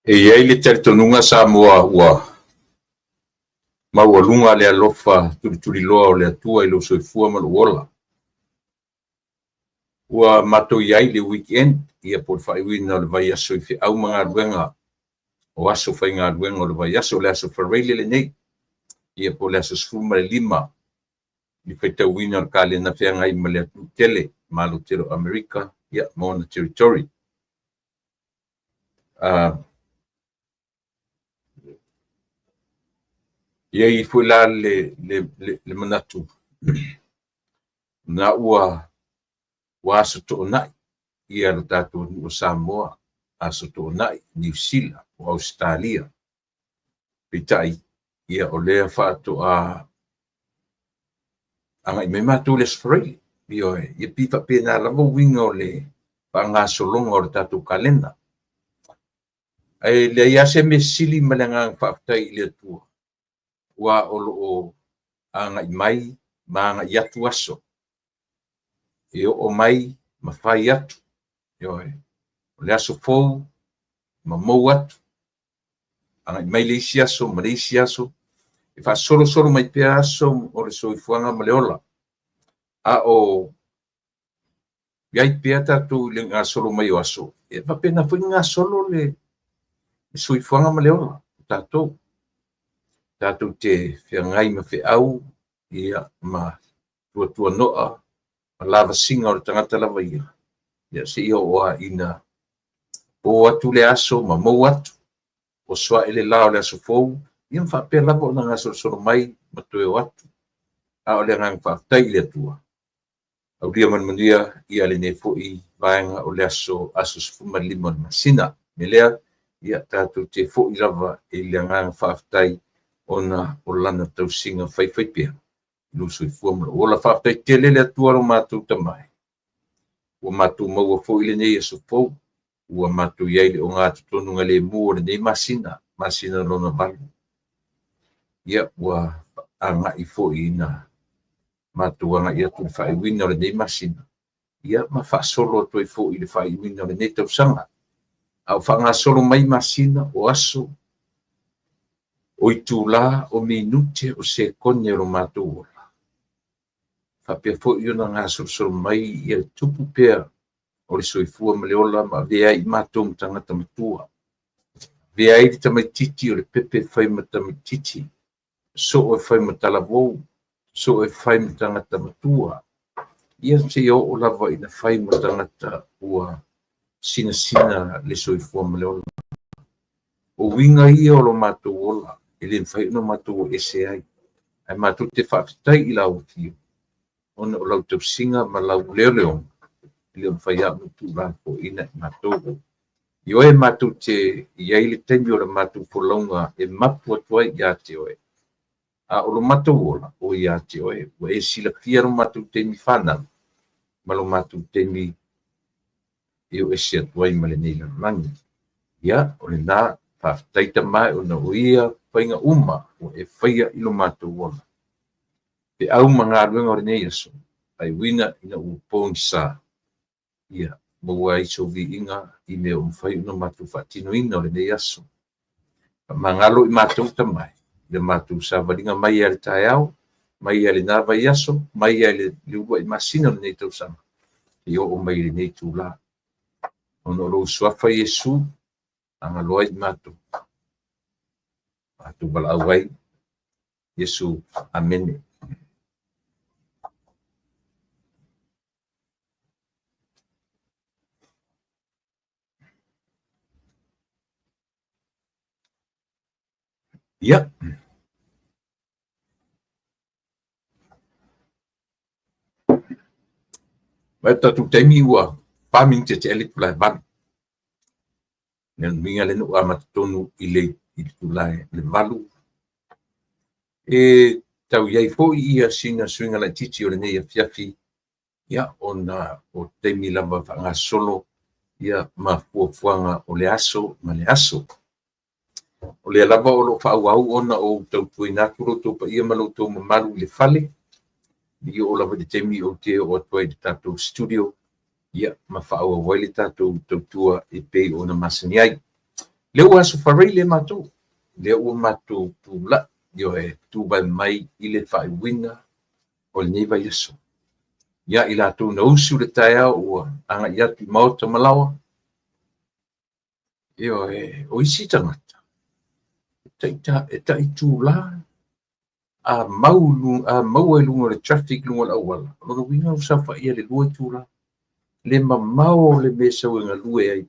E i ai le talitonuga Samoa ua maualuga le alofa tulituliloa o le Atua i lou soifua ma lou ola. Ua matou i ai i le weekend, ia po o le faaiuina o le vaiaso i feau ma galuega o aso faigaluega o le vaiaso, o le aso Faraile lenei, ia po o le aso 15 i le faitauina o le kalena feagai ma le atunuu tele, Malo tele o Amerika, ia ma ona territory. E i ai foi la le manatu, na ua aso toonai lo tatou atunuu o Samoa, aso toonai Niu Sila, o Ausetalia. Peitai, ia o lea faatoa agai mai matou i le Aso Faraile. Ioe, ia pei e faapena lava uiga o le faagasologa o le tatou kalena. Ae leai lava se mea sili ma le agaga faafetai i le Atua, aua o lo o agai mai ma agai atu aso, e oo mai ma fai atu. Ioe, o le aso fou ma mou atu, agai mai le isi aso ma le isi aso, e faasolosolo mai pea aso o le soifuaga ma le ola, a o i ai pea tatou i le gasolo mai o aso, e faapena foi ona gasolo le soifuaga ma le ola o tatou. Tatou te feagai ma feau ia, ma tuatuanoa ma lavasiga o le tagata lava ia, ia seia oo lava ina po atu le aso ma mou atu, oso ae le la o le aso fou, ia ma faapea lava ona gasolosolo mai ma toe o atu. A o le agaga faafetai i le Atua, aulia ma le manuia ia lenei foi vaega o le aso, aso 15 o le masina. O le mea lea, ia tatou te foi lava i le agaga faafetai ona o lana tausiga faifaipea i lou soifua ma lou ola. Faafetai tele le Atua lo matou Tama e, ua matou maua foi lenei aso fou, ua matou i ai i le ogatotonugalemu o lenei masina, masina lona valu. Ia, ua agai foi ina matou agai atu i le faaiuina o lenei masina, ia ma faasolo atu ai foi i le faaiuina o lenei tausaga. A o faagasolo mai masina, o aso, o itula, o minute, o sekone o lo matou ola, faapea foi ona gasolosolo mai ia le tupu pea o le soifua ma le ola ma avea ai i matou ma tagata matua. Avea ai le tamaitiiti o le pepe e fai ma tamaitiiti, soo e fai ma talavou, soo e fai ma tagata matua. Ia seia oo lava ina fai ma tagata ua sinasina le soifua ma le ola. O uiga ia o lo matou ola e le mafai ona matou o ese ai, ae matou te faafetai i lau Afioga ona o lau tausiga ma lau leoleoga e le o mafai lava ona tuulafoaiina e matou. Ioe, matou te i ai le taimi o le matou folauga e mapu atu ai ia te oe, a o lo matou ola, o ia te oe. Ua e silafia lo matou taimi fanau ma lo matou taimi e o ese atu ai ma lenei lalolagi. Ia, o lena, faafetai Tama e ona o ia faiga uma ua e faia i lo matou ola. Feau ma galuega o lenei aso, faaiuina ina ua pogisa, ia maua ai sou viiga i mea ua mafai ona matou faatinoina o lenei aso. Faamagalo i matou Tama e, i le matou savaliga mai lava i le taeao, mai lava i lena vaiaso, mai lava i le uluai masina o lenei tausaga, seia oo mai i lenei itula. Ona o lou Suafa Iesu, agaloa ai i matou, matou valaau ai, Iesu. Amene. Ia. Mai tatou taimi ua 4 minute tea le itula e 8. Le uiga lea na ou amata tonu i le itula e 8. E tau i ai foi ia sina suiga laitiiti o lenei afiafi, ia, ona o taimi lava faagasolo ia ma fuafuaga o le aso ma le aso. O lea lava o lo o faaauau ona ou tautuaina atu lo outou paia ma lo outou mamalu i le fale, i oo lava i le taimi ou te oo atu ai i le tatou studio, ia, ma faaauau ai le tatou tautua e pei ona masani ai. Lea ua Aso Faraile matou, lea ua matou tulai, ioe, tuvae mai i le faaiuina o lenei vaiaso. Ia i latou na usu i le taeao ua agai atu i maota ma laoa, ioe, o isi tagata, e taitula a maua i luga o le traffic i luga o le auala, o lona uiga ua saofai i le 2 itula. Le mamao le mea e sau e galue ai,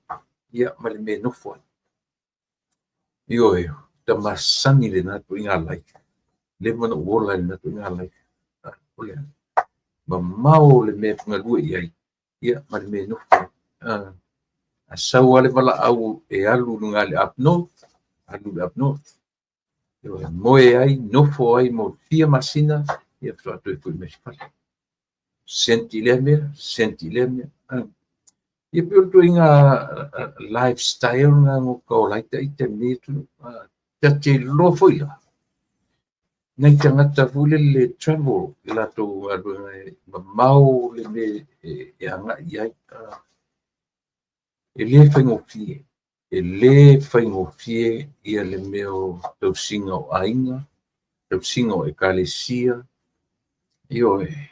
ia ma le mea e nofo ai. Ioe, ua masani lena ituaiga life. Leva ona ou ola i lena ituaiga life. O le mamao le mea e galue i ai, ia ma le mea e nofo ai. A sau lava le valaau e alu i luga i le up north, alu i le up north. Ioe, moe ai, nofo ai mo fia masina, ia faatoa toe foi mai i le fale. Senti lea mea, senti lea mea. Ia pei o le ituaiga lifestyle lena na ka ola ai ita i lenei atunuu. Ta te iloa foi la, nai tagata foi lele travel i latou galuega e mamao le mea e agai i ai. E le faigofie, e le faigofie ia le mea o tausiga o aiga, tausiga o ekalesia, ioe.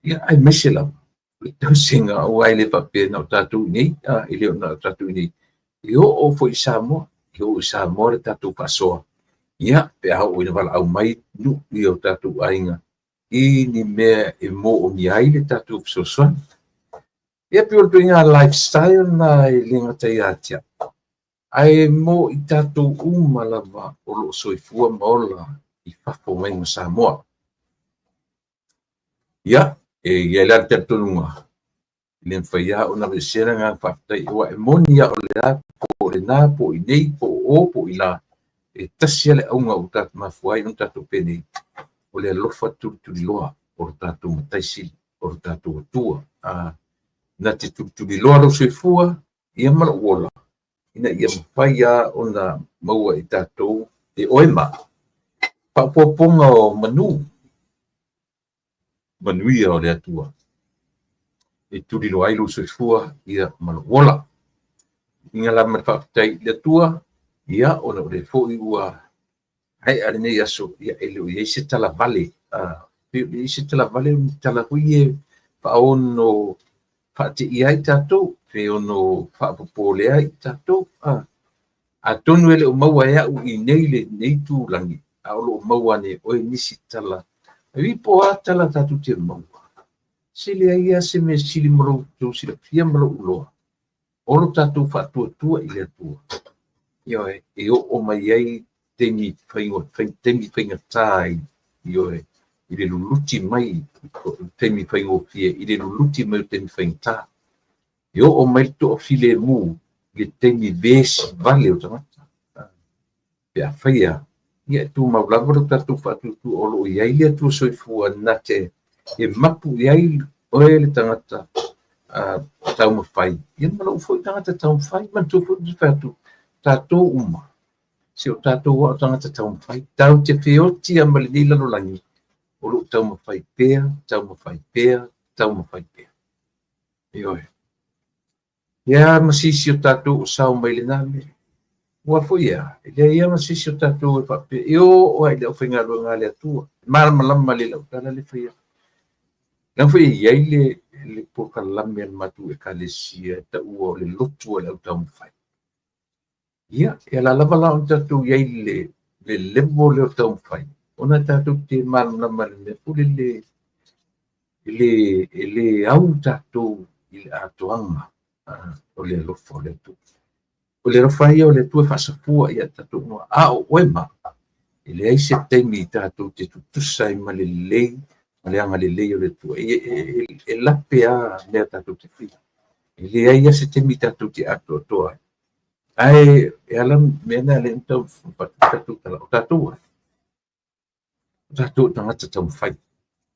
Ia, aemaise lava le tausiga, aua e le faapea na o tatou i inei, e le o na o tatou i inei. E oo foi i Samoa, e oo i Samoa le tatou faasoa. Ia, pe a oo ina valaau mai nuu ia o tatou aiga i ni mea e moomia ai le tatou fesoasoani. Ia pei o le ituaiga lifestyle na e le gata ia te au, ae mo i tatou uma lava o lo o soifua ma ola i fafo mai ma Samoa. Ia, e i ai la le talitonuga, e le mafai lava ona aveesea le agaga faafetai, aua e moni lava o le a po o lena po o i inei po o o po o i la, e tasi lava le auga ua tatou mafua ai ona tatou penei, o le alofa tulituliloa o le tatou Matai Sili, o le tatou Atua. Na te tulituliloa lou soifua ia ma lou ola, ina ia mafai lava ona maua i tatou e oe ma faaopoopoga o manu, manuia o le Atua, e tuliloa ai lou soifua ia ma lou ola. Inga la ma le faafetai i le Atua, ia ona o lea foi ua aea lenei aso, ia e le o i ai se talavale, e le o i ai se talavale, o ni tala foi e faaono faateia ai tatou, pe ono faapopole ai tatou. Atonu e le o maua e au i nei lenei tulagi, a o lo o maua ane e oe nisi tala. E po o a tala tatou te maua, se leai lava se mea sili ma lou silafia ma lou iloa, o lo tatou faatuatua i le Atua. Ioe, e oo mai ai taimi faigata, ioe, i le luluti mai, taimi faigofie, i le luluti mai o taimi faigata. E oo mai le toafilemu i le taimi vesi vale o tagata. Pe a faia, ia e tumau lava lo tatou faatuatua o lo o i ai le Atua soifua na te e mapu i ai oe le tagata taumafai, ia ma lou foi tagata taumafai, manatua foi le fai atu, tatou uma, se o tatou o tagata taumafai, tau te feoti ma lenei lalolagi, o lou taumafai pea, taumafai pea, taumafai pea. Ioe. Ia ma sisi o tatou o sao mai lena mea. Ua foi ia, e leai ia ma sisi o tatou e faapea, e o ai le aufaigaluega a le Atua, malamalama le lau tala le faia. Leaga foi e i ai le polokalame a le matou ekalesia e taua o le lotu a le au taumafai. Ia, e ala lava la ona tatou i ai le level lea o taumafai, ona tatou te malamalama le mea foi lele e le au tatou i le atoaga o le alofa o le Atua. O le alofa ia o le Atua e faasafua ia tatou uma, a o oe ma, e leai se taimi tatou te tutusa ai ma le lelei, ma le agalelei o le Atua. E lape lava mea tatou te faia. E leai lava se taimi tatou te atoatoa ai. Ae e ala mea na le tau tatou tala, o tatou ai. O tatou tagata taumafai.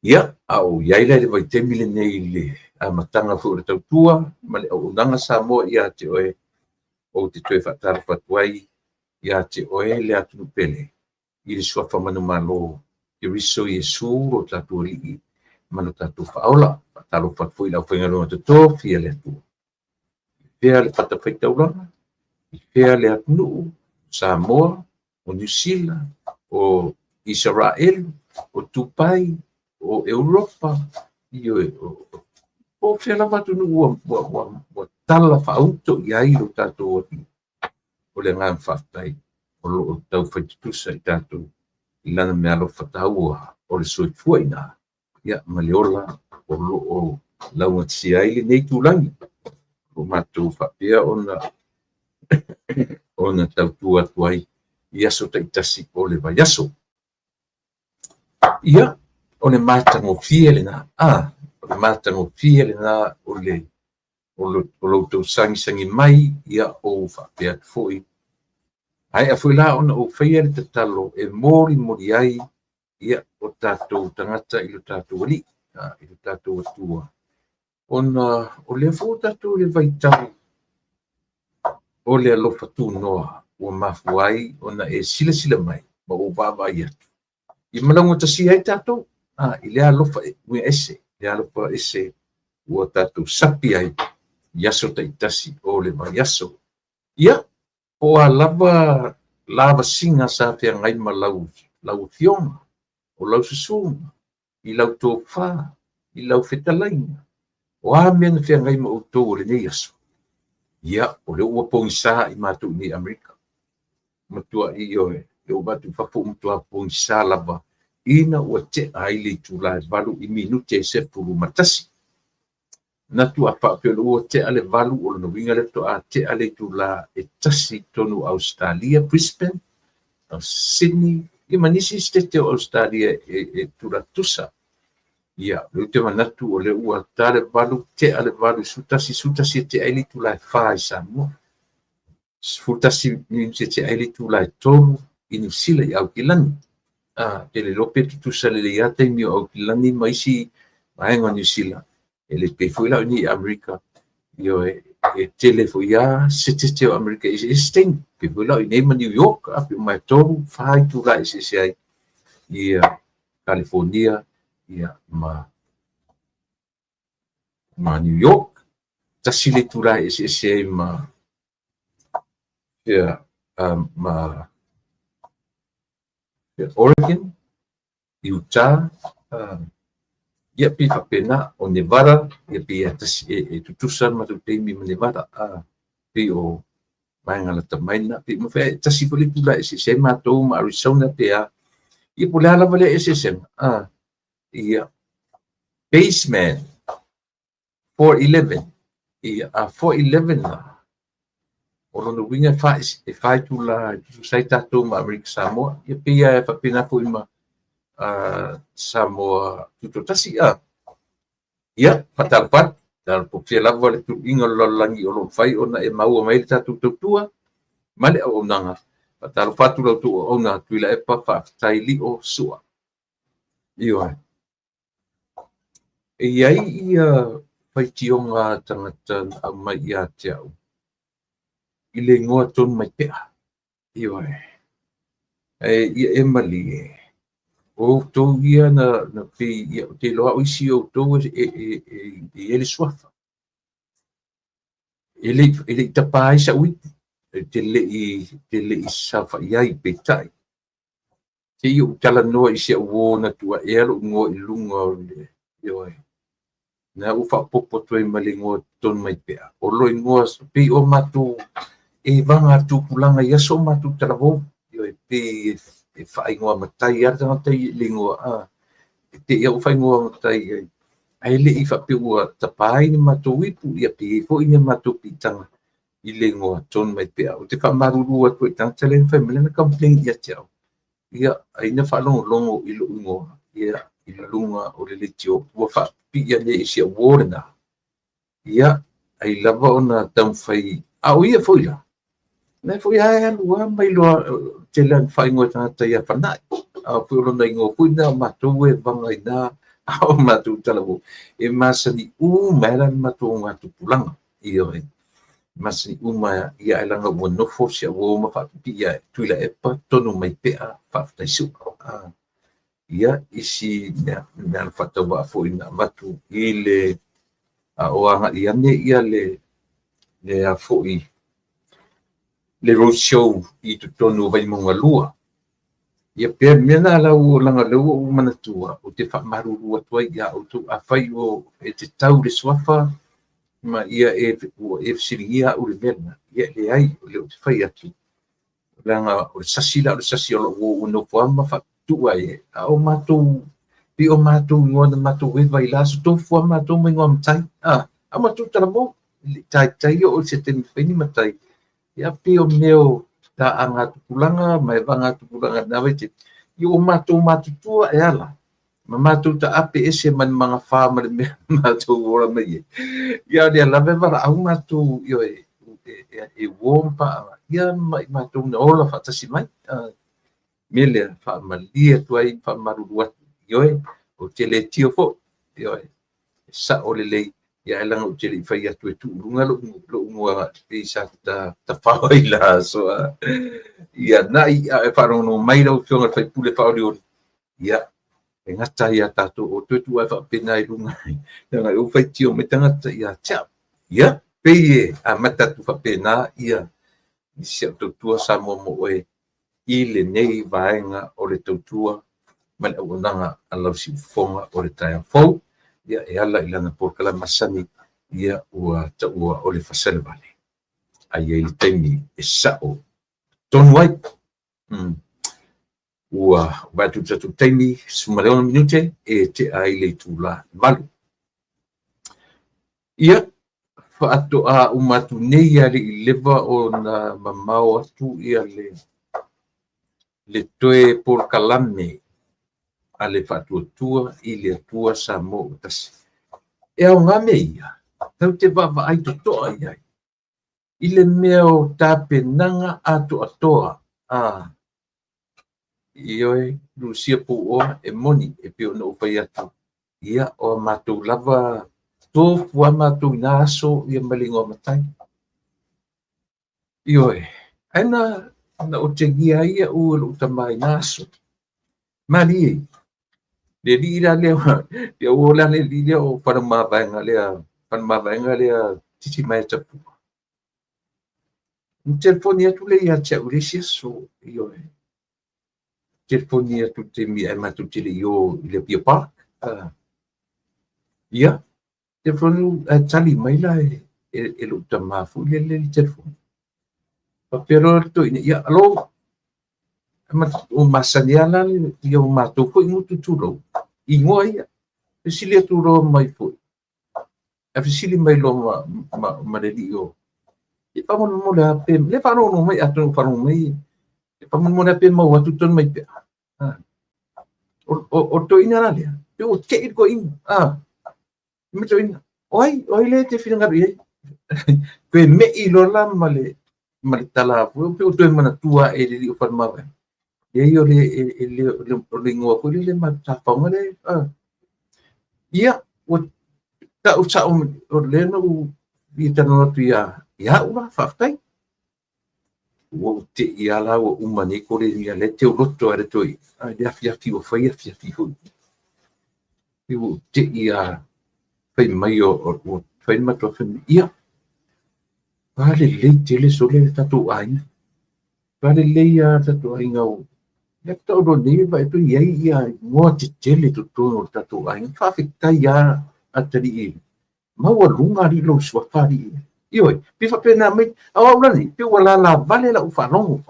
Ia, a o i ai la i le vaitaimi lenei i le amataga foi o le tautua ma le auaunaga Samoa ia te oe, ou te toe faatalofa atu ai ia te oe le atunuu pele i le suafa manumalo Keriso Iesu lo tatou Alii ma lo tatou Faaola. Faatalofa atu foi i le aufaigaluega totofi a le Atua. fea le fatafaitaulaga, i fea le atunuu, Samoa, o Niu Sila, o Isaraelu, o Tupai, o Europa, ioe, po o fea lava atunuu ua tala faauto i ai lo tatou atunuu. O le agaga faafetai o lo o taufai tutusa i tatou i lana meaalofa taua o le soifua i ina, ia, ma le ola o lo o laugatasia ai lenei itulagi o matou faapea ona tautua atu ai i aso taitasi o le vaiaso. Ia, o le matagofie lena, o le matagofie lena o le o lo outou sagisagi mai, ia ou faapea atu foi. Aea foi la ona ou faia le tatalo e molimoli ai, ia, o tatou tagata i lo tatou Alii, i lo tatou Atua, ona o lea foi ua tatou i le vaitau o le alofa tunoa ua mafua ai ona e silasila mai ma ou vaavaai atu i malaugatasia ai tatou, i le alofa uiga ese, le alofa ese ua tatou sapi ai i aso taitasi o le vaiaso. Ia, po o a lava lavasiga sa feagai ma lau afioga, o lau susuga, i lau tofa, i lau fetalaiga, o a mea na feagai ma outou o lenei aso, ia, o lea ua pogisa i matou i nei Amerika. Matua ioe, lea ua avatu i fafo, matua pogisa lava ina ua tea ai le itula e 8:11. Manatu a faapea ua tea le 8, o lona uiga lea faatoa tea le itula e 1 tonu Australia, Brisbane, Sydney, ia ma nisi sitete o Australia e tula tutusa. Ia, lea ou te manatu o lea ua ta le 8, tea le 8:11, 11 e tea ai le itula e 4 i Samoa. 11 minute e tea ai le itula e 3 i Niu Sila i Aukilani. Te le iloa pe tutusa lelei lava taimi o Aukilani ma isi vaega o Niu Sila. E le pei foi la o nei i Amerika, ioe, e tele foi lava setete o Amerika e eseese taimi. Pei foi la o i nei ma New York, a pe uma e 3, 4 itula e eseese ai ia California, ia, ma New York. Tasi le itula e eseese ai ma, ia, ma Oregon, Utah, ia pei faapena, o Nevada, ia pei e tasi e tutusa le matou taimi ma Nevada, pei o vaega lata mai lena, pei ma fai tasi foi le itula e eseese ai matou ma Arizona pe a, ia po o le a lava lea eseesega, ia, Baseman 4:11, ia, a 4:11 la, o lona uiga e 4 itula e tutusa ai tatou ma Amerika Samoa, ia pei e faapena foi ma Samoa Tutoatasi. Ia, faatalofa atu, talopofia lava le tuluiga o le lalolagi o lo o mafai ona e maua mai le tatou tautua ma le auaunaga. Faatalofa atu la outou auauna Tuilaepa, faafetai Lio Sua. Ioe. E i ai ia faitioga tagata na aumai ia te au i le igoa tonu mai pea. Ioe. E ia e malie. O outou ia na pei, ia, te iloa o isi o outou e i ai le suafa. E le i tapa ai sa'u ipu, e te le i saofai ai peitai. Te i ou talanoa i si au uō na tuuaʻea lo'u igoa i luga o le, ioe. Na ua faaopoopo atu ai ma le igoa tonu mai pea. O lo igoa pei o matou e vaga tupulaga i aso o matou talavou. Ioe, pei e faaigoa matai lava le tagata i le igoa, e te ia ua faaigoa matai ai. Ae le i faapea ua tapa ai ni matou ipu, ia pe i ai foi ni matou piitaga i le igoa tonu mai pea. Ou te faamalulu atu ai i tagata lea na fai mai lana complaint ia te au. Ia, ai na faalogologo i lou igoa, ia, i luga o le leitio, ua faapipii nei i si au uō lena. Ia, ai lava ona taumafai, a o ia foi la, na foi lava e alu lava mai loa, tele lava na faaigoa e tagata ia Fana'i. A foi o lona igoa foi lena o matou e vaga i na, a o matou talavou, e masani uma ai la le matou augatupulaga. Ioe, masani uma ia ai laga ua nofo si au uō ma faapipii ia Tuilaepa tonu mai pea, faafetai Sua. Ia, isi mea na faatauvaa foi na avatu i le a o agai ane ia le le a foi le road show i totonu o Vaimauga 2. Ia pea le mea lena lau leaga o lea ua ou manatua ou te faamalulu atu ai ia outou afai o e te tau le suafa ma ia e ua e fesiligia au i le mea lena, ia e leai, o lea ou te fai atu leaga o le sasi la o le sasi o lou uo ua nofo lava ma faatutu ai, a o matou pei o matou igoa na matou eva i la aso tofu lava matou ma igoa matai, a matou talavou, e le i taitai oo i se taimi e fai ni matai, ia pei o mea o taaga tupulaga ma evaga tupulaga i lena vaitaimi, ia ua matou matutua e ala ma matou taape ese ma le magafa ma le mea na matou ola mai ai. Ia o lea lava e valaau matou, ioe, e uo ma paaga, ia ma i matou na ola faatasi mai. Mea lea, faamalie atu ai, faamalulu atu, ioe, ou te le tio foi, ioe, e sao lelei, ia ae leaga ou te le i fai atu e tuu i luga lou igoa pei sa tafao ai la aso. Ia nai a e faalogologo mai lau Afioga i le sui usufono faaolioli, ia e gata ai ia tatou o toe tuu ae faapena i luga, leaga e ua faitio mai tagata ia te au. Ia, pei e amata atu faapena ia si au tautua Samoa mo oe i lenei vaega o le tautua ma le auaunaga a lau siufofoga o le taeao fou, ia e ala i lana polokalame masani, ia ua taua o le fasalevale. Ae i ai le taimi e sao tonu ai. Ua vaai atu i le tatou taimi, 16 minute e tea ai le itula 8. Ia, faatoa uma atu nei a le i leva ona mamao atu ia le toe polokalame a le Faatuatua i le Atua Samoa ua tasi. E aoga mea ia, tatou te vaavaai totoa i ai i le mea o tapenaga atoatoa a ioe Lucia Puoa e moni e pei ona ou fai atu, ia o matou lava tofu a matou i nā aso ia ma le igoa matai. Ioe, ae na otegia ai au e lou tama i nā aso. Malie, le alii la lea, ia ua la le alii lea o Faleomavaega lea, Faleomavaega lea titi mai e tapua. Na telefoni atu lea ia te au i le isi aso, ioe. Telefoni atu i le taimi ae matou te le i o i le Apia Park. Ia, telefoni ae tali mai la e lou tama foi lele le telefoni. Faapea loa le toeaina, ia, alo, o masani lava la ia o matou foi gutu tulou, igoa ia. Fesili atu loa mai foi. Ae fesili mai loa ma le alii o, ia faamolemole lava pe, le faalogologo mai, atonu faalogologo mai, faamolemole lava pe maua atu tonu mai pea. O le toeaina la lea, pe ua tei le toeaina. Ma toeaina, o ai lea e te finagalo i ai? Toe mei loa la ma le tala foi, pe ua toe manatua e le alii o Faleomavaega. Leai o le igoa foi lele ma tafaoga lea. Ia, ua tau sao o lea na ou fia talanoa atu ia au la, faafetai. Ua ou tei lava la ua uma nei kolenia lea te uloto ai le toeaina. Ai le afiafi ua fai afiafi foi. Ua ou tei lava fai mai o ua fai le matou fai mai. Ia, palelei tele sole le tatou aiga. Palelei lava le tatou aiga o lea faatoa ou iloa nei vaai atu i ai ia igoa tetele totonu o le tatou aiga. Faafetai lava atalii maualuga alii lou suafa alii. Ioe, pe faapena mai, a o au la nei, pe ua lalavale lau faalogo.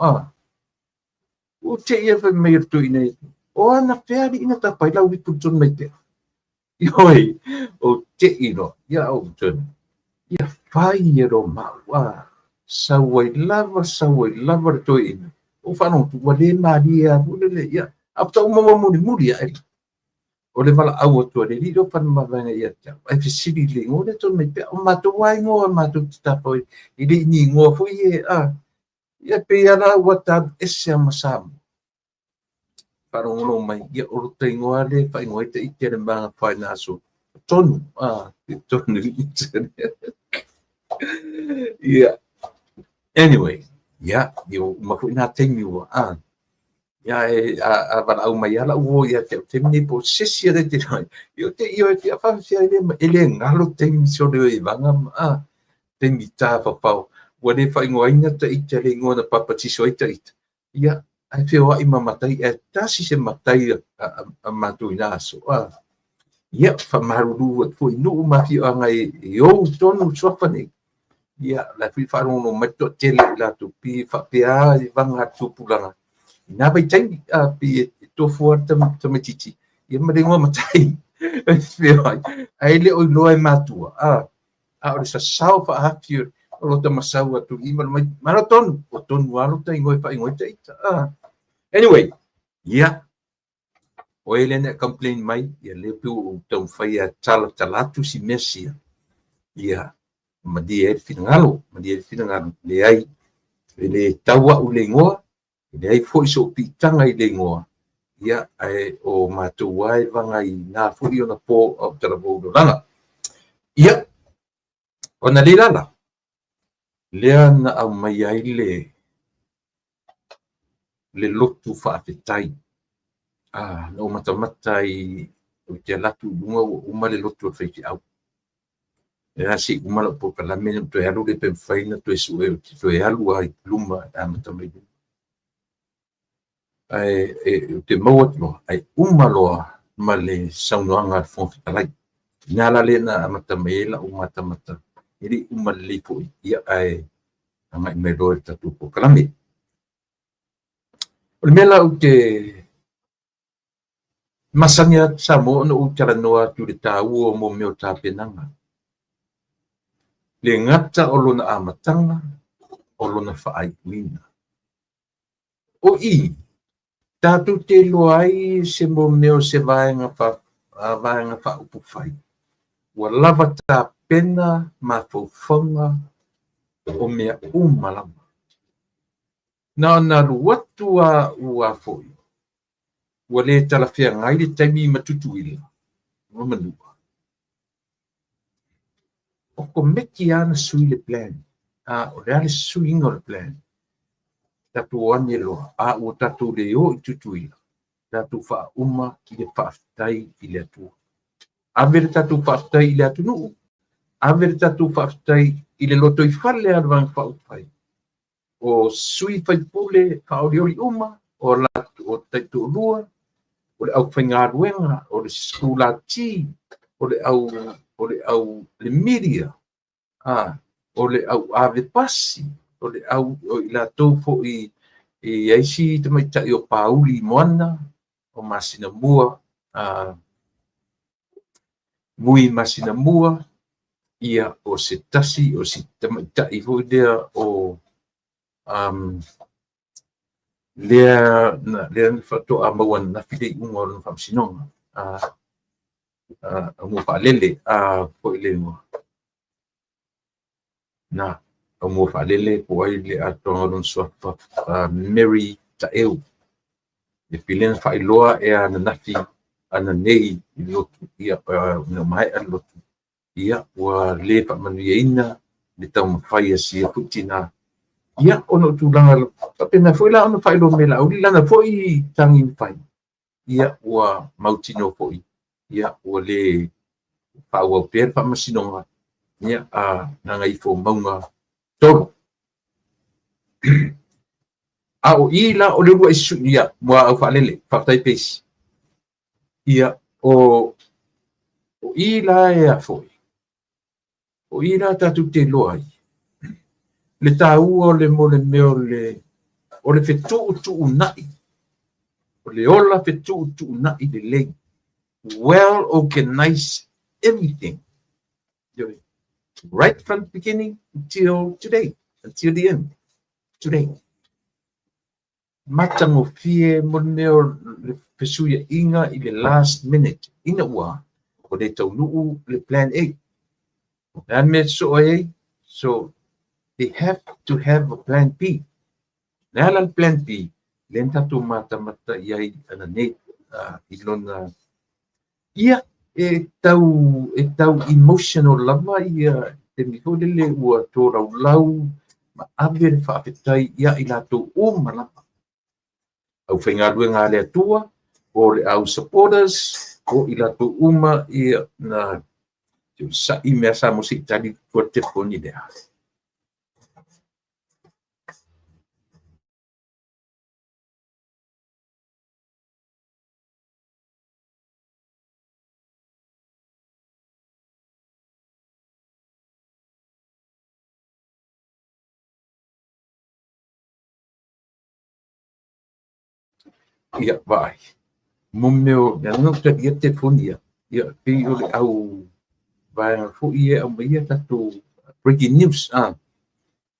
Ua tei e fai mai o le toeaina ia, o ana fea alii na tapa ai lau ipu tonu mai pea. Ioe, o tei loa, ia ou toe, ia fai e lo mau, sau ai lava le toeaina. O faalogo atu, ua le malie lava foi lele, ia, a faatoa ou maua mulimuli ae. O le valaau atu a le alii lea o Faleomavaega ia te au, ae fesili i le igoa lea tonu mai pea. O matou lava igoa matou te tapa ai, e le i ni igoa foi e, ia pei lava la ua ta ese lava ma Samoa. Faalogologo mai, ia o lota igoa lea e faaigoa ai ita le magafa i nā aso. Tonu, tonu. Ia, anyway, ia, ia uma foi nā taimi ua, ia e a valaau mai lava lau uo ia te au taimi nei po o se isi a le te ia o te ia e te whawhia e le ngalo taimi sole o i vanga, taimi tafafao ua le faaigoaina ta ita i le igoa na papatiso ai ta ita, ia, ae feoai ma matai, ae tasi se matai a matou i na aso. Ia, faamalulu atu foi i nuu ma afioaga e ou tonu suafa nei. Ia, o la e foi e faalogologo mai le toatele o i latou, pei e faapea lava i vaga a le tupulaga i na vaitaimi, pei e tofu lava le tamaitiiti ia ma le igoa matai, ae le o iloa e matua, a o le sasao faaafi o lota masau atu i ma mai malo tonu, o tonu lava lota igoa e faaigoa ai ta ita. Anyway, ia, o e lea na complain mai, ia lea pei ua ou taumafai e talatala atu si mea sia, ia malie ai le finagalo, malie ai le finagalo, leai, e le tau au i le igoa, e leai foi sou piitaga i le igoa, ia, ae o matou lava e vaga i na foi ona po a o talavou le olaga. Ia, ona le lala, lea na aumai ai le lotu faafetai. Na ou matamata ai, ou te alu atu i luga ua uma le lotu a le faifeau. Lea se i uma lau polokalame ona ou toe alu lea pe mafai ona toe sue, ou te toe alu lava i luma e amata mai luma. Ae ou te maua atu loa, ae uma loa ma le saunoaga a le Fofoga Fetalai. I ina la lea na amata mai ai lau matamata, e le i uma lelei foi, ia ae agai mai loa i le tatou polokalame. O le mea la ou te masani lava Samoa ona ou talanoa atu i le taua o mea o tapenaga. Le gata o lona amataga, o lona faaiuina. O i, tatou te iloa ai se mea o se vaega faaupufai, ua lava tapena mafaufauga o mea uma lava. Na ona alu atu lava ua foi, ua le talafeagai le taimi ma Tutuila ma Manua. O kometi lava na sui le plan. O le a le suiga o le plan? Tatou o ane loa, a ua tatou le o i Tutuila, tatou faauma i le faafetai i le Atua. Ave le tatou faafetai i le atunuu, ave le tatou faafetai i le lotoifale a le Vaega Faaupufai, o sui faipule faaolioli uma, o latou taitoalua, o le aufaigaluega, o le sikulati, o le media, o le au ave pasi, o le au o i latou foi e i ai si tamaitai o Pauli Moana, o Masinamua, Mui Masinamua, ia o se tasi, o si tamaitai foi lea o lea na faatoa maua ananafi le iuga o lona faamasinoga, Aumua Faalele, foi le igoa. Na, Aumua Faalele po o ai le atoaga o lona suafa, Mary Taeu. E pei na faailoa e ananafi ananei i le lotu, ia, ina ua maea le lotu, ia, ua le faamanuiaina le taumafai a sia foi tina. Ia, ona o tulaga faapena foi la ona faailoa mai e Laauli lana foi tagi na fai, ia, ua mautinoa foi, ia, ua le faaauau pea le faamasinoga, ia, a Gagaifomauga 3. A o i la o le uluai sui, ia, Muaau Faalele, faafetai Peisi. Ia, o i la e a foi, o i la tatou te iloa ai, le taua o le mo le mea o le fetuutuunai, o le ola fetuutuunai lelei, well organized everything, right from the beginning until today, until the end, today. Matagofie mo le mea o le fesuiaiga i le last minute, ina ua o le taunuu le plan A. Le a le mea sosoo ai ai? So, they have to have a plan B. Le a la le plan B? Lea na tatou matamata i ai ananei i lona... Ia, e tau emotional lava ia taimi foi lele ua tolaulau ma ave le faafetai ia i latou uma lava. Aufaigaluega a le Atua, o le au supporters, o i latou uma ia na sa'i mea sa mo se i tali tua le telefoni lea. Ia, vaai. Mo mea o le ana talia telefoni ia, ia, pei o le au vaega foi ia e aumaia tatou breaking news, a.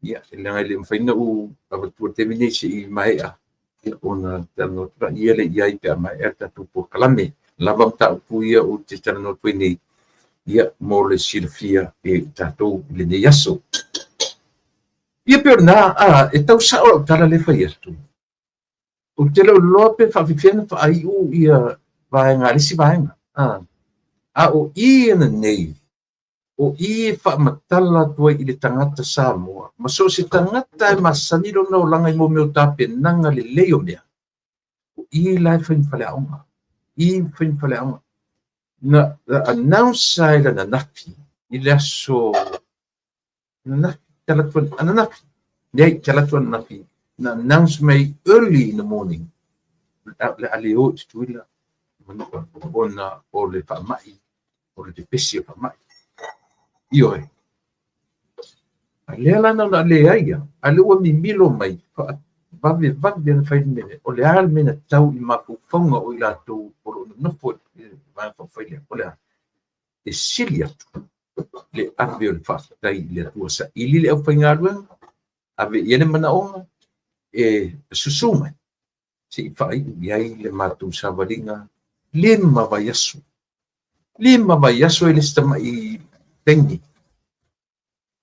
Ia, leaga e le mafai ona ou avatua i le taimi nei se i maea, ia, ona talanoa atu laia lea i ai pe a maea le tatou polokalame. Lava mataupu ia ou te talanoa atu ai nei, ia, mo le silafia e tatou i lenei aso. Ia pei o lena, a, e tau sao lau tala lea e fai atu. Ou te le o iloa pe faafefea ona faaiu ia vaega a le isi vaega. A, a o i ananei, o i e faamatala atu ai i le tagata Samoa, ma so o se tagata e masani lona olaga i mea o tapenaga lelei o mea, o i la e fai ma faleaoga. I fai ma faleaoga. Na announce ai le ananafi i le aso ananafi, talaatu ananafi, leai, talaatu ananafi, na announce mai early in the morning, le a le o i Tutuila manua ona o le faamai, o le pepesi o faamai. Ioe. A lea la na ona leai ia, a lea ua mimilo mai, vave vave ona fai le mea lea. O le a le mea na tau i mafaufauga o i latou o lo o nonofo i le Vaega Faaupufai lea? O le a? E sili atu le ave o le faafetai i le Atua, saili le aufaigaluega, ave i ai le manaoga e susu mai se i faaiu i ai le matou savaliga 5 vaiaso. 5 vaiaso e le se tamai taimi.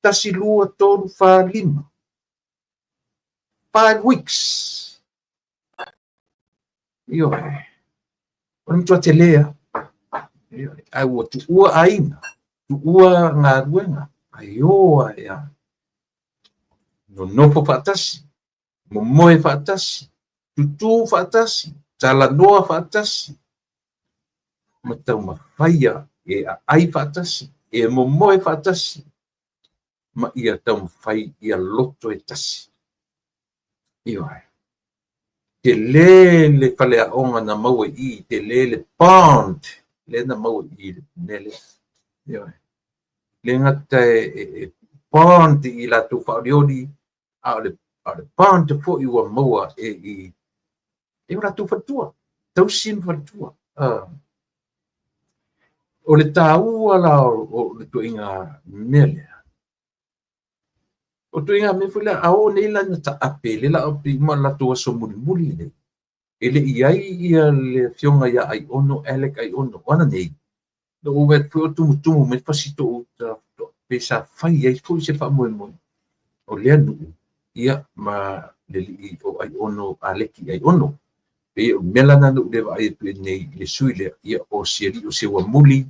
1, 2, 3, 4, 5. 5 weeks. Ioe. O le matua tele lava. Ioe. Ae ua tuua aiga, tuua galuega, ae o ai lava. Nonofo faatasi, momoe faatasi, tutū faatasi, talanoa faatasi, ma taumafaia e aai faatasi, e momoe faatasi, ma ia taumafai ia loto e tasi. Ioe. Tele le faleaoga na maua i i, tele le bond lea na maua i i le mea lea. Ioe. Le gata e bond i latou faaolioli, a o le bond foi ua maua e i e o latou faletua, tausi ma faletua. O le taua la o le ituaiga mea lea. O ituaiga mea foi lea, a oo nei la ina taape, lea la pei uma o le latou aso mulimuli lenei, e le i ai ia le afioga ia Aiono, Alec Aiono, o ananei, na ou vaai atu foi o tumutumu mai Fasitoo uta pe sa fai ai foi se faamoemoe o lea nuu, ia, ma le alii o Aiono, Aleki Aiono. Pei o le mea la lena na ou le vaai atu ai nei i le sui lea, ia, o si alii o Seuamuli,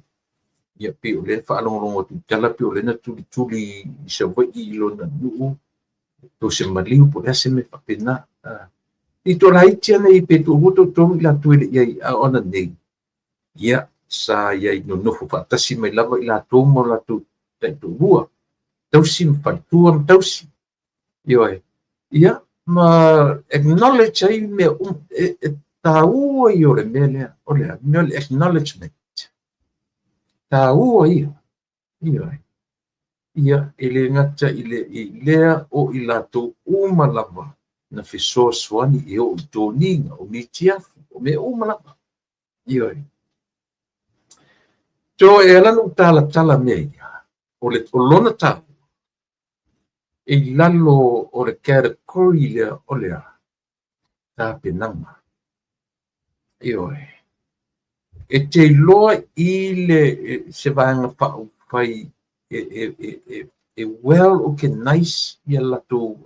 ia, pei o lea na faalogologo atu i tala, pei o lea na tulituli i Savaii i lona nuu, po o se maliu, po o le a se mea faapena. I toalaiti nei pe toalua toatolu i latou e le i ai, a o ananei, ia, sa i ai nonofo faatasi mai lava i latou ma o latou taitoalua, tausi ma faletua ma tausi. Ioe. Ia, ma acknowledge ai mea uma. E taua ia o le mea lea, o le mea o le acknowledgement. Taua ia. Ioe. Ia, e le gata i le i lea o i latou uma lava na fesoasoani e oo i toniga, o mitiafu, o mea uma lava. Ioe. So e ala ona ou talatala mea ia, o le o lona taua, e i lalo o le category lea o le a? Tapenaga. Ioe. E te iloa i le se vaega faaupufai e well organized ia latou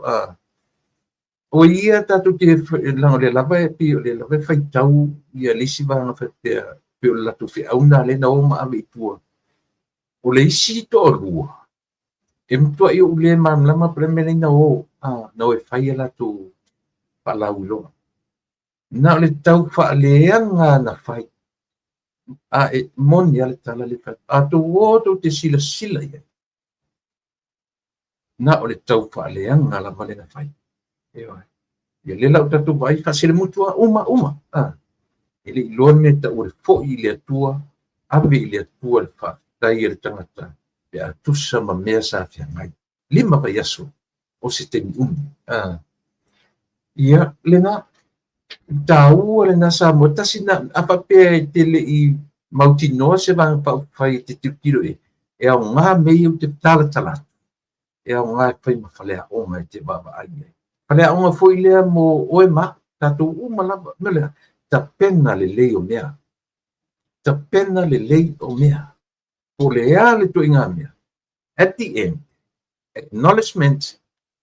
o ia tatou te leaga o lea lava e pei o lea lava e faitau ia le isi vaega faapea pei o le latou feau lena lea na o ma ave i tua. O le isi toalua e matuai ou le malamalama po o le a le mea lea na o na o e fai a latou faalauiloa. Na o le tau faaleaga na fai. A e moni lava le tala lea e fai atu. A tou o tou te silasila i ai, na o le tau faaleaga lava lea na fai. Ioe. Ia lea la ua tatou vaai faaselemutu lava uma uma. E le i iloa le mea e tau o le foi i le Atua, ave i le Atua le faafetai a le tagata pe a tusa ma mea sa feagai. 5 vaiaso o se taimi umi. Ia, lena. Taua lena Samoa, tasi na, a faapea e te le i mautinoa se Vaega Faaupufai e te tilotilo i ai, e aoga mea ia ou te talatala atu, e aoga e fai ma faleaoga e te vaavaai i ai. Faleaoga foi lea mo oe ma au, tatou uma lava. O le mea lea, tapena lelei o mea. Tapena lelei o mea. Po o le a le ituaiga mea. At the end, acknowledgement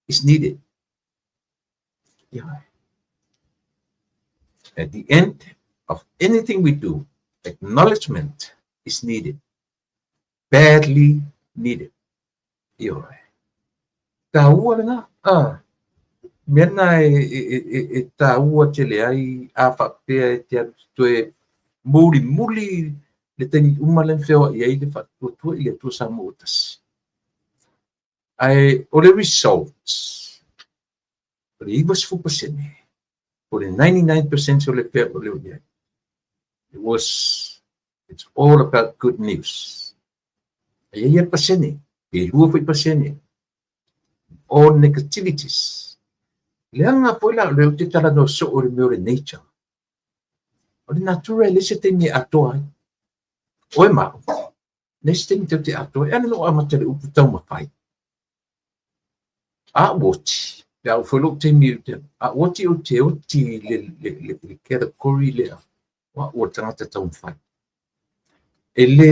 is needed. Yeah. At the end of anything we do, acknowledgement is needed. Badly needed. Ioe. Taua lena. Ah. Mea na e taua tele ai a faapea e te alu toe mulimuli le taimi uma lea na feoai ai le faatuatua i le Atua Samoa ua tasi. Ae o le results, o le 90%, o le 99% o le pea o le o i ai. It was, it's all about good news. E i ai pasene, pe lua foi pasene, all negativities. Leaga foi la o lea ou te talanoa soo i le mea o le nature. O le natura e leai se taimi e atoa ai. Oe ma au, leai se taimi tatou te atoa ai. E ala ona ou amata i le upu taumafai. A ou oti, pe a oo foi lou taimi, a ou oti ou te oti i le category lea, o au o le tagata taumafai. E le,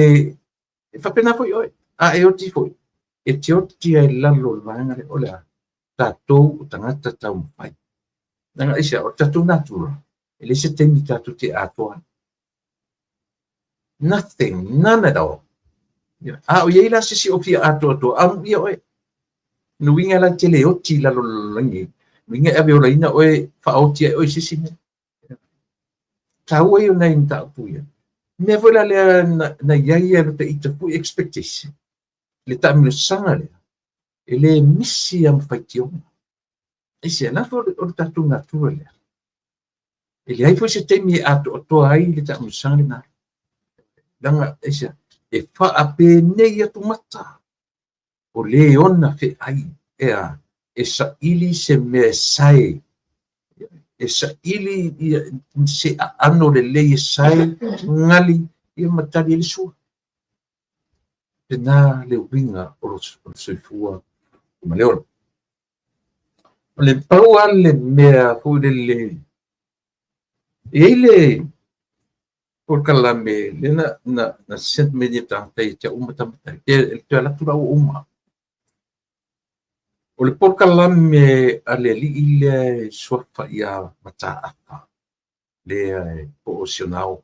e faapena foi oe, a e oti foi, e te oti ai i lalo o le vaega lea, o le a? Tatou o tagata taumafai. Leaga aisea, o le tatou natura, e leai se taimi tatou te atoa ai. Nothing, none at all. A o i ai la se isi o fia atoatoa, amuia oe. Lona uiga la e te le oti i lalo o le lalolagi, lona uiga e ave olaina oe, faaoti ai oe i se isi mea. Taua ia o nai mataupu ia. Mea foi la lea na i ai ia lo ita foi expectation, le taamilosaga lea, e le misi lava ma faitioga. Aisea, la foi o le tatou natura lea. E leai foi se taimi e atoatoa ai le taamilosaga lena. Leaga, aisea, e faapenei atu mata o le ona feai, ea, e saili se mea e sae, e saili ia, se aano lelei e sae, gali, ia ma tali ai le sua. Lena le uiga o le soifua ma le ola. O le pau lava le mea foi lele, e i ai le polokalame lea na send mai nei e tagata ia te au ma tamatai, e toe alu atu la ua uma. O le polokalame a le alii lea e suafa ia Mataafa, lea e po o Sionao.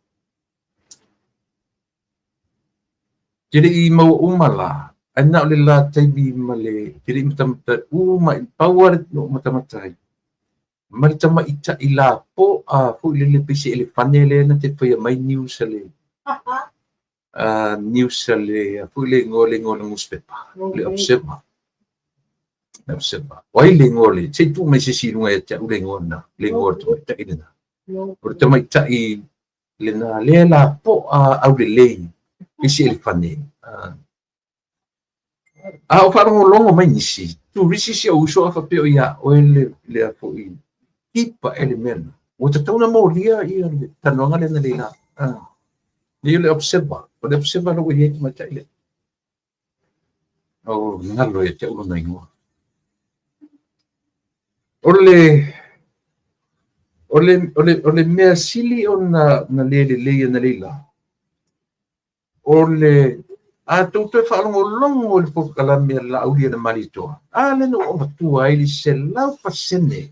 Te le i maua uma la, ae na o le la taimi ma le, te le i matamata uma, pau lava le na ou matamata ai, ma le tamaitai lapoa foi lele pei se elefane lea na te faia mai news a le, news a le, foi le igoa le igoa o le nusipepa, le Observer. Le Observer. O ai le igoa le, se i tuu mai se isi i luga ia te au le igoa lena, le igoa o le tamaitai lena. O le tamaitai lena lea lapoa aulelei pei se elefane. A o faalogologo mai nisi, turisi si ou uso a faapea o ia oe le lea foi kipa e le mea lena. Ua tatau ona molia ia le talanoaga lea na lei la. Lea o le Observer, o le Observer lea ua i ai tamaitai lea. O galo ia te au lona igoa. O le o le o le o le mea sili ona na le lelei ana lei la, o le a tou toe faalogologo i le polokalame a le Laauli a le Malietoa, a lea na ou avatua ai le 100%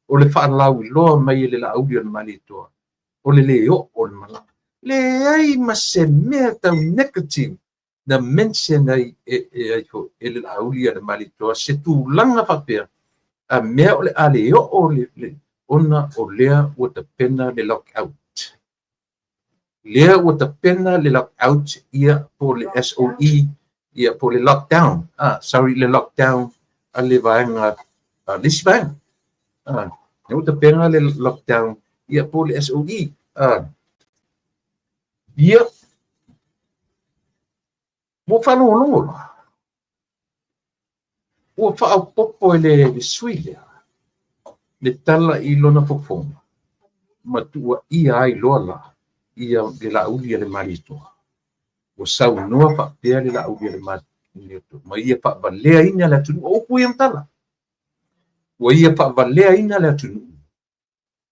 o le faalauiloa mai e le Laauli a le Malietoa, o le le oo o le malaga. Leai ma se mea tau negative na mention ai e, e, ai foi, e le Laauli a le Malietoa se tulaga faapea, a mea o le a le oo le, le, ona o lea ua tapena le lockout. Lea ua tapena le lockout ia po o le SOE ia po o le lockdown, sorry le lockdown a le vaega a le isi vaega. Lea ua tapena le lockdown ia po o le SOE. Ia ua faalogologo la, ua faaopoopo e le sui lea le tala i lona fofoga. ma tuuaia ai loa la ia le Laauli a le Malietoa. Ua saunoa faapea le Laauli a le Malietoa ma ia faavaleaina le atunuu. O upu ia ma tala. Ua ia faavaleaina le atunuu.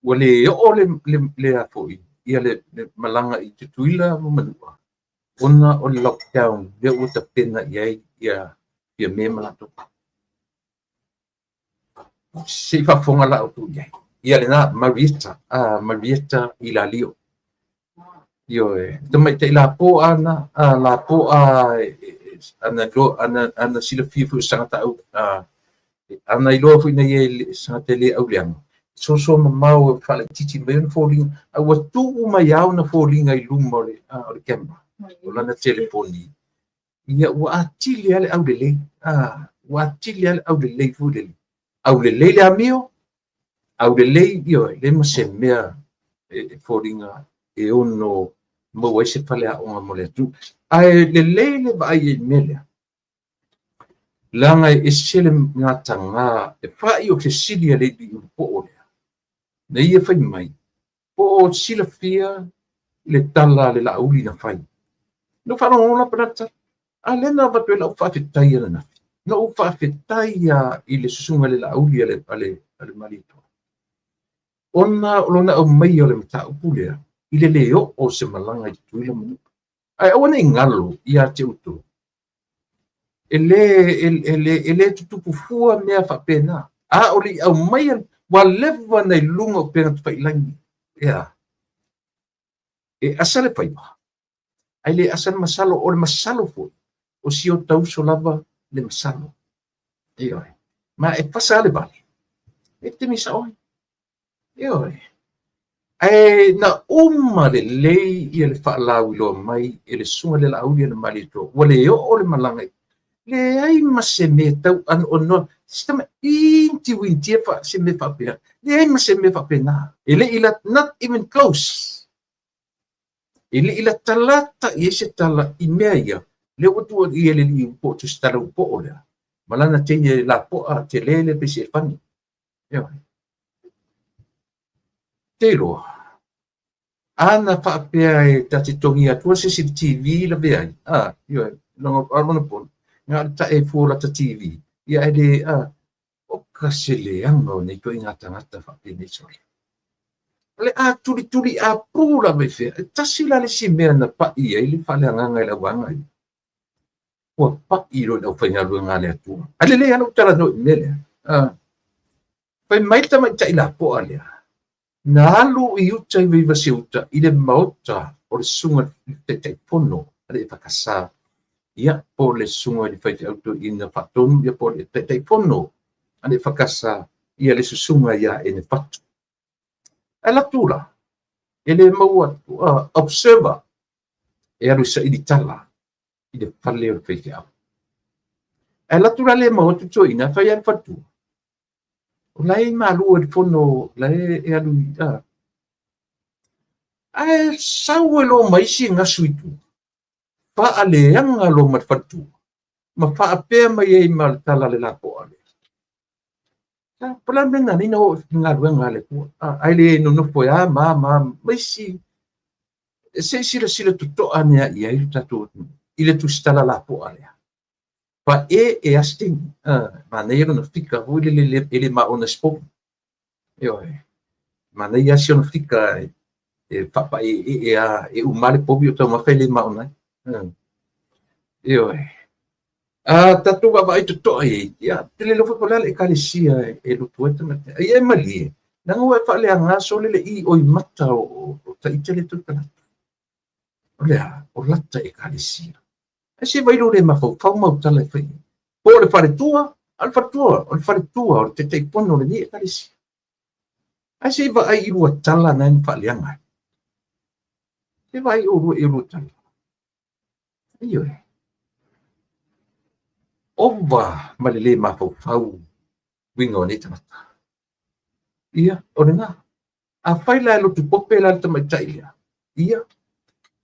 Ua le oo le a foi ia le malaga i Tutuila ma Manua ona o le lockdown lea ua tapena i ai ia Fiame ma latou. Se i faafofoga la outou i ai. Ia lena, Marietta, Marietta Ilalio. Ioe, tamaitai lapoa ana, lapoa ana, ana, ana silafia foi o se tagata au, ana iloa foi na ia e se tagata e le auleaga, soso mamao e faalaitiiti mai ona foliga, a ua tuu mai lava ona foliga i luma o le camera, o lana telefoni. Ia ua atili lava le aulelei, ua atili lava le aulelei foi lele. Aulelei le amio, aulelei, ioe, leai ma se mea e foliga e ono maua ai se faleaoga mo le atunuu. Ae lelei le vaai i le mea lea, leaga e ese le gataga e fai o fesili a le alii po o lea. Na ia fai mai, po o silafia le tala a le Laauli na fai. Na faalogologo la pe tala. A lea na avatu ai lau faafetai ananafi. Na ou faafetai i le susuga i le Laauli a le Malietoa. Ona o lona aumaia o le mataupu lea, i le le oo o se malaga i Tutuila ma Manua. Ae aua ne i galo ia te outou. E le tutupu fua mea faapena. A o le i aumaia, ua leva na i luga o upega tafailagi. Ia. E asa le faiva, ae le asa le masalo. O le masalo foi, o si o ta uso lava le masalo. Ioe. Ma e fasa le vale, e te misa oi. Ioe. Ae na uma lelei ia le faalauiloa mai e le susuga i le Laauli a le Malietoa, ua le oo le malaga, leai ma se mea tau anoanoa, se tamaitiiti fa se mea faapea, leai ma se mea faapena. E le i la, not even close. E le i latalata i ai se tala i mea ia, lea ua tua i le alii po o tusitala po o lea. Ma lana teine lapoa tele le pei se elefani. Ioe. Te iloa, ana faapea e ta te togi atua se isi TV lavea ai, ioe, lona pona, na o le tae fua lata TV, ia e le, o ka se leaga o nei ituaiga tagata faapenei sole. O le a tulituli a pu lava i fea, e tasi la le isi mea na pai ai le faaleagaga i le auvaega ia. Ua pai loa i le aufaigaluega a le Atua. Ae lelei lava lou talanoa i le mea lea. Fai mai le tamaitai lapoa lea, na alu i uta i Vaivase-uta i le maota o le susuga i le Taitaifono a le EFKS, ia po o le susuga i le faifeau toeaina faatonu, ia po o le Taitaifono a le EFKS, ia le susuga ia Enefatu. Ae alu atu la, e le maua atu, observer, e alu e saili tala i le fale o le faifeau. Ae alu atu la le maua atu toeaina, fai lava le faletua. O la e malu e le fono, la e alu i. Ae sau e loa ma isi gasu i tua, faaleaga loa ma le faletua, ma faapea mai ai ma le tala a le lapoa lea. Po o le a le mea na alai na oo i galuega a le Atua. Ae le nonofo e a ma ma ma isi, se i silasila totoa ane ai i ai le tatou atunuu i le tusitala lapoa lea. Pa e Austin, manaia lona fika foi lele e le maona se povi. Ioe. Manaia si ona fika e faapae e a e uma le povi o taumafa e le maona ai. Ioe. A tatou vaavaai totoa i ai, ia, te le iloa foi po o le a le ekalesia e lotu ai tamaitai. Ai e malie, leaga ua e faaleaga sole le i oi mata o taita le tou talatu. O le a, o lata ekalesia. Ai se vai lo le mafaufau mau tala e fai. Po o le faletua, a o le faletua, o le faletua, o le Taitaifono o lenei ekalesia. Ai se i vaai i lua tala na e faaleaga ai. Se vaai o lua i lua tala. Ioe. Ova ma le le mafaufau uiga o nei tagata. Ia, o lena. A fai la e lotu pope la le tamaitai lea, ia,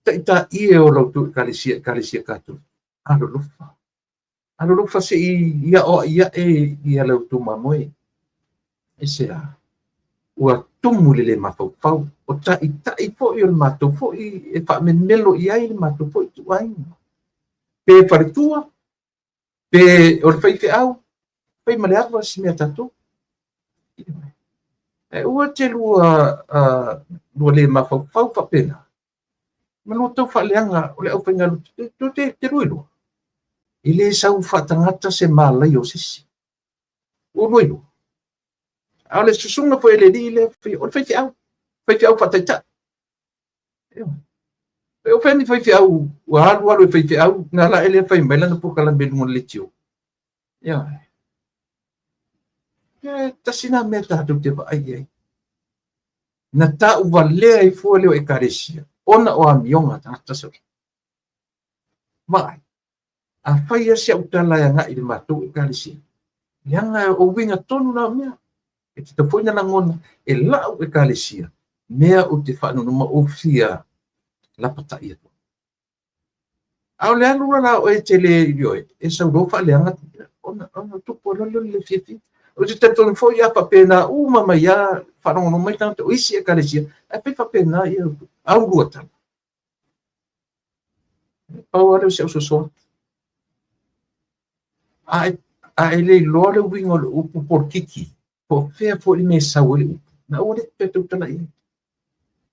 taitaie o la outou ekalesia, ekalesia Katoliko. Alolofa. Alolofa se i ia o ia e ia le outou mamoe. E se a. Ua tumu le le mafaufau, o taitai foi o le matou foi e faamemelo i ai le matou foi ituaiga. Pe faletua, pe o le faifeau, fai ma le ava si mea tatou. Ae aua te lua, lua le mafaufau faapena, ma lua tau faaleaga o le aufaigaluega, tou te lua iloa, e le sau faatagata se malaia o se isi. Ua lua iloa. A o le susuga foi a le alii lea, o le faifeau, faifeau faataitai. O fea ni faifeau ua alu alu e faifeau, na la e lea fai mai lana polokalame i luga o le leitio. Ia, tasi na mea tatou te vaai i ai. Na tauvalea ai fua lea o Ekalesia, ona o amioga a tagata sa. Vaai, a fai lava si au tala e agai i le matou Ekalesia, leaga o uiga tonu na o mea. E tatau foi ona lagona e lau Ekalesia mea ou te faanono ma ou fia lapatai atu. A o le alu la o oe e te le ioe, e sau loa faaleaga ona tupu loa lea o le le fiafia. Ou te talitonu foi a faapena uma mai lava faalogologo mai tagata o isi Ekalesia, ae fai faapena ia au lua tala. Pau lava lea o si au soso atu. A e le iloa le uiga o le upu polokiki, po o fea foi le mea e sau ai le upu, na aua le toe tautala i ai.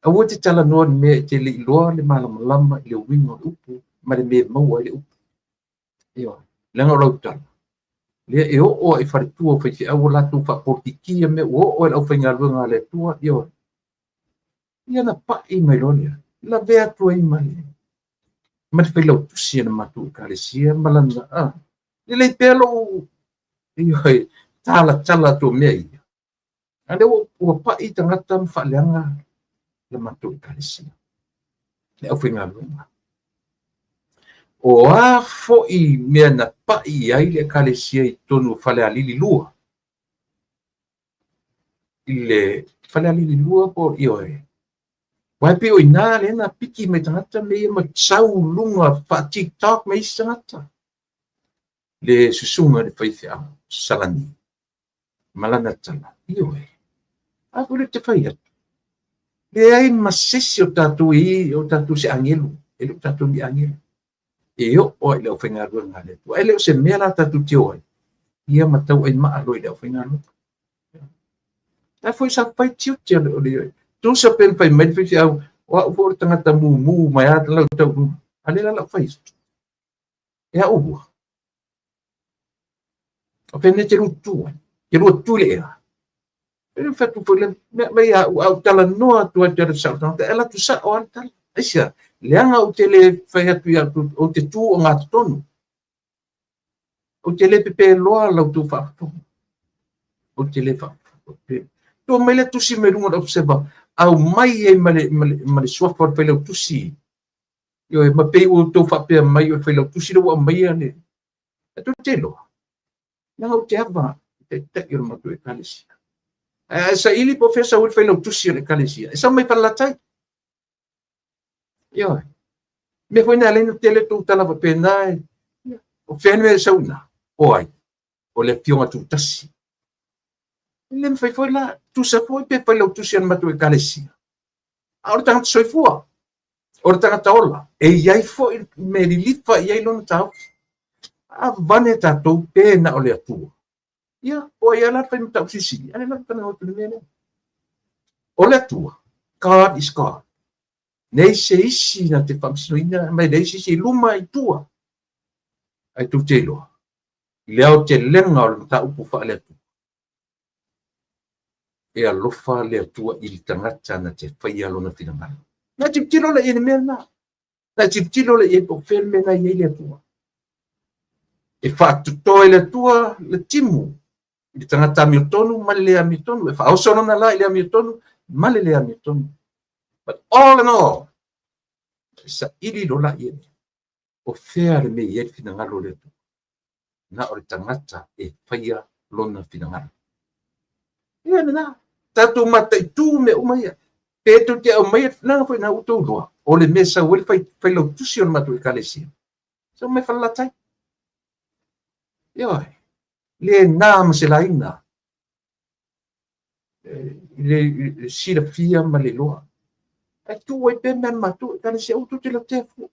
Aua te talanoa i le mea e te le iloa le malamalama i le uiga o le upu ma le mea e maua ai le upu. Ioe, leaga o lau tala, lea e oo lava i faletua o faifeau ua latou faapolokikia mea ua oo i le aufaigaluega a le Atua, ioe. Ia na pai mai loa lea, lavea atu ai ma le failautusi a le matou Ekalesia ma lana, lelei pea lou, ioe, talatala atu o mea ia. A lea ua pai tagata ma faaleaga le matou Ekalesia, le aufaigaluega. O a foi mea na pai i ai le Ekalesia i totonu o Falealili 2, i le Falealili 2 po o ioe, aua e pei o i ina lea na piki mai tagata mea ia ma sau luga faa-TikTok ma isi tagata. Le susuga i le faifeau Salani ma lana tala, ioe, a foi lea ou te fai atu, leai ma se isi o tatou e o tatou se agelu, e le o tatou ni agelu. E oo lava i le aufaigaluega a le Atua. Ae le o se mea la tatou te o ai, ia ma tauai maa loa i le aufaigaluega. Ae foi sa fai tiute o le tusa pe na fai mai le faifeau, o au foi o le tagata mumu mai lava lau tau, a lea la lau fai atu. E au lua. O fea mea e te lua tutu ai? Te lua tutu i le ea? E le fai atu foi le mea mai au, au talanoa atu ai te sao tagata, e alu atu sao lava le tala. Aisea? Leaga ou te le fai atu ia ou te tu ogatotonu. Ou te le pepeloa la outou faafofoga. Ou te le faafofoga. Tua mai le tusi mai luga o le Observer, aumai ai ma le suafa o le failautusi. Ioe, ma pei ua outou faapea mai o le failautusi lea ua aumaia le... E tou te iloa, leaga ou te ava i taitai o le matou Ekalesia. Ae saili po o fea sau ai le failautusi o le Ekalesia, e sau mai Falelatai. Ioe. Mea foi na alai na tele tou tala faapena, o fea le mea e sau i ina? O ai? O le Afioga Tutasi. E le mafai foi la, tusa foi pe failautusi a le matou Ekalesia. A o le tagata soifua, o le tagata ola, e i ai foi mea lilifa i ai lona taofi. A vane tatou pe na o le Atua. Ia, o ai la fai mataupu silisili, a le la talanoa atu i le mea lea. O le Atua, God is God. Nei se isi na te faamasinoina, ma e leai se isi i luma i tua. Ae tou te iloa, i le aotelega o le mataupu faale-Atua, e alofa le Atua i le tagata na te faia lona finagalo. Na tilotilo la i ai i le mea lena. Na tilotilo la i ai po o fea le mea na i ai le Atua. E faatotoa e le Atua le timu i le tagata amiotonu ma le le amiotonu. E faaoso lona la i le amiotonu ma le le amiotonu. But all in all, e saili loa la i ai. O fea le mea e i ai le finagalo o le Atua? Na o le tagata e faia lona finagalo. Ia lena, tatou mataitu mea uma ia. Pe tou te aumaia, leaga foi na ua outou iloa, o le mea e sau ai le failautusi o le matou Ekalesia, sau mai Falelatai. Ioe, le na ma se laina. le silafia ma le iloa. Ae tuu ai pea mea a le matou Ekalesia, aua tou te lotea fua.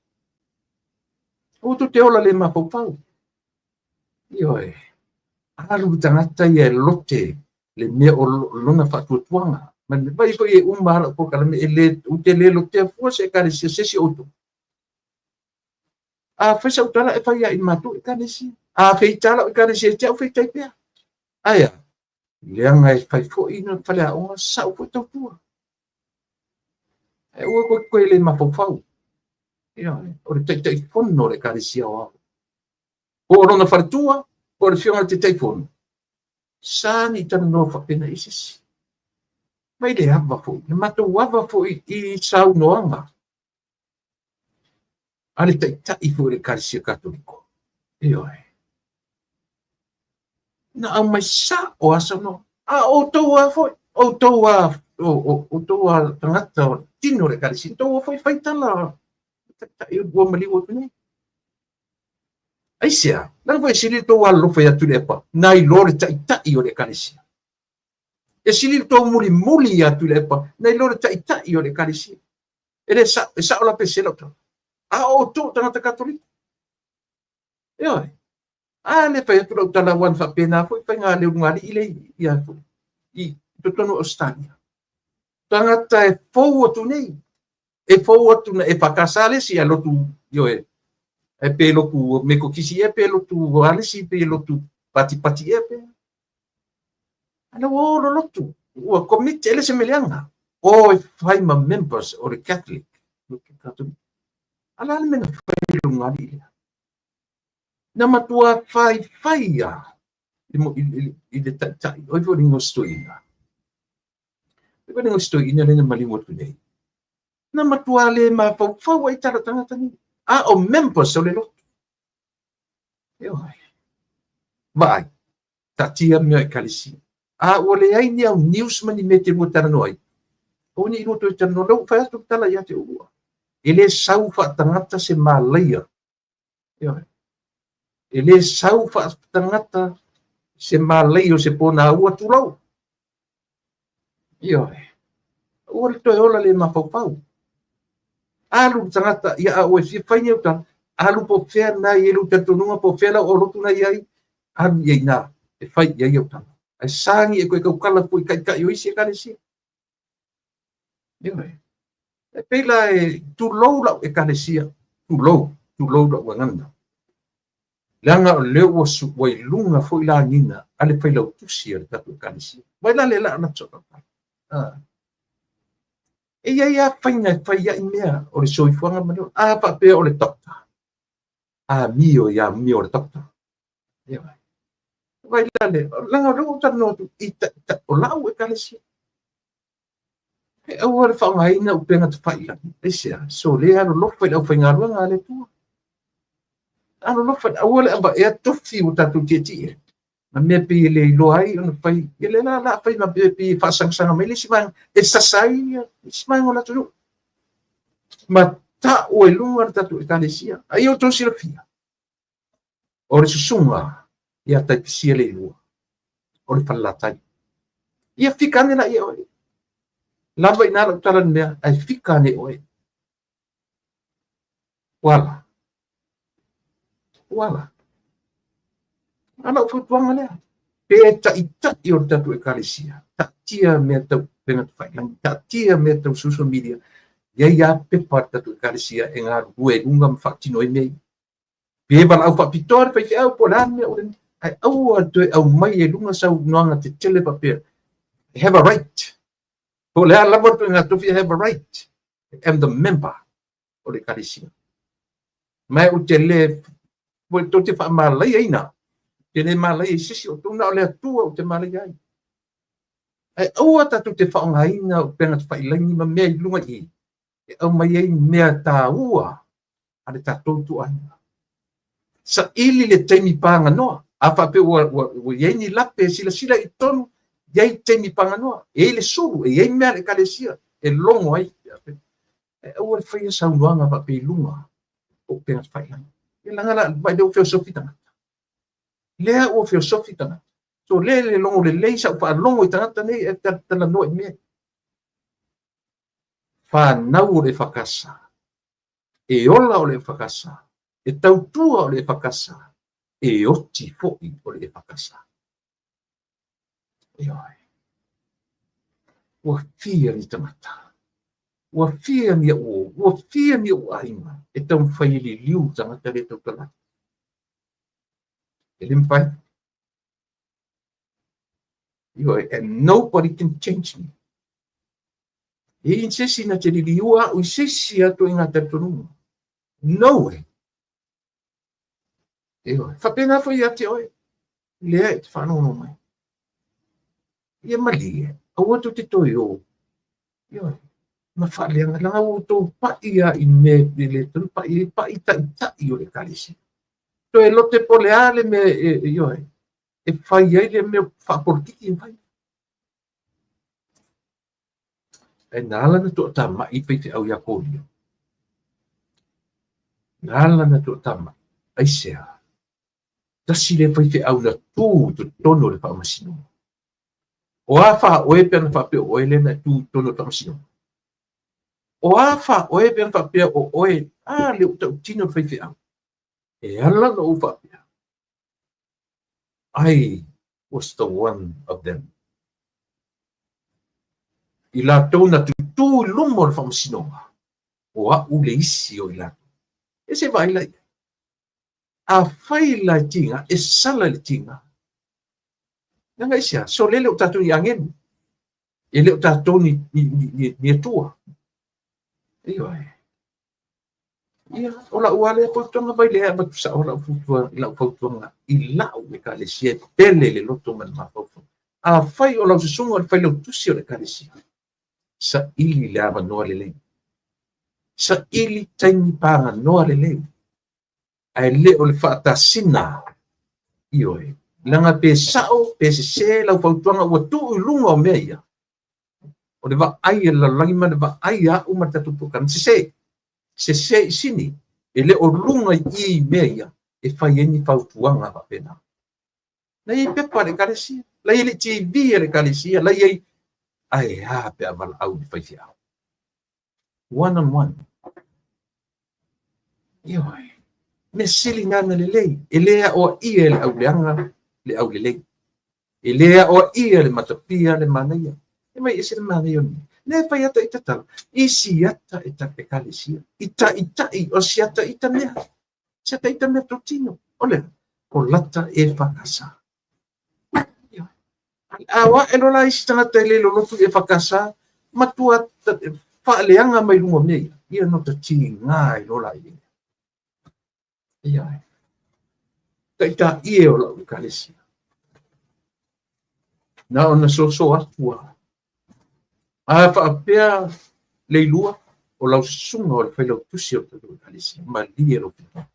Aua tou te ola le mafaufau. Ioe. Alu le tagata ia e lote le mea o lona faatuatuaga. Ma le vai foi e uma lava lau polokalame, e le, ou te le lotea fua se Ekalesia se isi o outou. A fai sau tala e fai lava i le matou Ekalesia. A feita lau Ekalesia ia te au, feita ai pea. Ae a? Leaga e fai foi na faleaoga sau foi tautua. Ae aua tou te toe le mafaufau. Ioe, o le Taitaifono o le Ekalesia Aoao. Po o lona faletua, po o le afioga i le Taitaifono. Sa ni talanoa faapena i se isi. Mai le ava foi, le matou ava foi i saunoaga a le Taitai foi o le Ekalesia Katoliko. Ioe. Na aumai sao lava saunoaga. A o outou lava foi, outou lava, outou lava tagata o tino o le Ekalesia, outou lava foi fai tala Taitai ua maliu atu nei. Aisea? Leaga foi e sili le tou alolofa ia Tuilaepa nai lo le Taitai o le Ekalesia. E sili le tou mulimuli ia Tuilaepa nai lo le Taitai o le Ekalesia. E le sao, e sao la pe sese lau tala. A o outou o tagata Katoliko. Ioe. A le fai atu lau tala aua na faapena foi faiga le ulugalii le ia foi i totonu o Ausetalia. Tagata e fou atu nei. E fou atu na EFKS le isi, ae lotu, ioe, e pe lotu Metotisi ea, pe lotu Alisi, pe lotu Patipati ea, pe. Ana ua o lolotu, ua commit, e le se mea leaga. O e fai ma members o le Catholic. A o le a le mea na fai i le ulugalii lea? Na matua faifai lava i le taitai, o ai foi le igoa o si toeaina? O ai foi le igoa o si toeaina lea na maliu atu nei? Na matua le mafaufau ai tala tagata nei. A o members o le lotu. Ioe. Vaai, taatia mea o Ekalesia. A ua leai ni au news ma ni mea e te lua talanoa ai, aua ne i lua toe talanoa. Lea ua fai atu le tala ia te oulua. E le sau faatagata se malaia. Ioe. E le sau faatagata se malaia o se ponaua, tulou. Ioe. Aua le toe ola le mafaufau. Alu le tagata, ia a ua fia fai ni au tala, alu po o fea na i ai lou talitonuga, po o fea lau lotu na i ai, alu i ai i ina e fai i ai au tala. Ae sagi e toe tautala fua i taitai o isi Ekalesia. Ioe. E pei la e tulou lau Ekalesia, tulou, tulou lau gagana. Leaga o lea ua ua i luga foi lagiga a le failautusi a le tatou Ekalesia. Vai la le laa latu sau tala. E i ai lava faiga e fai ai mea o le soifuaga ma le ola. A faapea o le doctor, amio i amio o le doctor. Ioe. Vai la le, leaga o lea ua ou talanoa atu i taitai o lau Ekalesia. E aua le faaaogaina upega tafailagi. Aisea? Sole alolofa i le aufaigaluega a le Atua. Alolofa, aua le avaea tofi ua tatou tietie. Ma mea pei e le iloa ai ona fai. Ia lea la la fai ma mea pei e faasangasaga mai le isi vaega e sasa ai le isi vaega o le atunuu. Ma tau ai luga le tatou Ekalesia. A ia outou silafia, o le susuga ia Taitisia Leilua, o le Falelatai. Ia fika ane la ia oe. Lava i ina lau tala i le mea, ae fika ane oe. Ua ala. Ua ala. A lau fautuaga lea, pe taitai o le tatou Ekalesia, taatia mea tau upega tafailagi, taatia mea tau social media, i ai lava pepa a le tatou Ekalesia e galulue i luga ma faatino ai mea ia. Pe valaau faapitoa le faifeau po o le a le mea o le ae aua le toe aumai i luga saunoaga tetele faapea, I have a right. Po o le a lava le ituaiga tofi, I have a right. I am the member o le Ekalesia. Ma ou te le, tou te faamalaiaina, te le malaia i se isi o outou, na o le Atua ou te malaia ai. Ae aua tatou te faaaogaina upega tafailagi ma mea i luga i i, e aumai ai mea taua a le tatou ituaiga. Saili le taimi paganoa. A faapea ua i ai ni lape e silasila i totonu, i ai taimi paganoa, e i ai le sulu, e i ai mea a le Ekalesia e logo ai. Ae aua le faia saunoaga faapea i luga o upega tafailagi. Ia leaga la, vaai lea ua feosofi tagata. Lea ua feosofi tagata. So le le logo lelei sa ou faalogo i tagata nei e talanoa i mea. Fanau o le EFKS, e ola o le EFKS, e tautua o le EFKS, e oti foi o le EFKS. Ioe. Ua fia ni tagata, ua fia ni au, ua fia ni ou aiga e taumafai e liliu tagata le tautala. E le mafai. Ioe, and nobody can change me. E i se isi na te liliua au i se isi atu i ngā talitonuga. No way. Ioe, faapena foi ia te oe, lea e te faalogologo mai. Ia malie, aua tou te toe o. Ioe, ma faaleaga, leaga ua outou pai lava i mea e le tatau ona pai ai, pai taitai o le Ekalesia. Toe lote po o le a le mea ioe, e fai ai le mea faapolokiki e fai. Ae na ala ona toatamai faifeau ia Kolia. Na ala ona toatamai. Aisea? Tasi lea faifeau na tu i totonu o le faamasinoga. O a fa oe pe ana faapea o oe lea na tu i totonu o le faamasinoga? O a fa oe pe ana faapea o oe, a le ua tautino le faifeau. E ala ona ou faapea, I was the one of them. I latou na tutū i luma o le faamasinoga, o a'u le isi o i latou. E se vaai la i ai. Afai la e tiga, e sala i le tiga. Leaga aisea? Sole le o tatou ni agelu. E le o tatou ni, ni, ni, ni, ni Atua. Ioe. Ia, o lau lava lea fautuaga vai lea e avatu sao lau fautuaga, lau fautuaga i lau ekalesia e pele le loto ma le mafaufau. Afai o lau susuga o le failautusi o le ekalesia, saili le avanoa lelei. Saili taimi paganoa lelei. Ae le o le faatasina, ioe, leaga pe sao pe sese lau fautuaga ua tuu i luga o mea ia. O le vaai a le lalolagi ma le vaai a au ma le tatou polokalame, sese, sese i sini, e le o luga i i mea ia e fai ai ni fautuaga faapena. La i ai pepa a le Ekalesia, la i ai le TV a le Ekalesia, la i ai, ae a pe a valaau i le faifeau. One on one. Ioe. Mea sili nana lelei, e le aoaia e le auleaga le aulelei. E le aoaia e le matapia le manaia. E mai ese le manaia o le mea. Lea e fai ata ita tala, i siata e ta ekalesia, i taitai o siata ita mea. Siata ita mea totino. O le, o lata e whakasa. A o ae loa la isi tagata e le lolotu i EFKS, matua faaleaga mai luga o mea ia, ia no ta tiga ai loa la i ia. Taitai e o lau ekalesia. Na ona soso atu a. A faapea Leilua, o lau susuga o le failautusi o le tatou ekalesia, malie lou finagalo.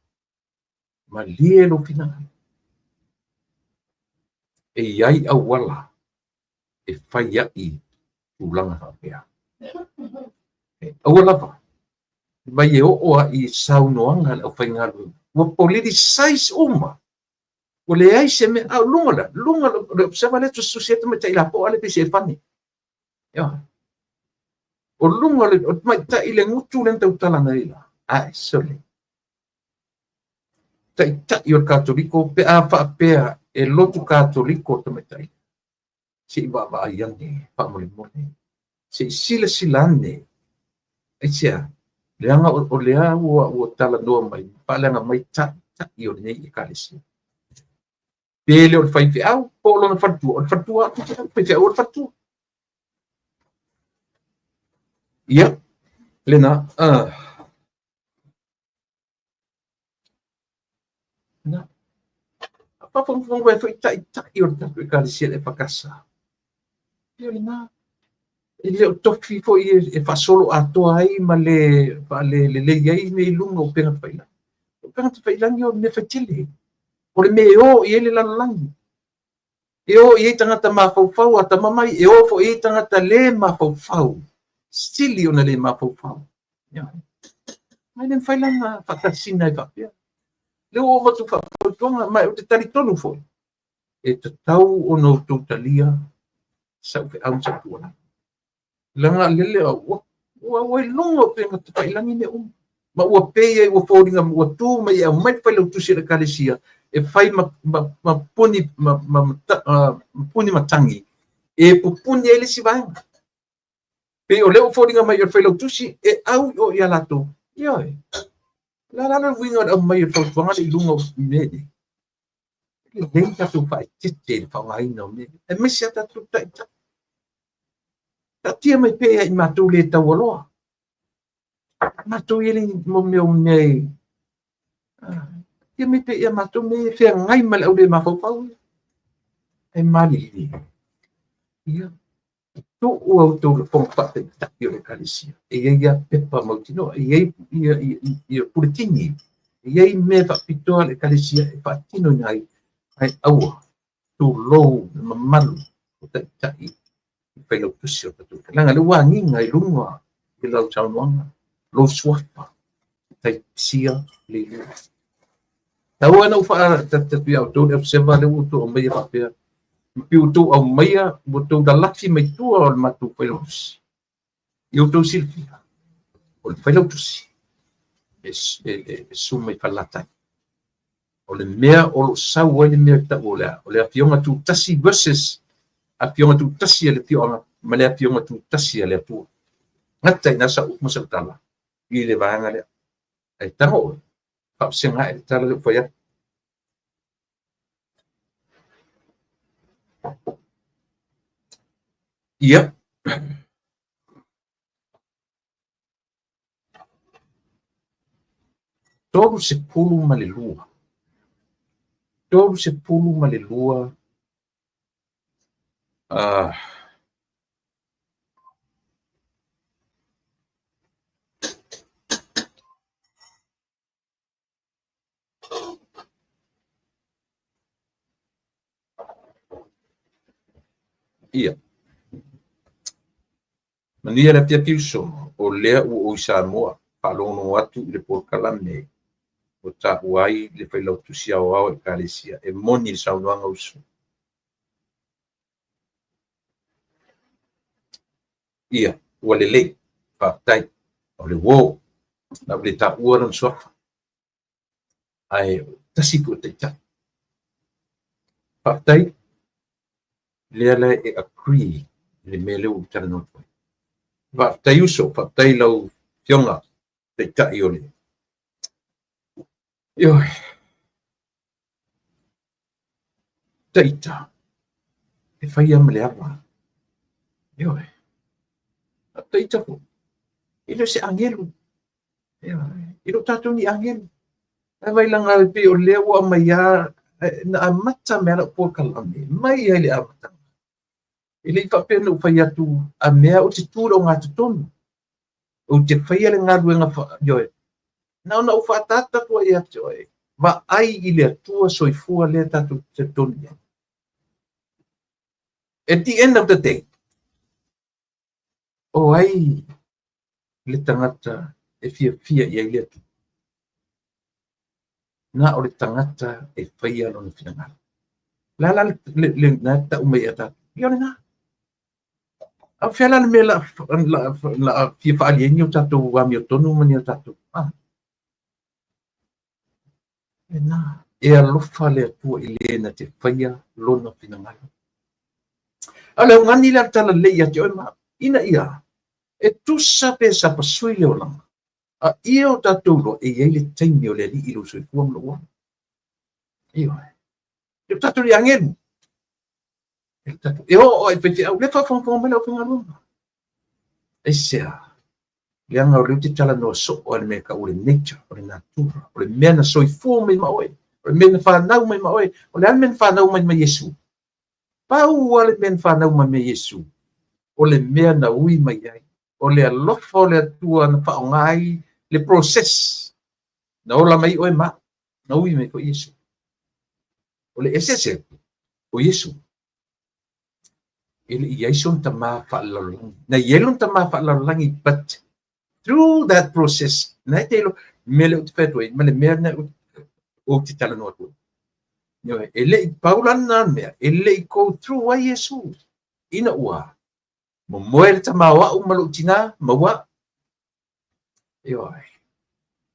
Malie lou finagalo. E i ai auala e fai ai tulaga faapea. E aua lava, mai e oo a i saunoaga a le aufaigaluega, ua politicize uma. Ua leai se mea, a o luga la, luga o le observer lea tusitusi ai tamaitai lapoa lea pei se elefane. Ioe. O luga o le tamaitai le gutu lea na tautala nei la. Ae sole. Taitai o le Katoliko pe a faapea e lotu Katoliko le tamaitai. Se i vaavaai ane faamolemole. Se i silasila ane. Aisea? Leaga o lea ua talanoa mai, faaleaga mai taitai o lenei ekalesia. Pe le o le faifeau, po o lona faletua. O le faletua atu te faifeau o le faletua. Ia, lena. Na. Faafogafoga mai foi taitai o le tatou ekalesia le EFKS. Ia o lena. E le o tofi foi e faasolo atoa ai ma le faalelelei ai mea i luga o upega tafailagi. O upega tafailagi o le mea faitele. O le mea e o i ai le lalolagi. E o i ai tagata mafaufau atamamai, e o foi i ai tagata le mafaufau, sili ona le mafaufau. Mai le mafai la ona faatasina ai faapea. Lea ua ou avatu faafautuaga, ma ou te talitonu foi. E tatau ona outou talia sau feau ma sau tuualalo. Leaga lele ua iloga o upega tafailagi mea uma. Ma ua pei ai ua foliga ua tu mai e aumai le failautusi a le Ekalesia e fai ma puni matagi e pupuni ai le isi vaega. Pei o lea ua foliga mai o le failautusi e au i o ia latou. Ioe. O le a la le uiga o le aumai o le fautuaga lea i luga o mea nei? E lelei le tatou faaeteete i le faaaogaina o mea nei, aemaise a tatou taitai. Taatia mai pea ia i matou le taualoa. Matou e le mo mea o mea e taatia mai pea ia matou mea e feagai ma le au le mafaufau ia. Ae malilie, ia, tuu a outou lafoga faataitai o le Ekalesia. E i ai lava pepa mautinoa, e i ai ia puletini, e i ai mea faapitoa a le Ekalesia e faatinoina ai, ae aua, tulou le mamalu o taitai i failautusi o le tatou Ekalesia. Leaga o lea ua agiga i luga i lau saunoaga, lou suafa, Taisia Leilua. Tau lava ina ou faatatu ia outou le observer lea ua outou aumaia faapea, ma pei ua outou aumaia, ua outou lalafi mai tua o le matou failautusi. Ia outou silafia, o le failautusi e susu mai Falelatai. O le mea o lo o sau ai le mea e tau o le a? O le Afioga Tutasi versus Afioga Tutasi a le afioaga ma le Afioga Tutasi a le Atua. Gata i ina sau upu ma sau tala i le vaega lea. Ae tago oe, faavasega ae le tala lea ua fai atu. Ia. 32. 32 Ia. Manuia le afiafi uso, o lea ua ou i Samoa, faalogologo atu i le polokalame ua taua ai le Failautusi Aoao o Ekalesia. E moni le saunoaga uso. Ia, ua lelei. Faafetai. O le uo. Na ou le taua lona suafa. Ae tasi foi o taitai. Faafetai. Lea la e agree i le mea lea ua ou talanoa atu ai. Faafetai uso, faafetai lau Afioga Taitai o le. Ioe. Taita, e fai lava ma le ava. Ioe. A taita foi, e le o se agelu. Ioe. E le o tatou ni agelu. Ae vailanga e pei o lea ua aumai lava, na amata mai lava lau polokalame, mai lava i le amataga. E le i faapea na ou fai atu a mea ou te tu i le ogatotonu. Ou te faia le galuega, ioe. Na ona ou faaataata atu ai ia te oe, vaai i le Atua soifua lea tatou te talitonu i ai. At the end of the day, o ai le tagata e fiafia i ai le Atua? Na o le tagata e faia lona finagalo. O le a la le tau mai ia tatou? Ia o lena. A o fea la le mea la a fia faaali ai ni o tatou amiotonu ma ni o tatou? Lena. E alofa le Atua i le na te faia lona finagalo. A o le augani lea o le talalelei ia te oe ma au, ina ia e tusa pe sapasui le olaga, a ia o tatou iloa e i ai le taimi o le Alii i lou soifua ma lou ola. Ioe. E o tatou ni agelu. E oo lava i faifeau, lea e faafogafoga mai le aufaigaluega. Aisea? Leaga o lea ou te talanoa soo i le mea e tau o le nature, o le natura, o le mea na soifua mai ma oe, o le mea na fanau mai ma oe. O le a le mea na fanau mai ma Iesu? Pau lava le mea na fanau mai ma Iesu, o le mea na ui mai ai, o le alofa o le Atua na faaaoga ai le process na ola mai oe ma au, na ui mai foi Iesu. O le eseese o Iesu, e le i i ai sona tama faalelalolagi. Na i ai lona tama faalelalolagi, but through that process, na e te iloa, mea lea ou te fai atu ai, ma le mea lea ou te talanoa atu ai. Ioe, e le i pau la lena mea, e le i go through ai Iesu, ina ua momoe le tama o au ma lou tinā, maua au. Ioe.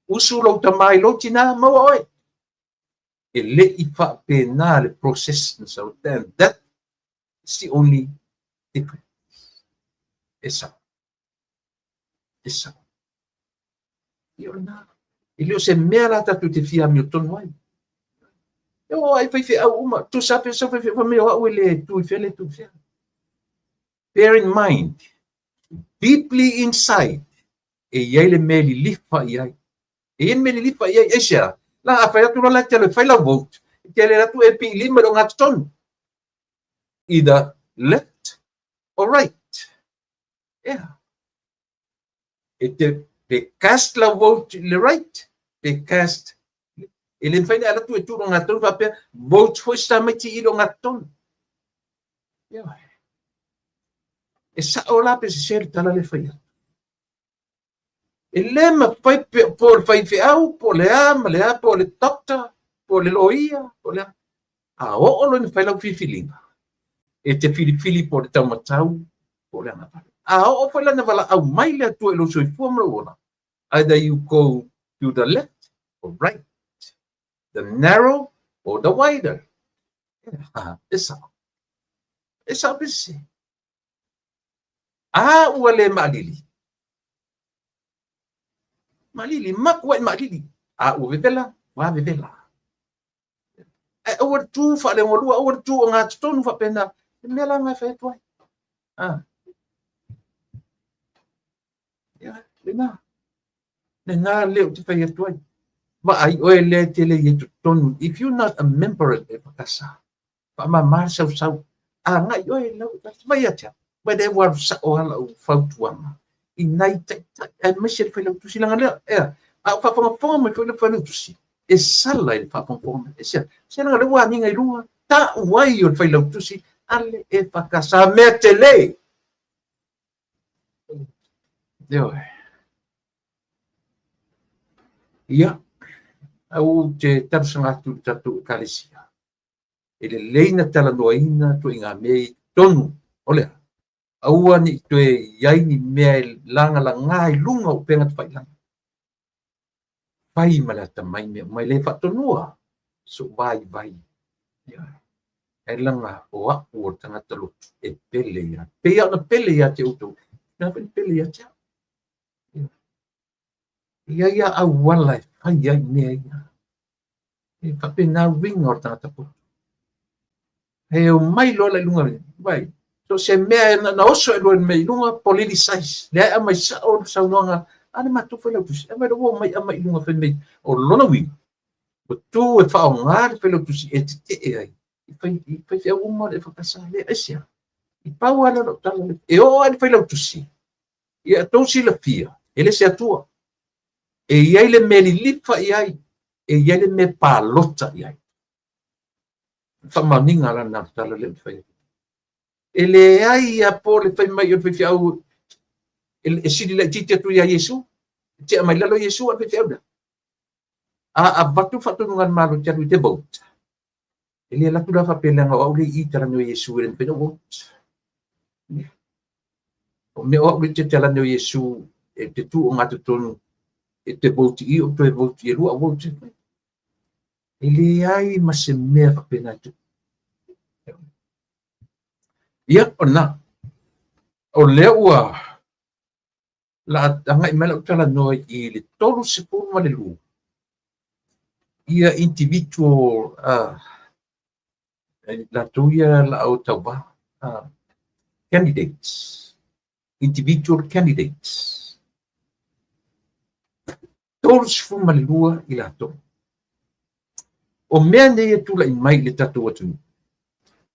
Usu lou tama i lou tinā, maua oe. E le i faapena le process na sau. And that is the only difference. E sao. E sao. Ia o lena. E le o se mea la tatou te fia amiotonu ai. E o ai faifeau uma, tusa pe sau faifeau fai mai o au e le tu i fea le tu i fea. Bear in mind, deeply inside, e i ai le mea e lilifa i ai. E i ai le mea e lilifa i ai, aisea? La a fai atu loa la e te alu e fai lau vote, e te alu atu e pii lima i le ogatotonu. Either left or right. Ea. E te pe cast lau vote i le right, pe cast e le mafai ona alu atu e tu i le ogatotonu faapea vote foi si tamaiti i le ogatotonu. Ioe. E sao la pe sese le tala lea e fai atu. E le mafai pe po o le faifeau, po o le a ma le a, po o le doctor, po o le loia, po o le a. A oo loa ina fai lau filifiliga, e te filifili po o le taumatau, po o le agavale. A oo foi la ina valaau mai le Atua i lou soifua ma lou ola, either you go to the left or right, the narrow or the wider. E sao. E sao pe sese. A ua le maalili. Maalili, matuai maalili. A ua vevela, ua vevela. Ae aua le tu faaleogalua, aua le tu ogatotonu faapena. Le mea la lena e fai atu ai. Ah. Ia, lena. Lena lea ou te fai atu ai. Vaai oe lea e te le i ai totonu. If you're not a member of EFKS, faamama le sausau. Agai oe i lau Vai ia te au. Vai lea ua alu sao lava lau fautuaga i nai taitai aemaise le Failautusi leaga lea, ea, a o faafogafoga mai foi le Failautusi, e sala i le faafogafoga mai. Aisea? Se leaga lea ua agiga i luga, tau ai o le Failautusi a le EFKS, mea tele. Ioe. Ia, ou te talosaga atu i le tatou Ekalesia, e lelei na talanoaina ituaiga mea i totonu o le a? Aua ne i toe i ai ni mea e lagalaga i luga o upega tafailagi. Fai ma le atamai mea uma e le faatonua sou vaivai. Ae leaga o au o le tagata lotu e pele ia. Pei lava ona pele ia te outou, pei ona pele ia te au. E i ai lava auala e fai ai mea ia. E faapena uiga o le tagata poto. E omai loa la i luga, vai, so se mea na oso e loa mai i luga, politicize. Lea e aumai sao le saunoaga a le matou failautusi. Aumai loa ua omai aumai i luga fai mai, o lona uiga, ua tu e faaaoga le failautusi e tetee ai i fai, i faifeau uma le EFKS lea. Aisea? I pau lava lea o lau tala, e oo lava i le failautusi, Ia outou silafia, e le se Atua. E i ai le mea lilifa i ai, e i ai le mea palota i ai. Faamaoniga la lena o le tala lea ou te fai atu. E leai lava po o le fai mai o le faifeau e sili laitiiti atu ia Iesu, e tea mai lalo Iesu a le faifeau lea. A avatu le faatonuga a le Malo e te alu e te vote, e le alu atu la faapea leaga o au le i i talanoa i Iesu e le mafai ona ou vote. O mea o au le te talanoa i Iesu e te tu ogatotonu e te vote i ou toe vote i e lua au vote e fai. E leai ma se mea faapena e tupu. Ia, o lena. O lea ua la agai mai lau talanoa i le 32 ia individual latou ia la o tauva candidates, individual candidates. 32 i latou. O mea nei e tulai mai i le tatou atunuu,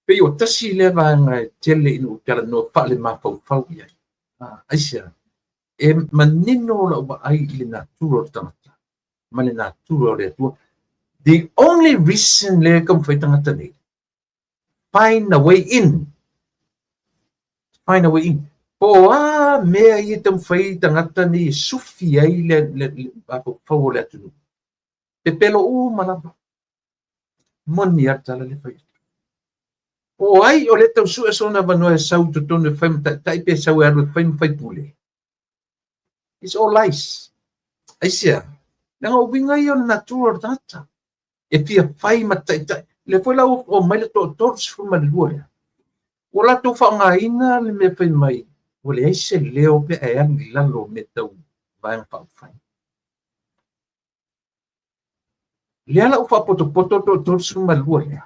pei o tasi lea vaega e tele ina ou talanoa faalemafaufau i ai. Aisea? E manino lau vaai i le natura o le tagata ma le natura o le Atua. The only reason lea e taumafai tagata nei, find a way in. Find a way in. Po o a mea ia e taumafai tagata nei e sufi ai le mafaufau o le atunuu. Pepelo uma lava. Moni lava le tala lea e fai atu. Po o ai o lea e tau sue sona avanoa e sau i totonu e fai ma taitai pe sau e alu e fai ma faipule? It's all lies. Aisea? Leaga o uiga ia o le natura o le tagata. E fia fai ma taitai. Lea foi la ua omai le toa 32 lea. Ua latou faaaogaina le mea fai mai, ua leai se leo pe a e alu i lalo o mea tau Vaega Faaupufai. Lea la ua faapotopoto le toa 32 lea.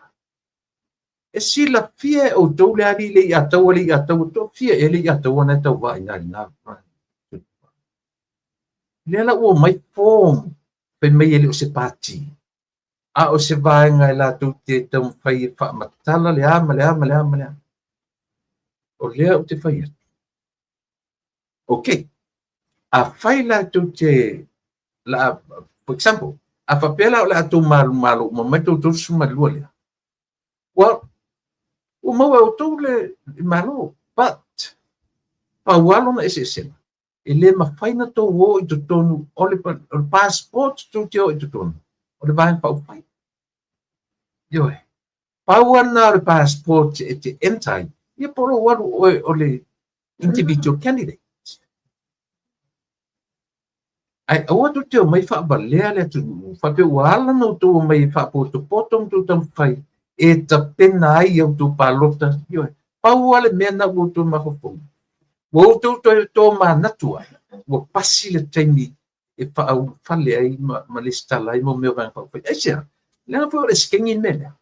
E silafia e outou le alii le iataua le iataua toafia ea le iataua na e tauva i ina i lena. Lea la ua omai form fai mai e le o se pati, a o se vaega e latou te taumafai e faamatala le a ma le a ma le a ma le a. O lea ou te fai atu. Ok, afai la tou te la, for example, a faapea la o le a tou malomalo uma mai tou 32 lea, well, ua maua e outou le Malo, but pau lava lona eseesega, e le mafai ona tou o i totonu o le passport tou te o i totonu o le Vaega Faaupufai. Ioe. Pau lava lena o le passport e te enter ai, ia po o lou alu oe o le individual candidate. Ae aua tou te omai faavalea le atunuu, faapea ua ala ona outou omai e faapotopoto ma outou taumafai e tapena ai a outou palota. Ioe, pau lava le mea lena ua outou mafaufauga. Ua outou toe tomanatu ai, ua pasi le taimi e faaulufale ai ma lesitala ai mo mea o Vaega Faaupufai. Aisea? Leaga foi o le esekeigi le mea lea.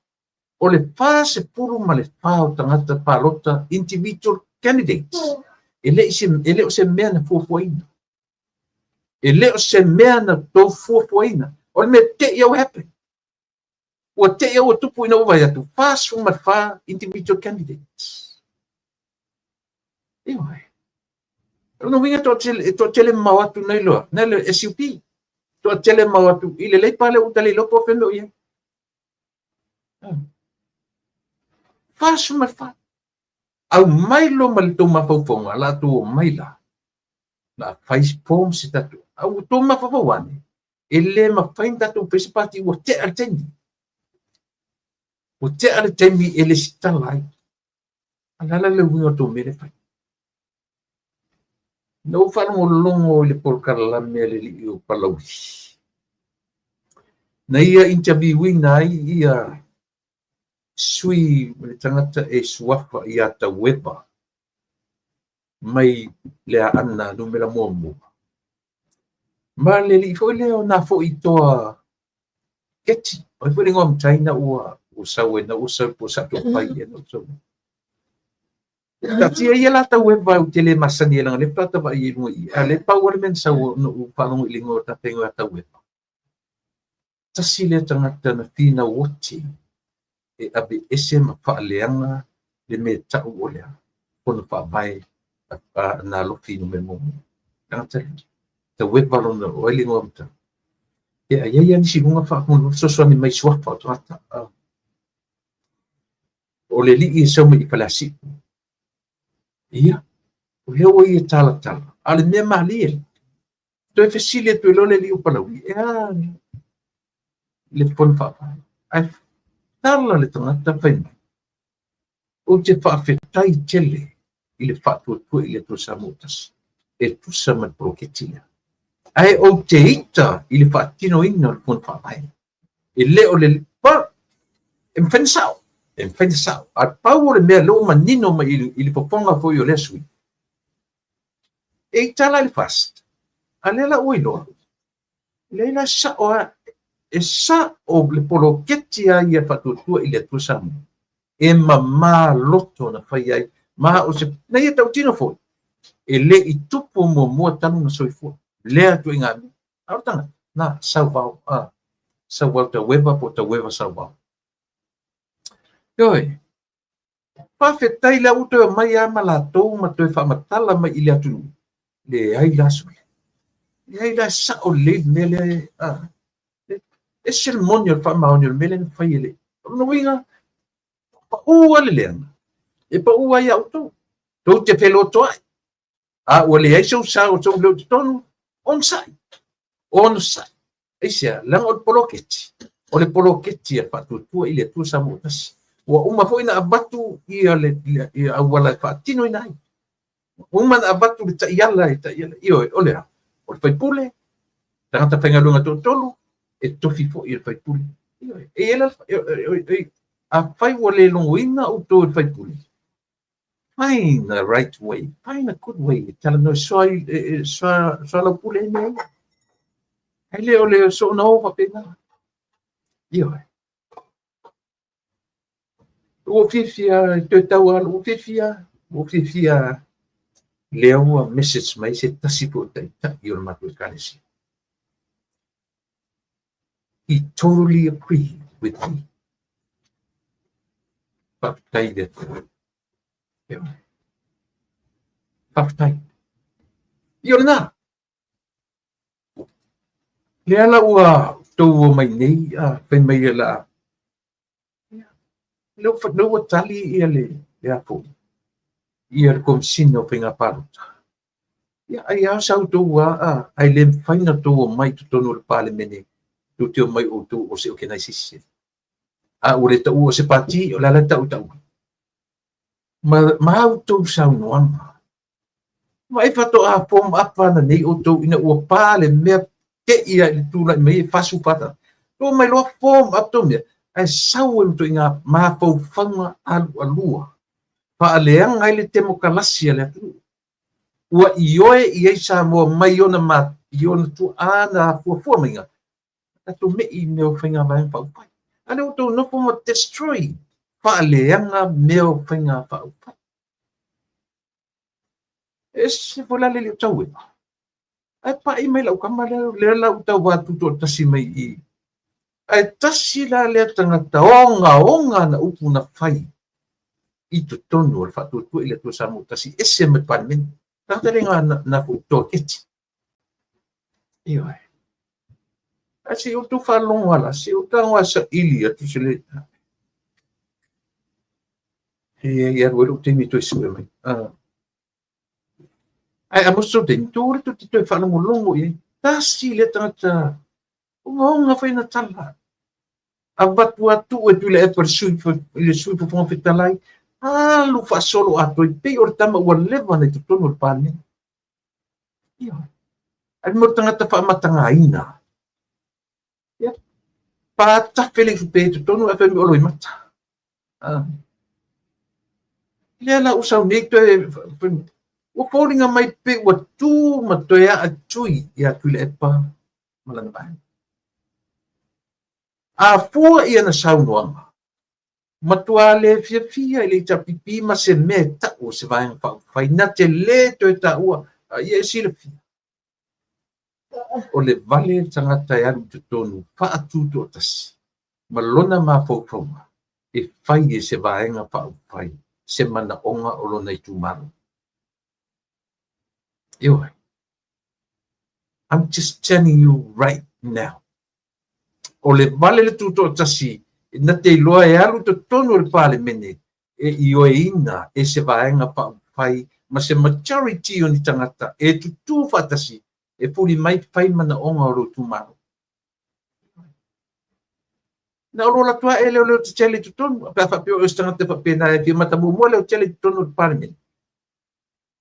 O le 44 o tagata palota individual candidates, e le o se mea na fuafuaina. E le o se mea na tou fuafuaina. O le mea te i ua happen. Ua te i ua tupu ina ua vaai atu, 44 individual candidates. Ioe. O lona uiga e toatele mamao atu nai loa, nai le SUP. Toatele mamao atu i le Leipa lea ua ta le iloa po o fea mea o i ai. 44. Aumai loa ma le tou mafaufauga, la tou omai la, la fai form se tatou. A ua tou mafaufau ane, e le mafai ona tatou fai se pati, ua tea le taimi. Ua tea le taimi e lesitala ai. A o le a la le uiga o tou mea lea e fai? Na ou faalogologo i le polokalame a le alii o Palauli, na ia interview-ina ai ia sui ma le tagata e suafa ia Taueva mai le Aana numera muamua. Ma le alii foi lea o Nafoitoa Keti, o ai foi le igoa matai na ua sau ai, na ua sau po o Satoafai ea na ua sau ai. Taatia ia la Taueva ou te le masani ai leaga o lea faatoa ta vaai i luga i i, a o lea pau lava le mea na sau ona ou faalogo i le igoa o le tagata e igoa ia Taueva. Tasi lea tagata na finau oti e aveese ma faaleaga le mea e tau o le Fono Faavae a Nā Lofi numera muamua. Tagata lea. Taueva lona, o ai le igoa matai? Ia, e i ai lava nisi i luga fesoasoani mai i suafa o tagata. O le alii e sau mai i Faleasiu. Ia, o lea ua ia talatala. A o le mea malie, toe fesili atu ai loa le alii o Palauli, e a le Fono Faavae? Ae tala le tagata fai mai, ou te faafetai tele i le faatuatua i le Atua Samoa tasi e tusa ma le poloketi lea. Ae ou te ita i le faatinoina o le Fono Faavae. E le o le... Well, e mafai ona sao, e mafai ona sao. Ae pau o le mea lea ua manino mai i le fofoga foi o lea sui, e ita la i le FAST, a lea la ua iloa, leai la sao lava, e sao le poloketi lava ia Faatuatua i le Atua Samoa, e mama loto na fai ai, ma o se, na ia tautino foi, e le i tupu muamua talu na soifua, lea ituaiga mea. A o le tagata, na, sauvao, a, sauvao taueva po o taueva sauvao. Ioe, faafetai lea ua toe omai lava ma latou ma toe faamatala mai i le atunuu, leai la sole. Leai la sao lelei le mea lea, a, ese le moni o le faamaoni o le mea lea na fai e le. O lona uiga, pau lava le leaga, e pau lava ia outou. Tou te felotoai. A ua leai sou sao, sou leo i totonu, onosai, onosai. Aisea? Leaga o le poloketi. O le poloketi a le Faatuatua i le Atua Samoa Tasi. Ua uma foi ona avatu ia le ia auala e faatinoina ai. Ua uma ona avatu le taiala e taiala. Ioe, o le a? O le faipule, tagata faigaluega toatolu, e tofi foi e le faipule. Ioe, e i ai la, afai ua le logoina outou e le faipule, find the right way, find a good way e talanoa soalaupule ai mea ia. Ae le o le soona o faapena. Ioe. Ua fiafia toe tau alo, ua fiafia, ua fiafia lea ua message mai se tasi foi o taitai o le matou ekalesia. He totally agreed with me. Faafetai i le Atua. Ioe. Faafetai. Ia o lena. Lea la ua outou omai nei, a fai mai o le a. Ia, lea ua tali ia le, le a foi, ia le Komesina o Faiga Palota. Ia, ai lava sa outou a, ae le mafai ona outou omai i totonu o le Palemene, tou te omai outou o se organization. A ua le taua o se pati, o le a la e tau tau ai? Ma a outou saunoaga. Vaai faatoa form up ana nei outou ina ua pa le mea te'i a i le tulai mai e 44 tagata. Ua omai loa form up tou mea, ae sau ai ma ituaiga mafaufauga alualua, faaleaga ai le temokalasi a le atunuu. Ua ioe i ai Samoa mai ona ma i ona tuaa na fuafua maiga, tatou me'i i mea o faiga vaega faaupufai. A lea ua outou nofo ma destroy, faaleaga mea o faiga faaupufai. E ese foi la le le o tauega. Ae pai mai lau tama lea, lea la ua tauva tutoatasi mai i i. Ae tasi la lea tagata ogaoga ana upu na fai i totonu o le Faatuatua i le Atua Samoa Tasi, ese mai le Palemene. Tagata le na, na foi toaketi. Ioe. Ae se i outou faalogo ala, se i ou tago a saili atu se le. E i alu ai lou taimi toe sue mai. Ae a moso taimi, tou le tou te toe faalogologo i ai. Tasi lea tagata ogaoga foi ana tala. Avatu a tuu e Tuilaepa i le Sui Fofoga Fetalai, alu faasolo atoa e pei o le tama ua leva ona i totonu o le Palemene. Ioe. Ae mo le tagata faamatagaina. Ia, patafe le ifupe i totonu ae fai mai o Loimata. Ah. Lea la ua sau nei toe, ua foliga mai pe ua tu ma toe aa tui ia Tuilaepa ma lana vaega. A fua i ana saunoaga, matua le fiafia i le HRPP ma se mea e tau o se Vaega Faaupufai na te lē toe taua, a ia e silafia, o le vale le tagata e alu i totonu faatutoatasi ma lona mafaufauga e fai e se Vaega Faaupufai se manaoga o lona itumalo. Ioe. I'm just telling you right now. O le vale le tutoatasi na te iloa e alu i totonu o le Palemene e ioeina e se Vaega Faaupufai ma se majority o ni tagata e tutū faatasi e fuli mai fai manaoga o lou itumalo. Na o lou alu atu ae lea o Leotetele i totonu, pe a faapea o se tagata faapena e fia mata muamua Leotetele i totonu o le Palemene.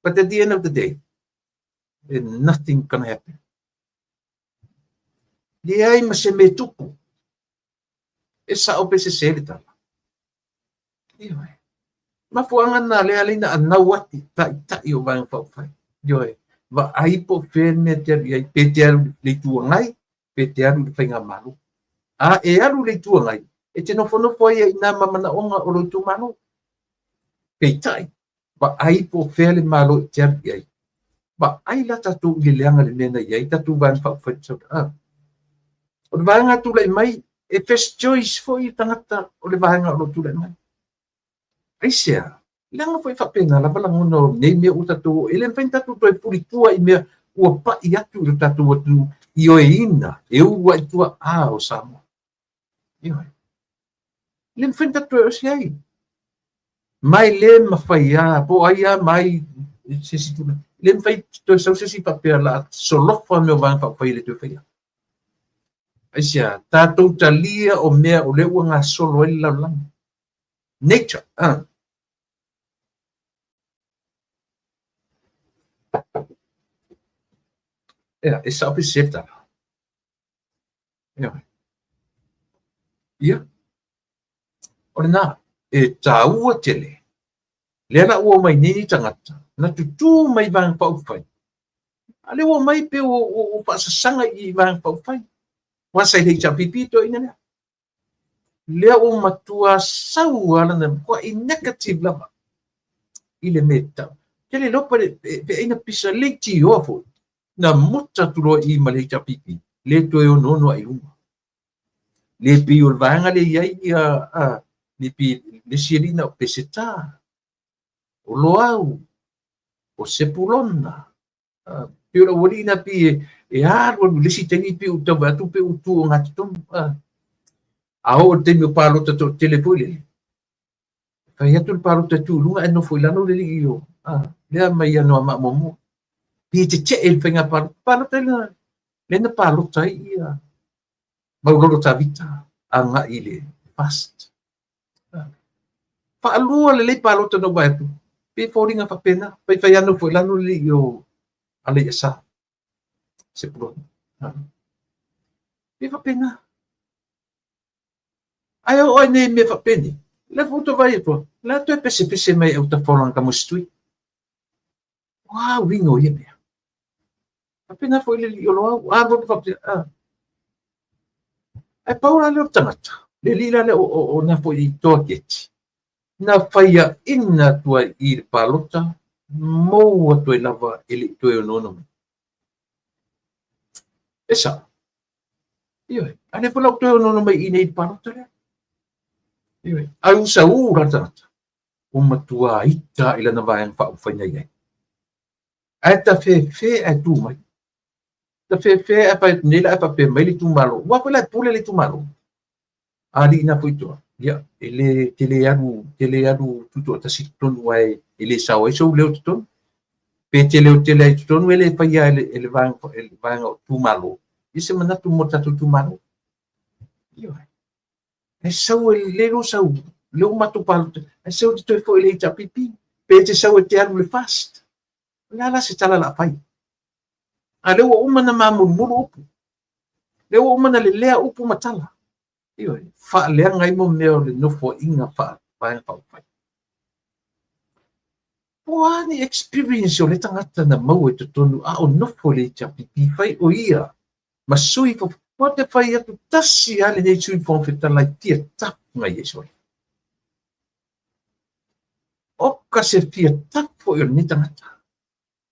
But at the end of the day, there's nothing gonna happen. Leai ma se mea tupu. E sao pe sese le tala. Ioe. Mafuaaga na lea alai na anau atu taitai o Vaega Faaupufai. Ioe. Vaai po o fea le mea e te alu i ai, pe te alu i le Itu Agai, pe te alu i le Faigamalo. A e alu i le Itu Agai, e te nofonofo ai i nā ma manaoga o lou itumalo. Peitai, vaai po o fea le Malo e te alu i ai. Vaai la tatou i le leaga le mea na i ai tatou Vaega Faaupufai ah. O le vaega a tulai mai, e first choice foi le tagata o le vaega o lo o tulai mai. Aisea? Leaga foi faapena lava lagona o nei mea ua tatou, e le mafai ona tatou toe fuli tua i mea ua pai atu i lo tatou atunuu, ioeina e uluai tuaa o Samoa. Ioe. Le mafai ona tatou toe osi ai. Mai le mafai lava, po o ai lava ma ai se isi tulaga. Le mafai toe sau se isi faapea o le a solofa mea o Vaega Faaupufai e le toe faia. Aisea? Tatou talia o mea o lea ua gasolo ai le lalolagi. Nature. Ia, e sao pe sese le tala? Ia. Ia. O lena, e taua tele. Lea la ua omai nei ni tagata, na tutū mai Vaega Faaupufai. A lea ua omai pe ua faasasaga i Vaega Faaupufai. Aua sa i le HRPP toeaina lea. Lea ua matua sau lava lana, matuai negative lava i le mea e tatau. Ou te le iloa pe ai na pisa leitioa foi, na muta atu loa i i ma le HRPP, le toe onoono ae i luga. Le pei o le vaega lea i ai ia, le pei le isi alii na o Peseta, o Loau, o Sepulona, pei o le aualii na pei e alu alu i le isi taimi pei ua tau vaai atu pei ua tu ogatotonu. A oo i le taimi o palota toatele foi lele, fai atu le palota e tu i luga ae nofo i lalo le alii o lea mai Anoamaa muamua. Pei e tetee i le faiga palota. Palota lea na palota ai ia Maulolo Tavita agai i le FAST. Faalua lelei palota na ou vaai atu, pei e foliga faapena, faifai lava nofo i lalo le alii o Alaiasa Sepulona. Pei e faapena. Ae oo ai nei mea faapenei, lea foi ua toe vaai atu, la e toe pesepese mai e autafa o lana tamastitui. O a uiga o ia mea? Faapena foi le alii o Loau, alu alu faapea, a. Ae pau la lea o le tagata, le alii la lea o na foi i Toa Keti, na faiaina atu ai i le palota, mou atu ai lava e le i toe onoono mai. E sao. Ioe. A lea foi la ua toe onoono mai i nei i le palota lea. Ioe. Ae ua saū la le tagata, ua matua ita i lana vaega faaupufai na i ai. Ae tafefe ae tu mai. Tafefe ae fai atu nei la ae faapea mai le itumalo. Aua foi la e pule le itumalo. A alii na foi toa. Ia, e le, te le alu, te le alu tutoatasi i totonu ae e le sao ai sou leo i totonu. Pe te leo tele ai i totonu e le faia e le, e le vaega, e le vaega o itumalo. Ia se manatu mo le tatou itumalo. Ioe. Ae sau e le lo sau, le ua matou palota, ae sau e te toe foi i le HRPP, pe te sau e te alu i le FAST. O le a la se tala o le a fai? A lea ua uma ona mamulumulu upu. Lea ua uma ona lelea upu ma tala. Ioe, faaleaga ai mo mea o le nofoaiga faa-Vaega Faaupufai. Po o a ni experience o le tagata na maua i totonu a o nofo i le HRPP, fai o ia ma sui Fofoga te fai atu tasi lava lenei Sui Fofoga Fetalai fia tafu nai ai sole. Oka se fia tafu foi o lenei tagata.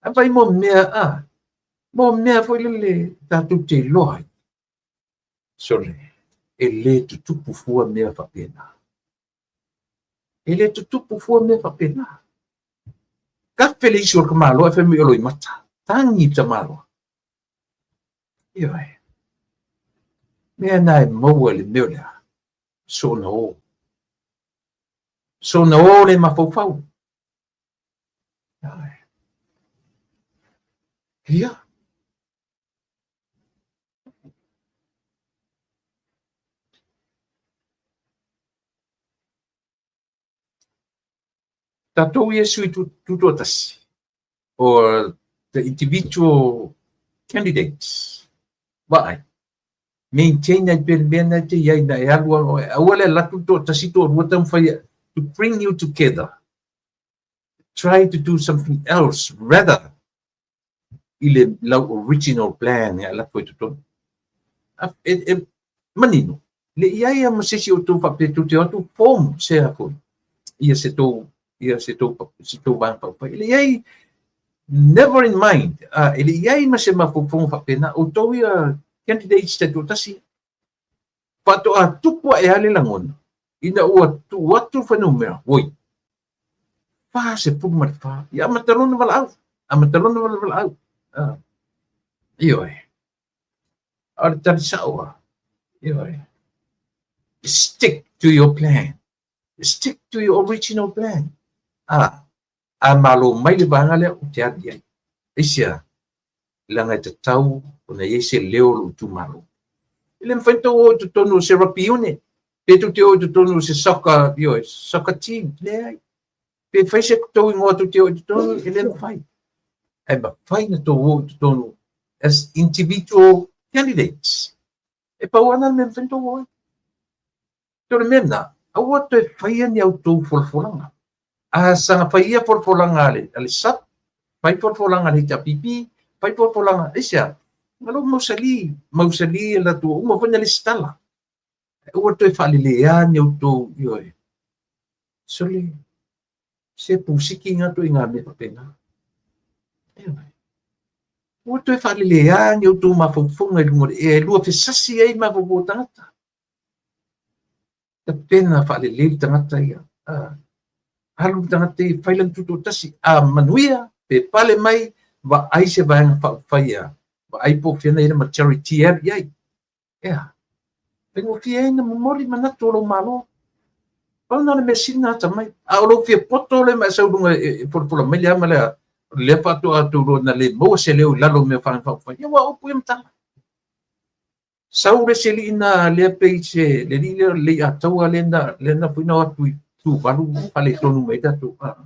Ae vai mo mea a, mo mea foi lele tatou te iloa ai. Sole, e le tutupu fua mea faapena. E le tutupu fua mea faapena. Kafe le isi o le tamaloa e fai mai o Loimata. Tagi le tamaloa. Ioe. Mea na e maua i le mea o le a? Soona o. Soona o le mafaufau. Ioe. Ia. Tatou ia sui tutoatasi or the individual candidates vaai maintain ai pea le mea na e te i ai na e alu aua le alu atu le toatasi toalua taumafai to bring you together try to do something else rather i le lau original plan e alu atu ai totonu. E manino, le i ai a ma se isi o outou faapea tou te o atu form se a foi, ia se tou, ia se tou, se tou vaega faaupufai. E le i ai, never in mind, e le i ai ma se mafaufauga faapena, outou ia candidates taitoatasi, Faatoa tupu ae lava le lagona ina ua tuu atu le fuainumera, oi, 44, ia amata loa ona valaau, amata loa ona valaau. Ioe. A o le tali sao lava, ioe, stick to your plan, stick to your original plan. A malo mai le vaega lea ou te alu i ai. Aisea? Leaga e tatau ona i ai se leo o lou itumalo. E le mafai ona tou o i totonu o se rugby unit, pe tou te o i totonu o se soccer, ioe, soccer team, leai. Pe fai se tou igoa tou te o i totonu, e le mafai. Ae mafai ona tou o i totonu as individual candidates. E pau lava lena o le mea e mafai ona tou o ai. O le mea lena, aua toe faia ni a outou folafolaga. A saga fai ia folafolaga a le SUPP, fai folafolaga a le HRPP, fai folafolaga, aisea? O lo o mausali, mausali e latou, ua uma foi ona lesitala. Aua toe faaleleia ni outou, ioe. Sole, se pusiki nga ituaiga mea faapena. Ioe. Aua toe faaleleia ni outou mafaufauga i luga o le ea e lua fesasi ai mafaufau o tagata. Tapena faalelei le tagata ia. Alu le tagata ia fai lana tutoatasi. A manuia, pe pale mai, vaai se vaega faaupufai ia. Vaai po o fea na i ai le majority e alu i ai. Ea. Faigofie ai ona momoli manatu o lou Malo. Pau lena o le mea sili ona atamai. A o lou fia poto lea ma e sau i luga e folafola mai le a ma le a, o lea faatoa outou iloa na le maua se leo i lalo o mea o vaega faaupufai. Ia aua o upu ia ma tala. Sau le isi alii na lea pei se le alii lea o le Leiataua lea na lea na foi na o atu i Tuvalu faaletonu mai ai tatou a.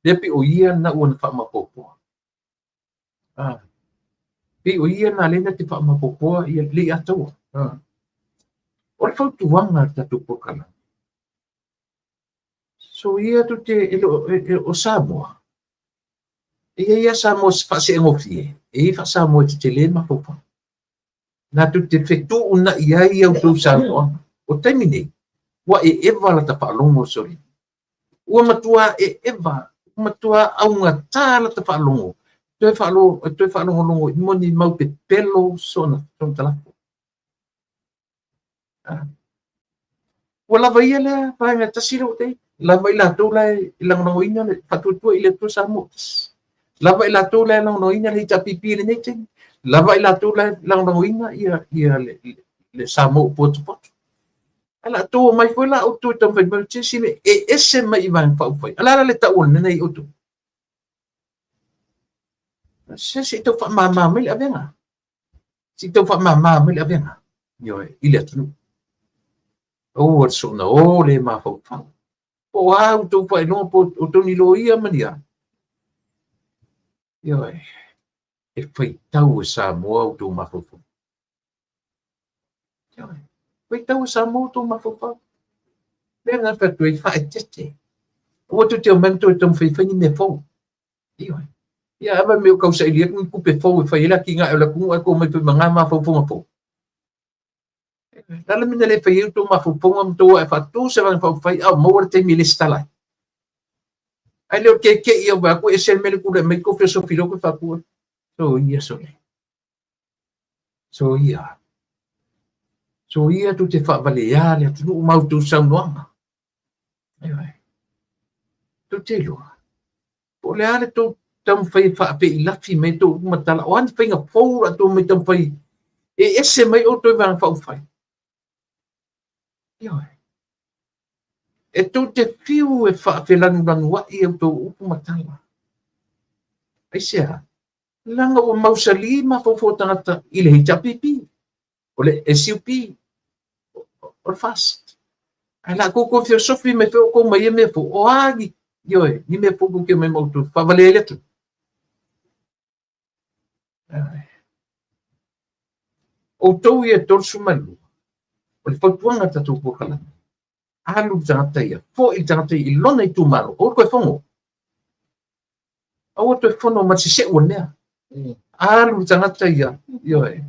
Lea pei o ia na ua na faamaopoopoa. A. Pei o ia na lea na te faamaopoopoa ia Leiataua. A. O le fautuaga a le tatou polokalame. So ia tou te e le o Samoa. E i ai lava Samoa faaseegofie, e i ai faa-Samoa e tetele mafaufau. Latou te fetuunai ai a outou saunoaga. O le taimi nei, ua eeva lata faalogo sole. Ua matua eeva, ua matua augata lata faalogo, toe faalogo, toe faalogologo i moni mau pepelo sona, sona talafo. Ua lava ia lea vaega e tasi lea ua tai. Lava i latou la e lagolagoina le faatuatua i le Atua Samoa tasi. Lava i latou la e lagolagoina le HRPP i lenei taimi. Lava i latou la e lagolagoina ia, ia le, le Samoa potopoto. Ae la outou omai foi la outou e taumafai mai se isi mea e ese mai i Vaega Faaupufai. O le a la le tau o le mea nei outou? Se se i tau faamama mai le avega. Se i tau faamama mai le avega. Ioe, i le atunuu. Aua le soona o le mafaufau. Po o a outou faailoga, po o outou ni loia ma ni a. Ioe, e faitau e Samoa outou mafaufau. Ioe, faitau e Samoa outou mafaufau. Lea na fai atu ai, faaeteete. Aua tou te omai ma toe taumafai e fai ni mea fou. Ioe. Ia, a mea o kau saili atu ni tupe fou e fai ai le atinae o le atunuu ae tou omai foi ma na mafaufauga fou. Le a le mea na le fai ai outou mafaufauga ma outou ae faatu se Vaega Faaupufai a o maua le taimi e lesitala ai. Ae le o le keke'i au vaai atu e ese le mea lea tulai mai tou fesofi loa toe faatu ai. Soia sole. Soia. Soia tou te faavalea le atunuu ma outou saunoaga. Ioe. Tou te iloa. Po o le a le tou taumafai e faafeilafi mai tou upu ma tala, o a ni faiga fou la outou mai taumafai e ese mai outou i Vaega Faaupufai. Ioe. E tou te fiu e faafelanulanuai a outou upu ma tala. Aisea? Leaga ua mausali mafaufau o tagata i le HRPP, o le SUP, o le FAST. Ae la tou toe feosofi mai foi outou ma ia mea fou, o a ni, ioe, ni mea fou tou te omai ma outou faavalea ai le atunuu. Outou ia e 32, o le fautuaga a le tatou polokalame, alu le tagata ia, foi le tagata ia i lona itumalo, aua toe fono. Aua toe fono ma le seseu o le mea. Alu le tagata ia, ioe,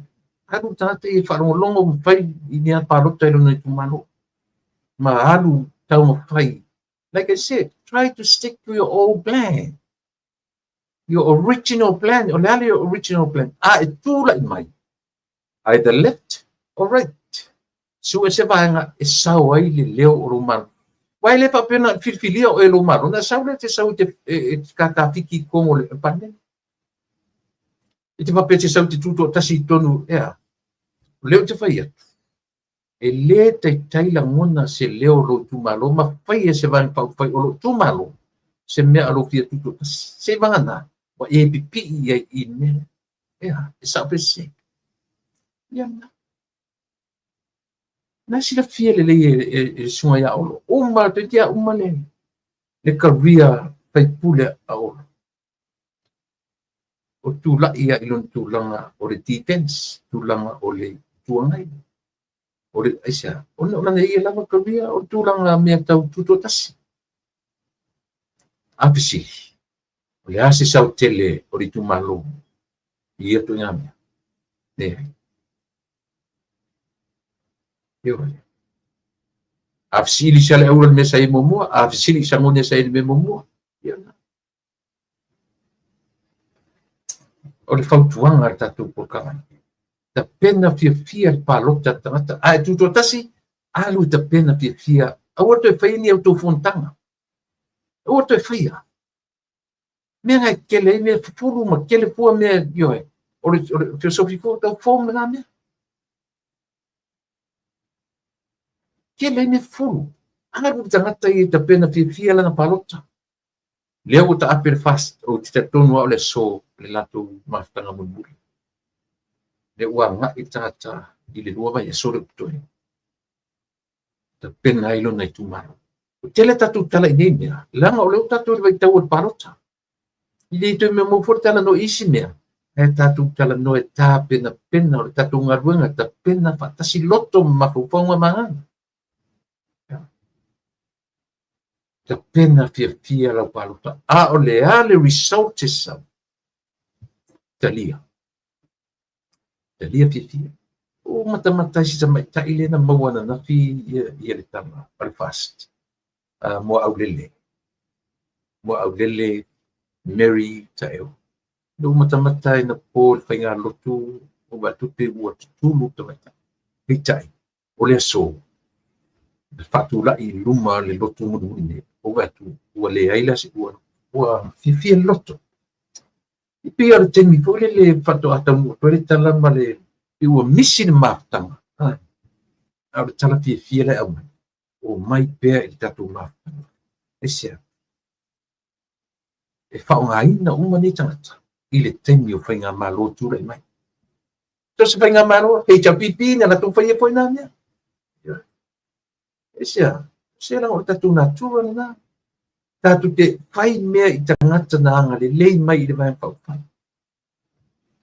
alu le tagata ia e faalogologo ma fai i ni palota i lona itumalo. Ma alu taumafai. Like I said, try to stick to your old plan. Your original plan. O le a le original plan? A e tulai mai, either left or right. Sue se vaega e sao ai le leo o lou Malo. Aua e le faapea na filifilia oe e lou Malo, na sau lea e te sau e te, e, e te kākāfiki i totonu o le Palemene. E te faapea e te sau e te tutoatasi i totonu, ea. O lea ou te fai atu, e le taitai lagona se leo o lou itumalo ma faia se Vaega Faaupufai o lou itumalo se mea a lou fia tutoatasi. Seiavagana, ua e pipii i ai i le mea lea. Ea, e sao pe sese. Ia lena. Na silafia lelei e le susuga ia Olo. Uma, toeitiiti lava uma le career faipule a Olo. O tulai lava i lona tulaga o le defense, tulaga o le Itu Agai. O le, aisea? Ona o lana ia lava career o le tulaga mea tau tutoatasi. A fesili, o le a se sao tele o le itumalo i ia ituaiga mea? Leai. Ioe. A fesili i Saleaula i le mea sa i ai muamua, a fesili i Sagonia sa i ai i le mea muamua, ia na. O le fautuaga a le tatou polokalame, tapena fiafia le palota a le tagata, a e tutoatasi, alu e tapena fiafia, aua le toe faia ni a outou fonotaga, aua le toe faia. Mea na e tele ai mea fufulu ma tele fua mea, ioe, o le fesofi fua, tau form lena mea. Tele ai mea fufulu. Alu le tagata ia e tapena fiafia lana palota. Lea ua taape le FAST, ou te talitonu lava o le aso le latou mafutaga mulimuli. Lea ua agai le tagata i le 2 vaiaso lea ua totoe. Tapena ai lona itumalo. Ua tele a tatou tala i nei mea, leaga o lea ua tatou i le vaitau o le palota. E le toe maumau foi le talanoa i isi mea, ae tatou talanoa e tapenapena o le tatou galuega, tapena faatasi loto ma mafaufauga ma agaga. Tapena fiafia lau palota, a o le a le result e sau? Talia. Talia fiafia. Ua matamata ai si tamaitai lea na maua ananafi ia le tala o le FAST. Muaaulele. Muaaulele Mary Taeo. Na ua matamata ai na po i le faigalotu o vaai atu pe ua tutulu le tamaitai. Peitai, o le aso, na faatulai i luma le lotu mulimuli nei, ua vaai atu ua leai la se ua, ua fiafia le loto. E pei o le taimi foi lele faatoa taunuu atu ai le tala ma le pei ua misi le mafutaga, a o le tala fiafia la e aumai, omai pea i le tatou mafutaga. Aisea? E faaaogaina uma nei tagata i le taimi o faigamalo tulai mai. So se faigamalo, HRPP na latou faia foi na mea. Aisea? Se leaga o le tatou natura lena. Tatou te fai mea i tagata na agalelei mai i le Vaega Faaupufai.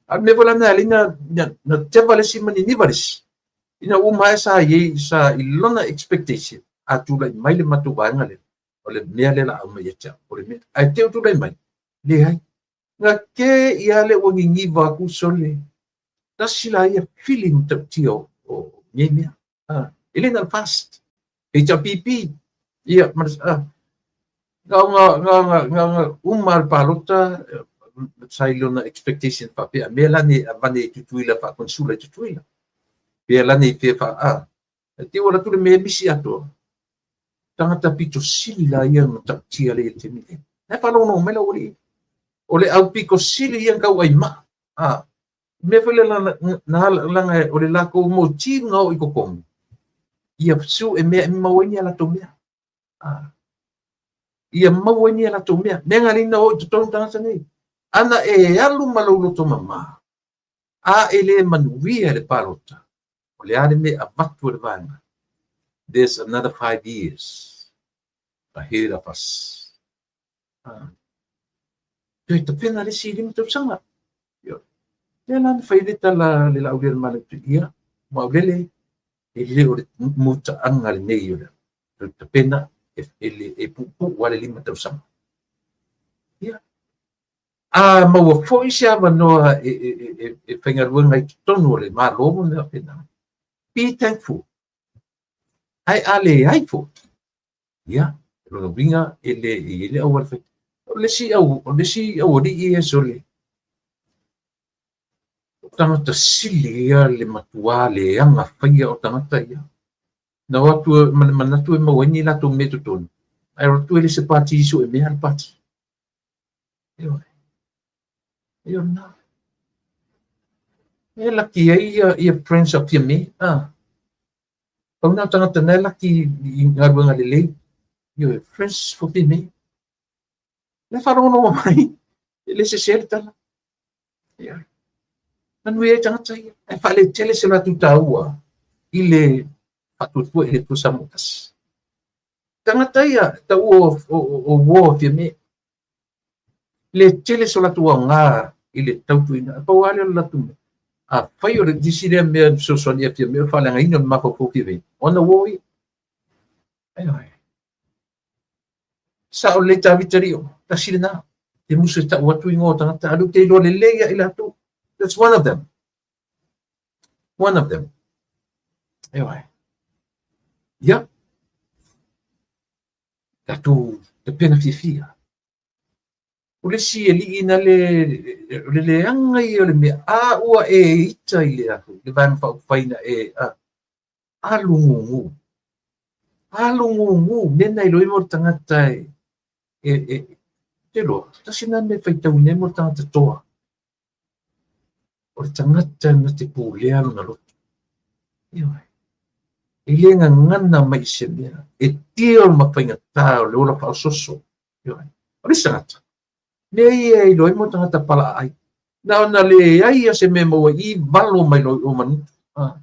A o le mea foi la lena e ala ai na teva le isi ma niniva le isi. Ina ua uma ae sa i ai, sa i lona expectation, a tulai mai le matou vaega lea, o le mea lea o le a aumai ia te au, o le mea, ae te i ua tulai mai, leai. Na te i lava lea ua niniva atu sole, tasi la ia fili matautia o nei mea. E le na o le FAST, HRPP, ia, ma le, na ona, na ona, na ona uma le palota, sa i lona expectation faapea, a mea la nei avane i Tutuila faa-consular i Tutuila. Pea la nei fea faa, a, te i ua alu atu le mea misi atoa. Tagata pito sili la ia matautia lea i le taimi nei. Na e faalogologo mai lau alii. O le au pito sili ia na tau ai maa. Mea foi lea na laga o le latou motive na oo i totonu, ia sue mea e maua ai ni a latou mea. Ia maua ai ni a latou mea. Mea na alii na oo i totonu tagata nei. Ana e alu ma lou loto mama, a e le manuia i le palota, o le a le mea e avatu e le vaega? There's another 5 years ahead of us. Toe tapena le isi 5 tausaga. Lea la na fai le tala le Laaulialemalo ia, Maulele, e le o le mutaaga lenei o le toe tapena e puupuu lava le 5 tausaga. Ia, a maua foi se avanoa e faigaluega i totonu o le Malo ma mea faapena, be thankful. Ae a leai foi, ia, o lona uiga e le i ai le auala fai. O le isi au, o le isi aualii ia sole, o tagata sili ia le matua leaga faia o tagata ia. Na o atu ma le manatu e maua ai ni latou mea i totonu, ae o atu e le se pati sue mea le pati. Ioe. Ioe lena. E laki ai ia Prince of Fiame. Ah. Pau na o tagata na e laki i galuega lelei. Ioe, Prince for Fiame. Le faalogologo mai, e le sese le tala. Ioe. Manuia ai tagata ia. Ae faaletele se latou taua i le Faatuatua i le Atua Samoa tasi. Tagata ia taua o uo o Fiame. Le tele so latou aoga i le tautuaina. Pau lava lea o le latou mea. Afai o le isi lea mea e fesoasoani ia Fiame o le faaleagaina o le mafaufau Fiame, o ana uo ia. Ioe. Sao lelei Tavita Lio, tasi lena. Te musu e tau atu ingoa o tagata, a lea ou te iloa lelei ia i latou. That's one of them. One of them. Ioe. Ia. Tatou tapena fiafia. O le isi alii na le, o le leaga ia o le mea, a ua e ita i le afu, le vaega faaupufai na e, a, alu gugu. Alu gugu, mea na iloa ai mo le tagata e, e, e, te loa, tasi na mea faitauina ai mo le tagata toa. O le tagata na te pulea lona loto. Ioe. E le gagana mai i se mea, e deal ma faigata o le ola faaososo. Ioe. O le isi tagata, mea ia e iloa ai mo tagata palaai. Na ona leai a se mea maua i valo mai loa i o manutu. Ah.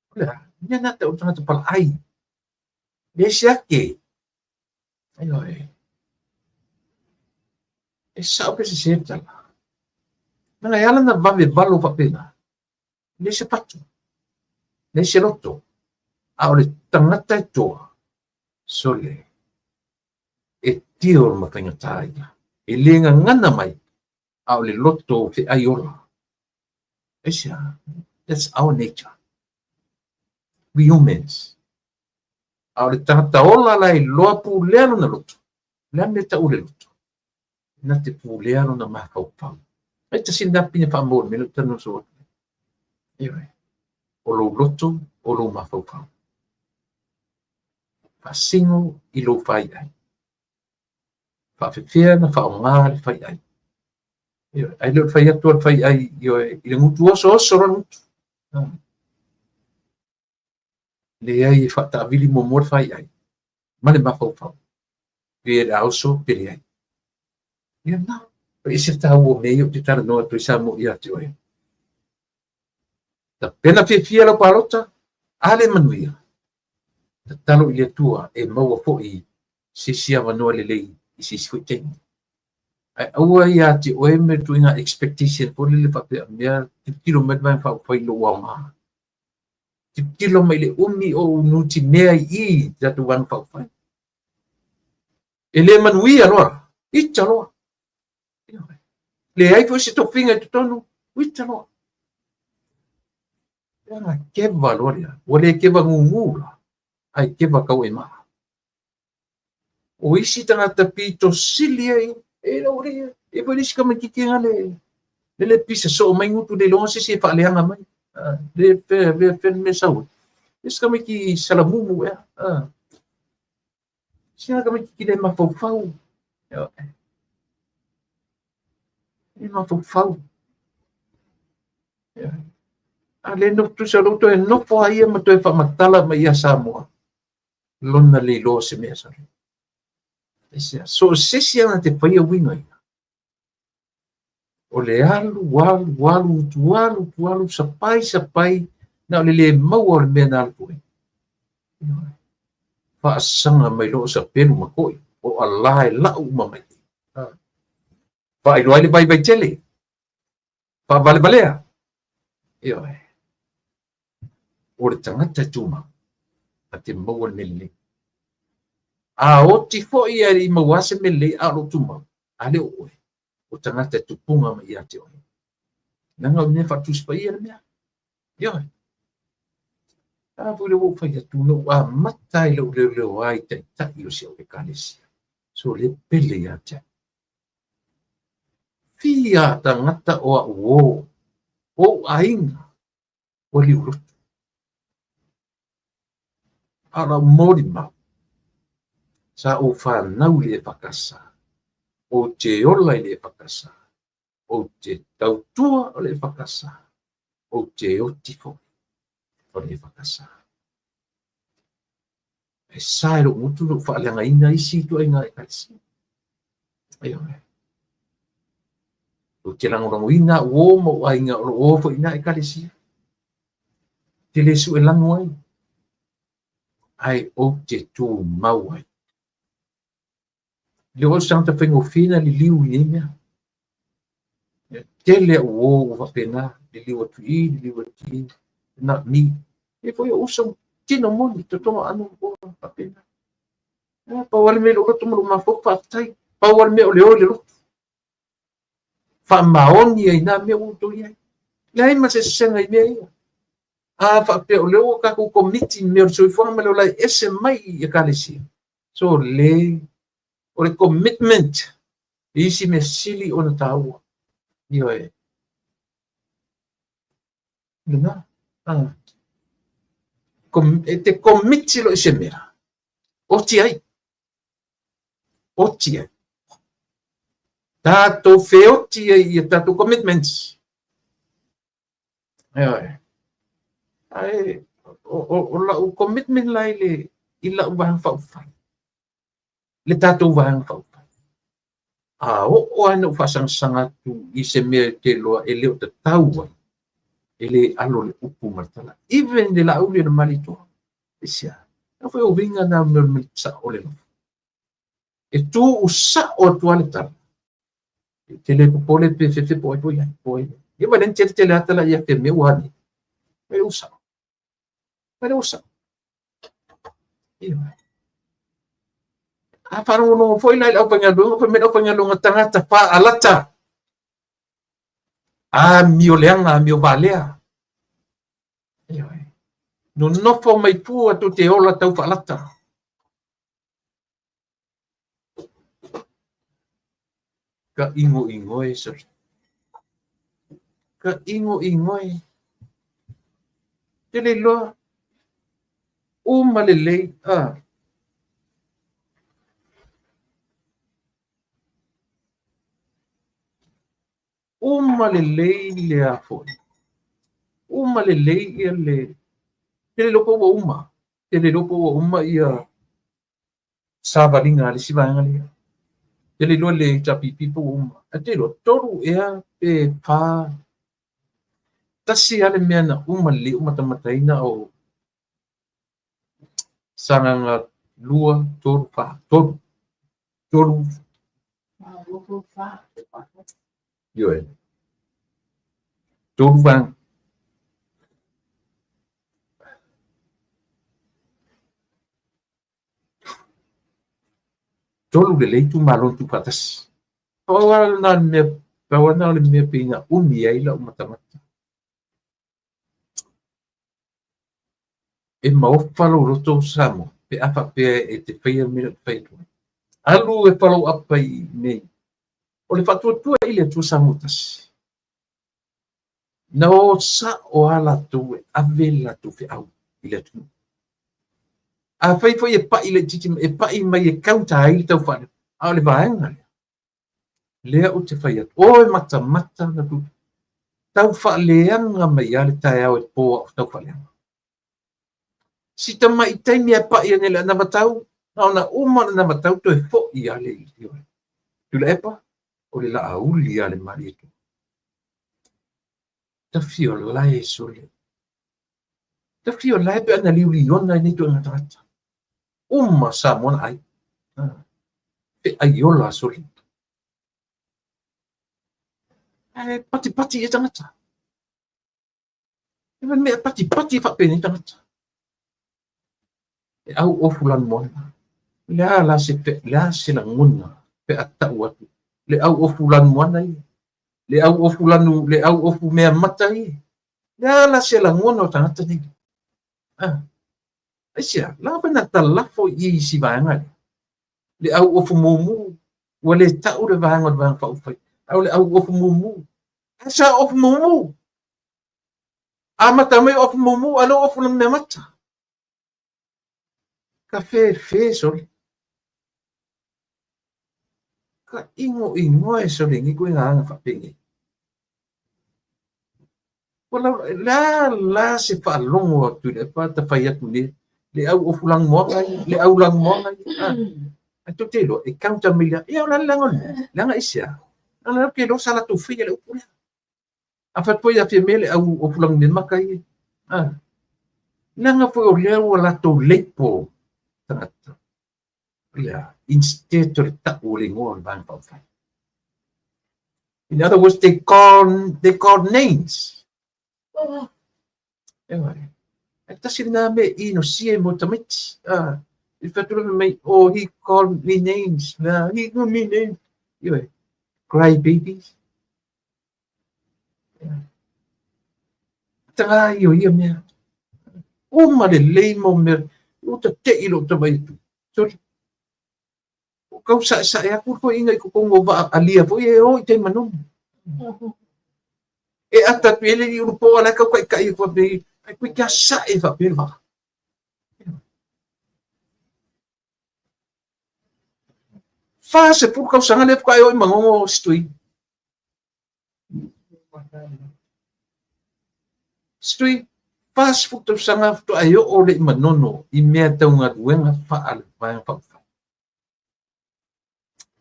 O le a, mea na te o tagata palaai. Leai se ake. Ioe. E sao pe sese le tala. Leaga e ala ona vave valo faapena, e leai se fatu, leai se loto, a o le tagata e toa, sole, e deal ma faigata ia. E le gagana mai, a o le loto feai ola. Aisea? That's our nature. We humans. A o le tagata ola la e iloa pulea lona loto. O le a le mea e tau o le loto? Na te pulea lona mafaufau. Ai tasi lena pine faamau o le mea lea ou te talanoa soo atu nei. Ioe. O lou loto, o lou mafaufau. Faasino i lou faiai. Faafefea na faaaoga le faiai. Ioe. Ai le o le fai atu o le faiai, ioe, i le gutu oso oso loa le gutu. Leai e faataavili muamua le faiai ma le mafaufau. Pe le a oso pe leai. Ia na, e ese le taua o mea ia ou te talanoa atu ai Samoa ia te oe. Tapena fiafia lau palota, a le manuia. Tatalo i le Atua e maua foi se isi avanoa lelei i se isi foi taimi. Ae aua ia te oe me le ituaiga expectation foi lele faapea mea tilotilo mai le Vaega Faaupufai i lou aoga. Tilotilo mai i le umi o ou nutimea i i i le tatou Vaega Faaupufai. E le manuia loa, ita loa. Leai foi se tofiga i totonu, ita loa. Leaga keva loa lea. Ua le keva gugu la, ae keva kau e maa. O isi tagata pito sili ai, e lau le, e foi le isi tamaititi na le, le le pisa soo mai gutu le iloga se isi e faaleaga mai. Le fe, le fe le mea sau ai. Isi tamaiti salamumu ea. Sina tamaititi le mafaufau. Le mafaufau. A le nofo tusa lou toe nofo a ia ma toe faamatala mai ia Samoa. Lona le iloa se mea sale. So o se isi ana te faia uiga ia. O le alu, alu, alu, utu alu, utu alu, sapai, sapai, na o le le maua o le mea na alu atu ai. Faasaga mai loa o sapelu ma koi, o ala e lau uma mai. Faailoa ai le vaivai tele, faavalevalea. Ioe. O le tagata e tumau, a te maua le mea lelei. A oti foi ae le i maua se mea lelei, a o lo o tumau, a le o oe, o tagata e tupuga mai ia te oe. Leaga o le mea faatusi paia le mea. Ioe. A foi le ua ou fai atu, na ou amata ai lou leoleoa i taitai o si au ekalesia. So le pele ia te au. Fia tagata o au o, o ou aiga, ua liulotu. A o lau molimau, sa ou fanau i le EFKS, ou te ola i le EFKS, ou te tautua o le EFKS, ou te oti foi o le EFKS. E sa e lou gutu lou faaleagaina isi ituaiga ekalesia. Ioe. Ou te lagolagoina au o ma ou aiga o lo o foi i na ekalesia. Te le sue lanu ai. Ae ou te tumau ai. Le o se tagata faigofie na liliu i nei mea. E tele au uo ua faapena, liliu atu i, liliu atu i, not me. E foi o uso, tino moni, totoga ano ua faapena. E pau lava le mea i lou loto ma lou mafaufau, faafetai. Pau lava le mea o le o i le lotu. Faamaoni ai nā mea ua outou i ai. Leai ma se sesega i mea ia. A faapea o lea ua tatou komiti i mea o le soifuaga ma le ola e ese mai i ekalesia. So le, o le commitment i isi mea sili ona taua. Ioe. Lena. Ah. E te komiti loa i se mea, oti ai. Oti ai. Tatou feoti ai i a tatou commitments. Ioe. Ae o lau commitment la i le i lau vaega faaupufai. Le tatou vaega faaupufai. A oo lava ina ou faasagasaga atu i se mea ou te iloa e le o tatau ai, e le alo le upu ma le tala. Even le Laauli o le Malietoa. Aisea? A foi o uiga na o le mea sao o le alofa. E tuu sao atu lava le tala. E te le popole pe fefe po o ai po o ai, po o ai. Ia ma le tele tele ata la ia te mea ua ni. Mai le sao. Mai le sao. Ia. A faalogologo foi la i le aufaigaluega, fai mai le aufaigaluega tagata faalata. Amio leaga, amio valea. Ioe. Nonofo mai fua tou te ola tau faalata. Ka ʻigoʻigoe sole. Ka ʻigoʻigoe. Tele loa. Uma lelei. Ah. Uma lelei le a foi. Uma lelei ia le tele loa pe ua uma. Tele loa pe ua uma ia savaliga a le isi vaega lea. Tele loa le HRPP pe ua uma. Ae te iloa, 3 ea pe 4, tasi lava le mea na uma lelei ou matamataina o Sagaga 2, 3, 4, 3. 3. Ioe. 3 vaega. Tolu lelei itumalo na tuufaatasi. Pau lava lena o le mea, pau lava lena o le mea pei na umi ai lau matamata. E maofa lou loto Samoa pe a faapea e te faia le mea lea ou te fai atu ai. Alu e follow up ai i mea ia. O le faatuatua i le Atua Samoa tasi. Na o sao lava latou e ave le latou feau i le atunuu. Afai foi e pai laitiiti mai, e pai mai e counter ai le tau faaleo, a o le vaega lea, lea ou te fai atu, o e matamata na tu, tau faaleaga mai lava le taeao e po a o tau faaleaga. Si tamai taimi e pai ane le anavatau, na ona uma le anavatau toe foi lava le ioe. Tuilaepa, o le laauli lava le Malietoa. Tafi o lae sole. Tafi o lae pe ana liuliona i nei ituaiga tagata. Uma Samoa na ai. Feai ola sole. Ae patipati ia tagata. E mea patipati e faapenei tagata. E au ofu lanumoana. Le a la se, le a se lagona pe a tau atu. Le au ofu lanumoana ia. Le au ofu lanu, le au ofu mea mata ia. Le a la se lagona o tagata nei. Ah. Aisea, la foi na talafo i isi vaega lea. Le au ofu mumu, ua le tau le vaega o le Vaega Faaupufai, a o le au ofu mumu. Ae sa ofu mumu. Amata mai ofu mumu, a lea ua ofu lana mea mata. Ka fefe sole. Ka ʻigoʻigoe sole i nei ituaiga aga faapenei. Ua lau, le a la se faalogo atu i le pa ta fai atu nei, le au ofu lanumoana ia, le au lanumoana ia. Ah, ae tou te iloa, e counter mai lea, ia o le a le leaga o le mea? Leaga aisea? Leaga o lea ou te iloa sa latou faia le upu lea. A fai atu foi ia Fiamē le au ofu lanumemaka ia. Ah. Leaga foi o lea ua latou label tagata. Ia, instead o le tau o le igoa o le Vaega Faaupufai. In other words, they call names. Ewa. E tasi lena mea inosia mo tamaiti. Ah, i whatu mai, "Oh, he called me names. Nah, he called me names." Ioe, cry babies. Yeah. Tanga i o ia mea. Uma lelei mo mea. O ta te i lo tamai tu. Sorry. O kau sa sa e aku ko inga i ko ngo va alia fo e o i te manu. E ata tu ele i uru po ala kau kai kai ko be ai kui kia sa e fa pe va. 40 tausaga le faatoa e oo i Manono Street. Street 40 tausaga faatoa e oo le i Manono i mea tau galuega faale-Vaega Faaupufai.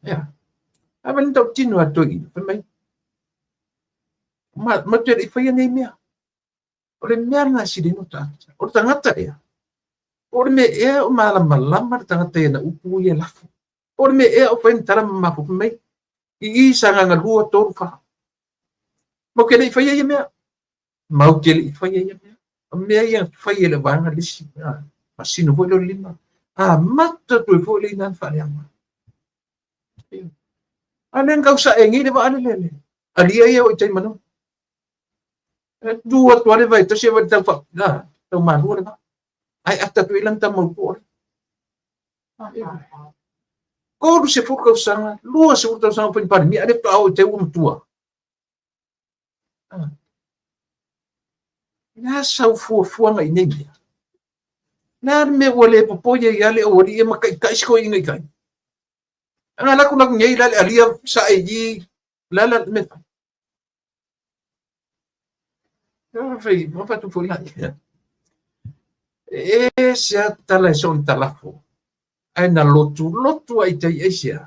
Ia. A wani tau tino a toi, fai mai. Ma te i whaia nei mea. O le mea lena e sili no tagata. O le tagata ea. O le mea ea o malamalama le tagata ia na upu ia lafo. O le mea ea o whai na tala ma mafu mai. I Sagaga 2, 3, 4. Mau ke le i whaia ia mea. Mau ke le i whaia ia mea. O mea ia whai e le vaega lisi. Masino foi le lima. A mata tu e foi le ina whareanga. A le ngau sa e ngi le waa le le. Alia ia o i tai manu. E tu atu ale vai tasi vai tau fa na tau malua le va. Ai ata tu ilan ta mau po. 30 tausaga, 20 tausaga fai palemia, ale faatoa oo i te ua matua. Le a sau fuafuaga i nei mea? Le a le mea ua le popoi ai lava le aualii ia ma taitai si toeaina i tai? Ana latou latou nei la le alia sa e i la la le mea fai. Fai, ma fatu foi la. E se a tala e soon talafo. Ae na lotu lotu ai tai ai sea.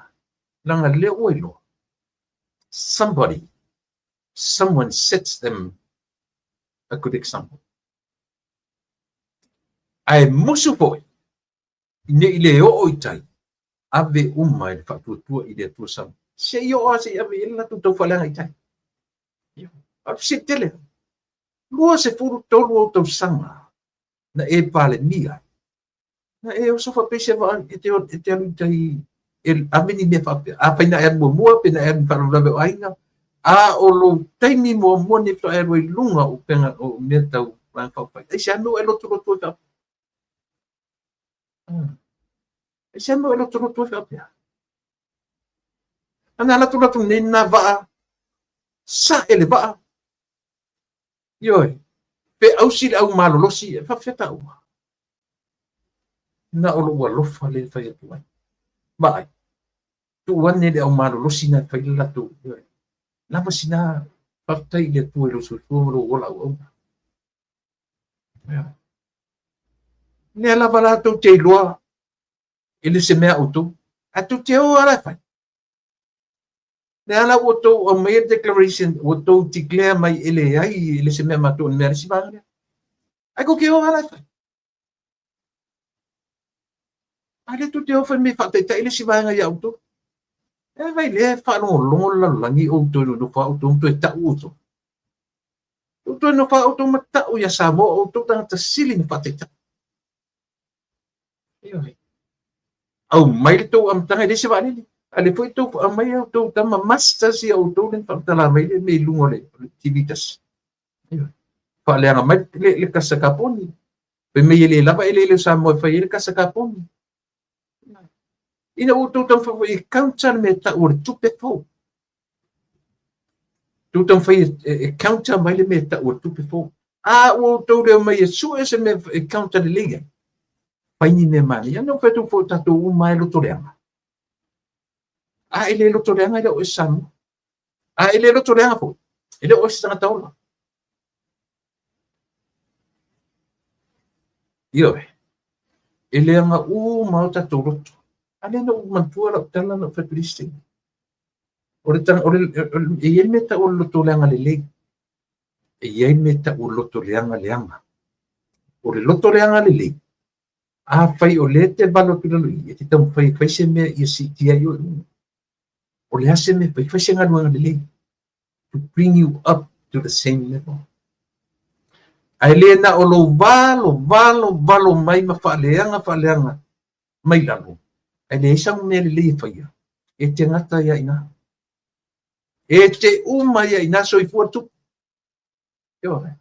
Langa le ua iloa. Somebody, someone sets them a good example. Ae musu foi, ne i le oo i tai, ave uma i le faatuatua i le Atua sama. Se i oo a se i ave i le latou taufaaleaga i tai. A se tele. 23 ou tausaga na e palemia. Na e oso faapea se vaa e te alu i tai e ave ni mea faapea. Afai na e alu muamua, pe na e alu faalavelave o aiga, a o lou taimi muamua nei faatoa e alu ai i luga o upega o mea tau Vaega Faaupufai. Ai se a mea ua e lotoloto ai faapea? Ai se a mea ua e lotoloto ai faapea? Ana latou latou nei na vaa, sae le vaa. Ioe, pe ausi le au malolosi, e faapefea taua. Na o lou alofa lea e fai atu ai. Vaai, tuu ane le au malolosi na e fai le latou. Ioe, lava sina faafetai i le Atua i lou soifua ma lou ola auauna. Ioe. Lea lava latou te iloa e le se mea outou. Ae tou te o ala e fai. Le ala ua tou aumaia le declaration, ua tou declare mai e leai e le se mea matou o le mea a le isi vaega lea. Ae tou te o ala e fai. A lea tou te o fai mai e faataitai le isi vaega ia outou. E vai lea e faalogologo le lalolagi i outou i nonofo a outou ma toe tau outou. Outou toe nonofo a outou ma tau ia Samoa o outou tagata sili na faataitai. Ioe. Aumai le tou amataga e leai se vaalele. A lea foi tou aumai a outou tama masters ia outou le faamatala mai le mea i luga o le TV tasi. Ioe. Faaleaga mai le kasa kaponi. Fai mai e le lava eleele o Samoa e fai ai le kasa kaponi. Ina ua outou taumafai foi e counter le mea e tau o le tupe fou. Tou taumafai e counter mai le mea e tau o le tupe fou. A ua outou leo mai e sue se mea e counter lelei ai. Fai ni mea manaia. Na ou fai atu foi o tatou uma e loto leaga. A e le loto leaga e le o e Samoa. A e le loto leaga foi, e le o e se tagata ola. Ioe, e leaga uma o tatou loto. A lea na ou manatua lau tala na ou fai atu i le isi taimi. O le, o le, e i ai le mea e tau o le loto leaga lelei. E i ai le mea e tau o le loto leaga leaga. O le loto leaga lelei, afai o lea e te valo atu i lalo i i, e te taumafai e fai se mea ia siitia ai oe i luga. O le a se mea e fai? Fai se galuega lelei to bring you up to the same level. Ae le na o lou valo, valo, valo mai ma faaleaga, faaleaga mai lalo, ae leai sau mea lelei e faia, e te gata ai lava i ina. E te uma ai lava i ina, soifua le tupu. Ioe.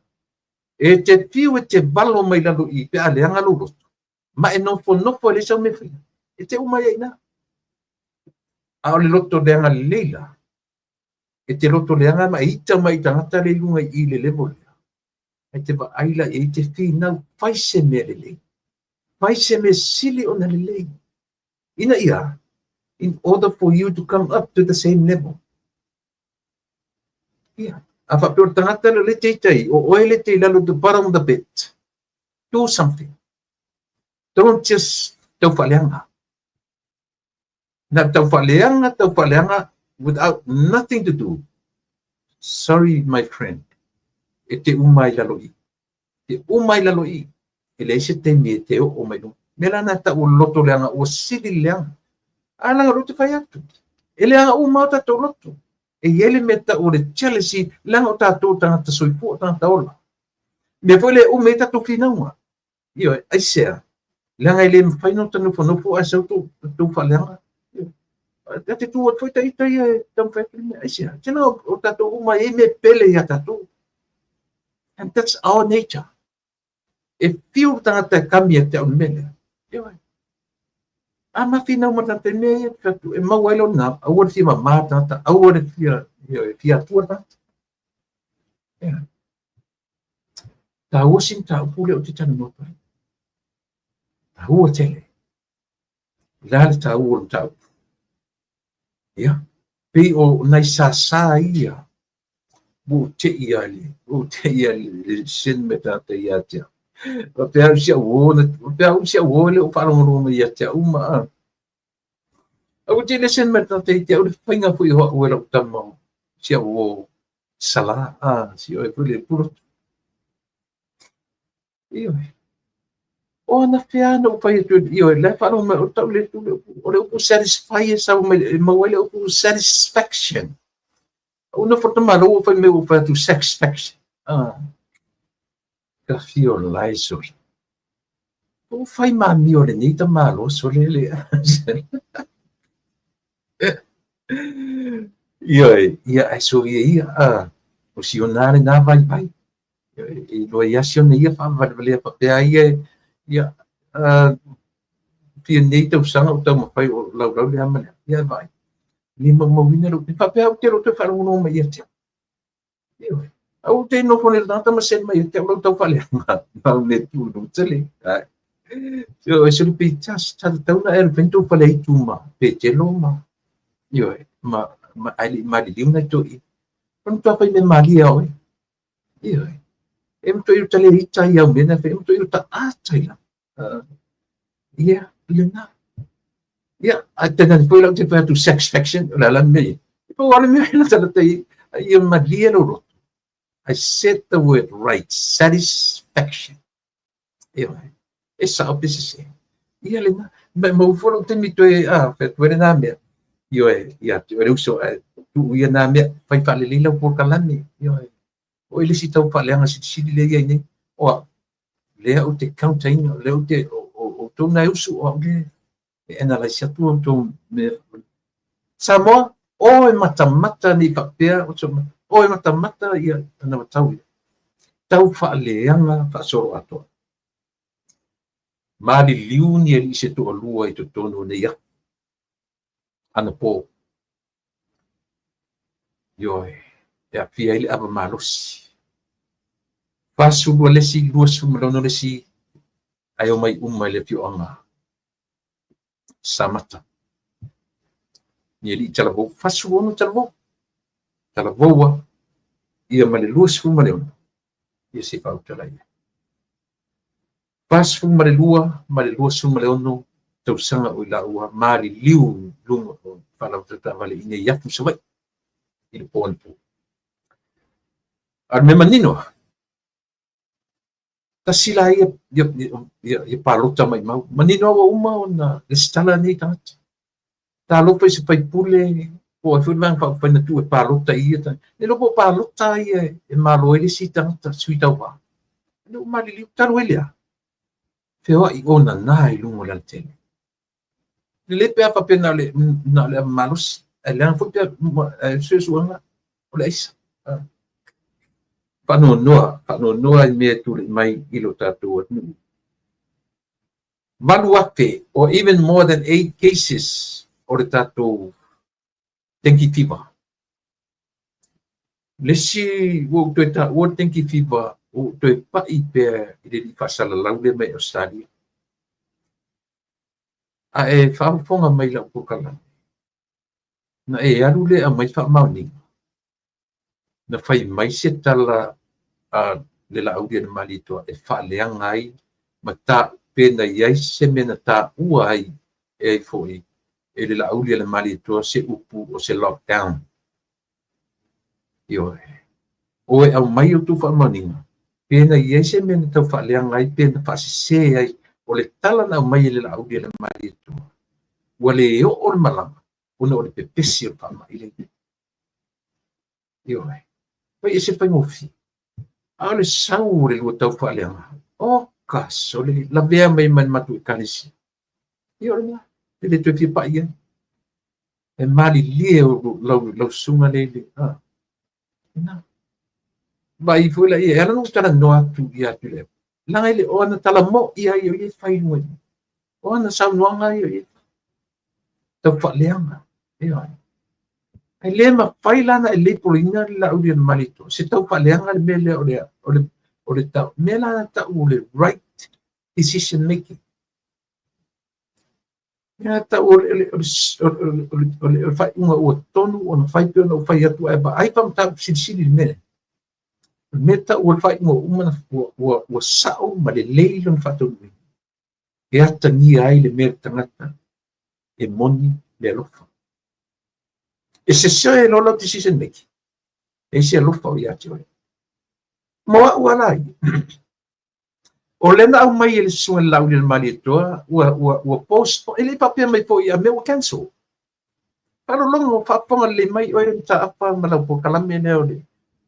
E te fiu e te valo mai lalo i i pe a leaga lou loto, ma e nofonofo e leai sau mea e faia, e te uma ai lava i ina. A o le loto leaga lelei la, e te loto leaga ma e ita mai i tagata lea i luga i i le level lea, ae te vaai la i ai, te finau, fai se mea lelei, fai se mea sili ona lelei, ina ia, in order for you to come up to the same level. Ia, a faapea o le tagata lea o lea e te ita ai, o oe lea e te i lalo, the bottom of the pit. Do something. Don't just tau faaleaga. Na tau faaleaga, tau faaleaga without nothing to do. Sorry my friend, e te uma ai lalo i. Te uma ai lalo i. E leai se taimi e te oo mai luga. Mea la na tau o le loto leaga ua sili le leaga. A leaga o lea ou te fai atu. E leaga uma lava o tatou loto. E i ai le mea tau o le jealousy, leaga o tatou o tagata soifua, o tagata ola. Mea foi lea e umi ai tatou finauga. Ioe, aisea? Leaga e le mafai ona ta nofonofo ae sau tou faaleaga. Ioe. E te tu atu foi ta ita ia e taumafai atu le mea. Aisea? Tele o tatou uma e i ai mea pele ia tatou. And that's our nature. E fiu le tagata e kami ia te au i le mea lea. Ioe. A ma finau ma tagata i mea ia, te atu, e maua ai lona, aua le fia mama le tagata, aua le fia, ioe, fia atua le tagata. Ioe. Taua si mataupu lea ou te talanoa atu ai. Taua tele. O le a le taua o le mataupu? Ia, pei o nai sasa ia ua ou tei lava i le, ua ou tei lava i le send mai tagata ia te au. Faapea au si au uo, faapea au si au uo e le o faalogologo mai ia te au ma a. Aua te le send mai tagata ia te au le faiga foi o au e lau tama si au uo Sala, a, si oe foi le pulotu. Ioe. O anafea na ou fai atu, ioe, la e faalogo mai, o tau le tu le upu, o le upu satisfy e sau mai, e maua ai le upu satisfaction. Ou nofo tamalo ua fai mai ua fai atu satisfaction. Ah. Ka fio lai sole. Ua fai mamio lenei tamalo sole le. Ioe, ia ae soia ia, a, o si ona lena vaivai. Ioe, e iloa ia si ona ia faavalevalea faapea ia, ia, a, fia nei tausaga o taumafai o laulau le a ma le a. Ia e vaai. Le maumauina lou, faapea ou te le o toe faalogologo mai ia te au. Ioe. Aua te nofo nei le tagata ma send mai ia te au lau tau faaleaga. Mau me tu no tele. Ai. So, e sulu pe tas, sa tatau na e alu tou fale aitu ma Petelo ma, ioe, ma, ma ai le maliliu nai toeaiina. E matua fai mea malie a oe. Ioe. E matua i uta le ita i au mea na fai, e matua i uta ata i lalo. Ia, lena. Ia, ae tainane foi lau te fai atu satisfaction, o le a la le mea ia. E pau lava le mea e latalata i ai, ia malie lou loto. I said the word right, satisfaction. Ioe, e sao pe sese. Ia lena, ma maua foi lou taimi toe, a, fai atu ai lena mea. Ioe, ia te oe le uso, ae tuu ia na mea, fai faalelei lau polokalame. Ioe, o oe le isi tau faaleaga silisili lea e i ai nei. O au, lea ou te counter ina, lea ou te, o outou na e usu, o au lea e analyse atu outou mea. Samoa, o e matamata nei faapea, o e matamata ia ana matau ia. Tau faaleaga faasoloatoa. Maliliu ni alii se toalua i totonu o nei afu. Anapo. Ioe, e aafia ai le ava malosi. 42 le isi, 26 le isi, ae omai uma i le afioaga Samata. Ni alii talavou, 46 talavou. Talavoua ia ma le 26, ia se i faautala i ai. 42 ma le 26 tausaga o i laua maliliu i luga o faalavelave taavale i inei afu i Savaii i le po anapo. A o le mea manino, Tasi la ia, ia, ia, ia palota maimau. Manino lava ua uma ona resitala nei tagata. Talofa i se faipule, po o ai foi le Vaega Faaupufai na tuu e palota i ia tagata. Le iloa po o palota ia e malo ai le isi tagata sui tauva. Lea ua maliliu, talu ai le a? Feoai onana i luga o le alatele. Lelei pe a faapea na o le, na o le ava malosi, ae leaga foi pe a suesuega o le aisa. Faanoanoa, faanoanoa i mea e tulai mai i lo tatou atunuu. 8,000 or even more than 8 cases o le tatou dengue fever. Le isi ua ou toe taua le dengue fever, ua ou toe pai pea i le alii faasalalau lea mai Australia. A e faafofoga mai i lau polokalame, na e alu lea e aumai faamaoniga, na fai mai se tala a le Laaulialemalietoa e faaleaga ai ma ta, pe na i ai se mea na taua ai e ai foi e le Laaulialemalietoa se upu o se lockdown. Ioe. O e aumai outou faamaoniga, pe na i ai se mea na tau faaleaga ai pe na faasese ai, o le tala na aumai e le Laaulialemalietoa, ua le oo le malaga ona o le pepesi o le faamai lea. Ioe. Fai ese faigofie. A o le sau o le lua tau faaleaga, oka sole, lavea mai ma le matou ekalesia. Ia o le mea, e le toe fia pai ai. E malilie o lau, lau susuga le le, a. Ina. Vaai foi la ia, e ala ona ou talanoa atu ia Tuilaepa. Leaga e le o ana tala mo'i lava ia o ia e fai i luga i o ana saunoaga ia o ia e fai. Tau faaleaga. Ioe. E le mafai la ona e label ina le Laaulialemalietoa se tau faaleaga le mea lea o le, o le, o le tau, mea la na tau o le right decision making. Mea tau o le, o le, o le, o le, o le, o le faaiuga ua tonu ona fai pei ona ou fai atu ae vaai faamataupu silisili i le mea lea. O le mea tau o le faaiuga ua uma ona ua, ua, ua sao ma lelei lona faataunuuina. E atagia ai le mea le tagata e moni le alofa. E sese loa lau decision making, e i se alofa o ia te oe. Mo au ala ia, o lea na aumai e le susuga i le Laaulialemalietoa, ua, ua, ua postpone, e le i faapea mai foi a mea ua cancel. Faalologo, faafofoga lelei mai oe Mataafa ma lau polokalame lea o le,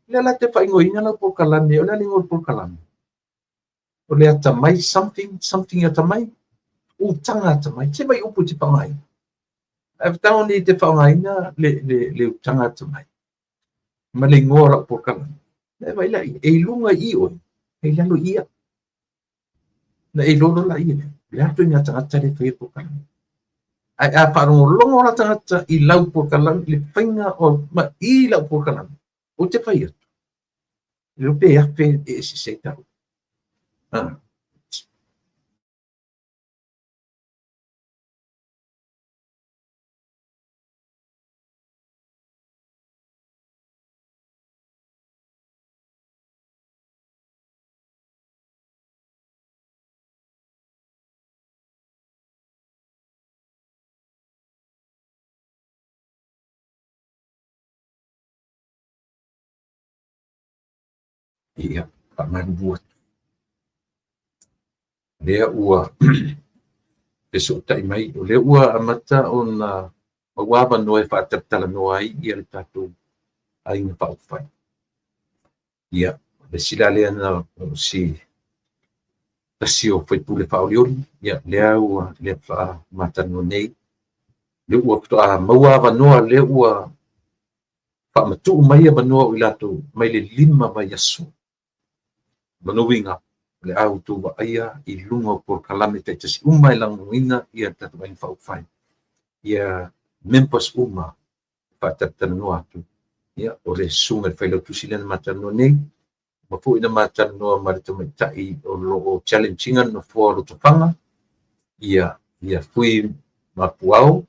lea la te faaigoaina lau polokalame, o le a le igoa o le polokalame? O le atamai something, something atamai, utaga atamai, se vai upu e te faaaogaina. Ae tago nei te faaaogaina le, le, le utaga atamai ma le igoa o lau polokalame. E vai la ia, e i luga i oe, e i lalo i ia. Na e iloa loa la ia lea, le a ituaiga tagata lea e faia polokalame. Ae a faalogologo la tagata i lau polokalame, le faiga o, ma i lau polokalame, ou te fai atu, le iloa pe afe e eseese ai taua. Ah. Ia, faamalulu atu. Lea ua fesootai mai, o lea ua amata ona maua avanoa e faatalatalanoa ai ia le tatou Aiga Faaupufai. Ia, o le isi la lea na o si tasi o faipule faaolioli, ia lea ua lea faamatalanoa nei, lea ua faatoa maua avanoa, lea ua faamatuu mai avanoa o i latou mai le 5 vaiaso. Lona uiga, o le a outou vaaia i luga o polokalame taitasi uma e lagolagoina ia le tatou Aiga Faaupufai, ia members uma e faatalatalanoa atu. Ia, o le susuga i le Failautusi lea na ma talanoa nei, ma foi na ma talanoa ma le tamaitai o lo o challenge ina le nofoa o Lotofaga, ia, ia Fui Mapuao,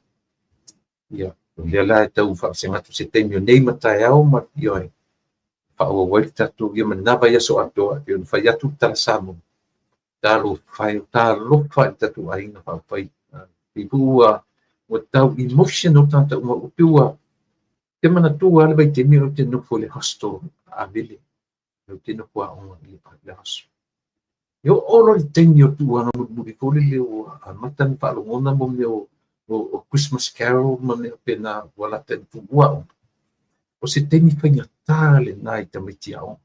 Ia, o lea la e tau faavasega atu se taimi o nei ma taeao ma ioe, faaauau ai le tatou ia ma lena vaiaso atoa, e pei ona fai atu le tala Samoa, talofa e, talofa i le tatou aiga faaupufai. Pei foi ua, ua tau emotional tagata uma, ua pei ua, te manatua lava le vaitaimi o ou te nofo i le hostel a Avele, ou te nofo aoga i le hostel. E oo loa le taimi o tuuaga mulimuli foi lele ua amata ona faalogona mo mea o Christmas carol ma mea faapena ua lata ina tuua aoga. O se taimi faigata lena i tamaiti aoga.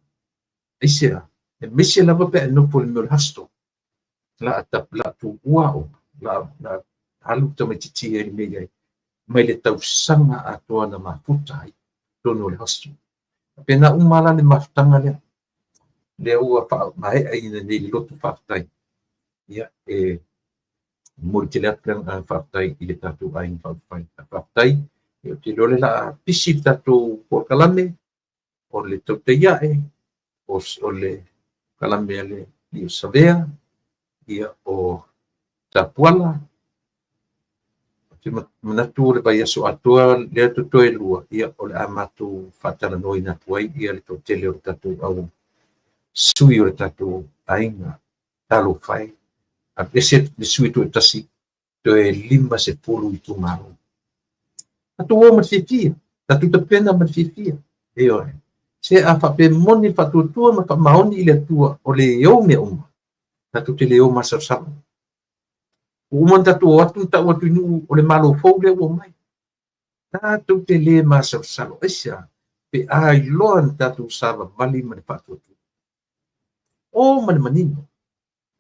Aisea? Aemaise lava pe a e nofo i le mea o le hostel. La a tuua aoga, la a alu le tamaitiiti ia i le mea e i ai, mai le tausaga atoa na mafuta ai totonu o le hostel. Faapena uma la le mafutaga lea, lea ua faamaeaina nei i le loto faafetai. Ia, e momoli tele atu le agaga faafetai i le tatou Aiga Faaupufai. Faafetai, ou te iloa o le a pisi le tatou polokalame, o le tautai ae, o le polokalame a le alii o Savea, ia, o Tapuala. Ou te manatu o le vaiaso atoa lea totoe lua, ia, o le a matou faatalanoaina atu ai ia le toatele o le tatou au sui o le tatou aiga. Talofa e, aveese le sui toatasi, toe 50 itumalo. Tatou o ma le fiafia, tatou tapena ma le fiafia. Ioe. Se a faapea e moni le faatuatua ma faamaoni i le Atua o le ou mea uma, tatou te le o masalosalo. Ua uma ona tatou o atu ma tau atu i nuu o le Malo fou lea ua omai. Tatou te le masalosalo. Aisea? Pe a iloa na tatou savavali ma le faatuatua. O ma le manino.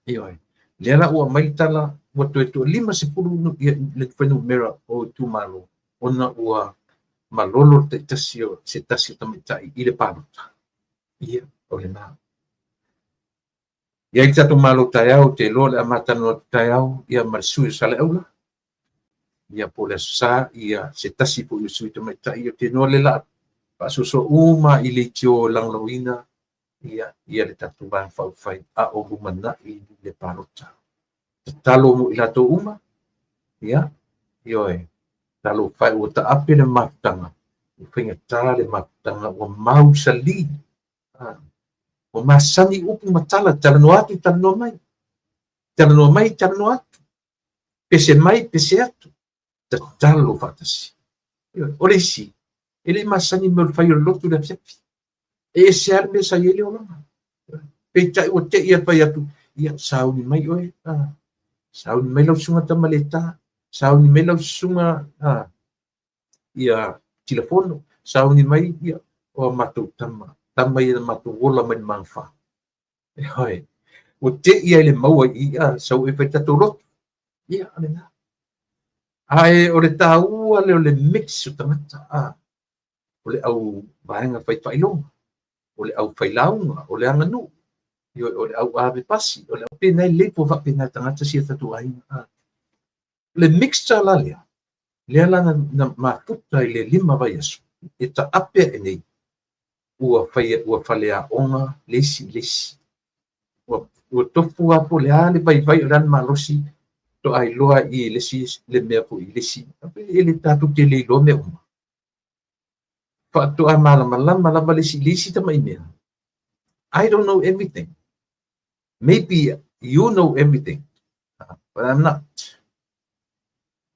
Ioe. Lea la ua aumai le tala ua toe toa 50 le fuainumera o itumalo ona ua malolo le taitasi o se tasi o tamaitai i le palota. Ia, o lena. E i ai le tatou malo taeao, ou te iloa o le a ma talanoa atu taeao ia ma le sui o Saleaula, ia po o le Aso Sa, ia se tasi foi o sui tamaitai. Ou te iloa o le a faasoasoa uma i leitio e lagolagoina ia le tatou Vaega Faaupufai a o lumanai le palota. Tatalo mo i latou uma, ia, ioe, talofa e ua taape le mafutaga, ua faigata le mafutaga, ua mausali, ua masani upu ma tala, talanoa atu, talanoa mai, talanoa mai, talanoa atu, pese mai, pese atu, tatalo faatasi. O le isi, e le i masani mea o le fai o le lotu i le afiafi. E ese lava le mea sa i ai le olaga. Peitai ua te i a fai atu, ia, sauni mai oe, sauni mai lau susuga Tamaleta, sauni mai lau susuga ia Tilafono, sauni mai ia o matou tama, tama ia na matou ola mai le magafa. Ioe, ua te i ai le maua i ia, sau e fai tatou lotu. Ia, o lena. Ae o le taua lea o le mix o tagata, o le au vaega fai faailoga, o le au fai lauga, o le aganuu, o le au ave pasi, o le au pena e lelei po faapena tagata si a tatou aiga. O le mixture la lea, lea la na mafuta i le 5 vaiaso, e taape ae nei, ua ua faleaoga le isi i le isi. Ua tofu lava po o le a le vaivai o le a le malosi, toa iloa i le isi le mea foi i le isi. E le tatou te le iloa mea uma. Faatoa malamalama lava le isi i le isi tamai mea. I don't know everything. Maybe you know everything, but I'm not.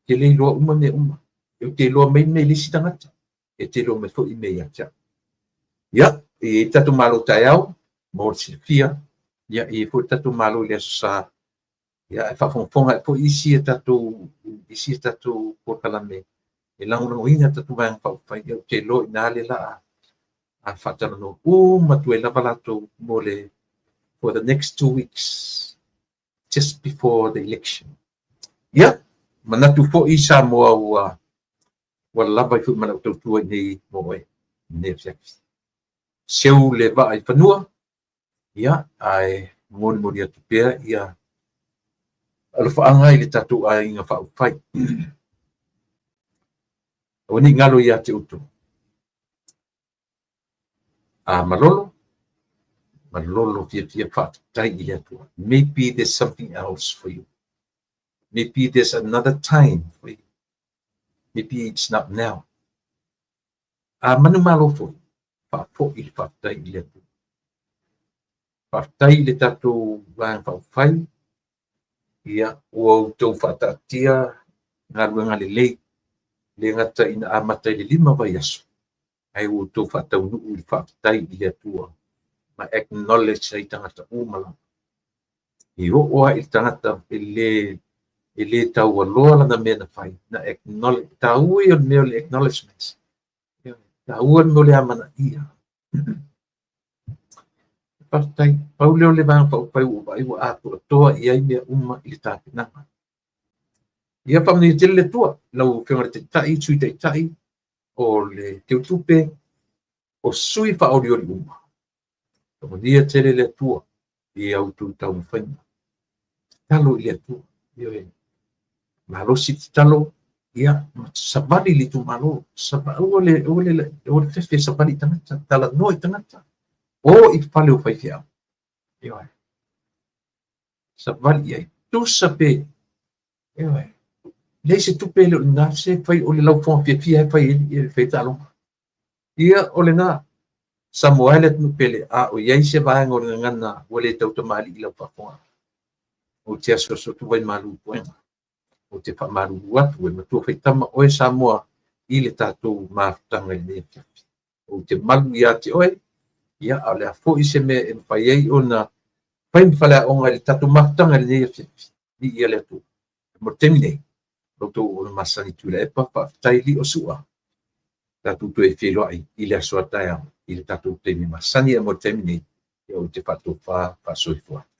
Te le iloa uma mea uma. E te iloa mai mea i le isi tagata, e te iloa mai foi mea ia te au. Ia, e i ai tatou malo taeao, mo le silafia, ia, e i ai foi tatou malo i le Aso Sa, ia, e faafogafoga ai foi isi a tatou polokalame e lagolagoina tatou Vaega Faaupufai. Ia, ou te iloa i ina le la a faatalanoa uma atu ai lava latou mo le for the next 2 weeks just before the election. Ia, manatu foi Samoa ua lava ai foi ma lau tautua i nei mo oe, nei afiafi. Seu le vaa i fanua, ia, ae molimoli atu pea ia alofaaga i le tatou Aiga Faaupufai. Aua ne i galo ia te outou. A malolo, malolo fiafia faafetai i le Atua. Maybe there's something else for you. Maybe there's another time for you. Maybe it's not now. A manumalo foi, faafoi le faafetai i le Atua. Faafetai i le tatou Vaega Faaupufai, ia, ua outou faataatia galuega lelei, le gata ina amata i le 5 vaiaso, ae ua outou faataunuu i le faafetai i le Atua ma acknowledge ai tagata uma lava. E oo lava i le tagata e le e le taualoa lana mea na fai, na acknowledge, taua ia o le mea o le acknowledgement. Taua le mea o le amanaia. Faafetai. Pau lea o le Vaega Faaupufai ua ou vaai ua atoatoa i ai mea uma i le tapenaga. Ia faamanuia tele le Atua i lau Afioga i le Taitai, Sui Taitai, o le Teutupe, o sui faaolioli uma. Faamanuia tele le Atua i a outou taumafaiga. Tatalo i le Atua. Ioe. Malosi tatalo, ia, savali i le itumalo. Aua le, aua le, aua le fefe savali i tagata, talanoa i tagata. O i fale o faifeau. Ioe. Savali i ai. Tusa pe. Ioe. Leai se tupe le o lena, se fai o le laufoga fiafia e fai e fai taaloga. Ia, o lena. Samoa e le atunuu pele, a o i ai se vaega o le gagana ua le tautamalii i lau faafofoga, ou te asuasu atu vai malu i puega. Ou te faamalulu atu e matua faitama oe Samoa i le tatou mafutaga i lenei afiafi. Ou te malu ia te oe, ia, a o le a foi se mea e mafai ai ona fai ma faleaoga i le tatou mafutaga i lenei afiafi, viia le Atua. Mo le taimi nei, lo outou auauna masani Tuilaepa, faafetai lio sua, tatou toe feiloai i le aso a taeao i le tatou taimi masani, ae mo le taimi nei, ia ou te faatofa faasoifua atu.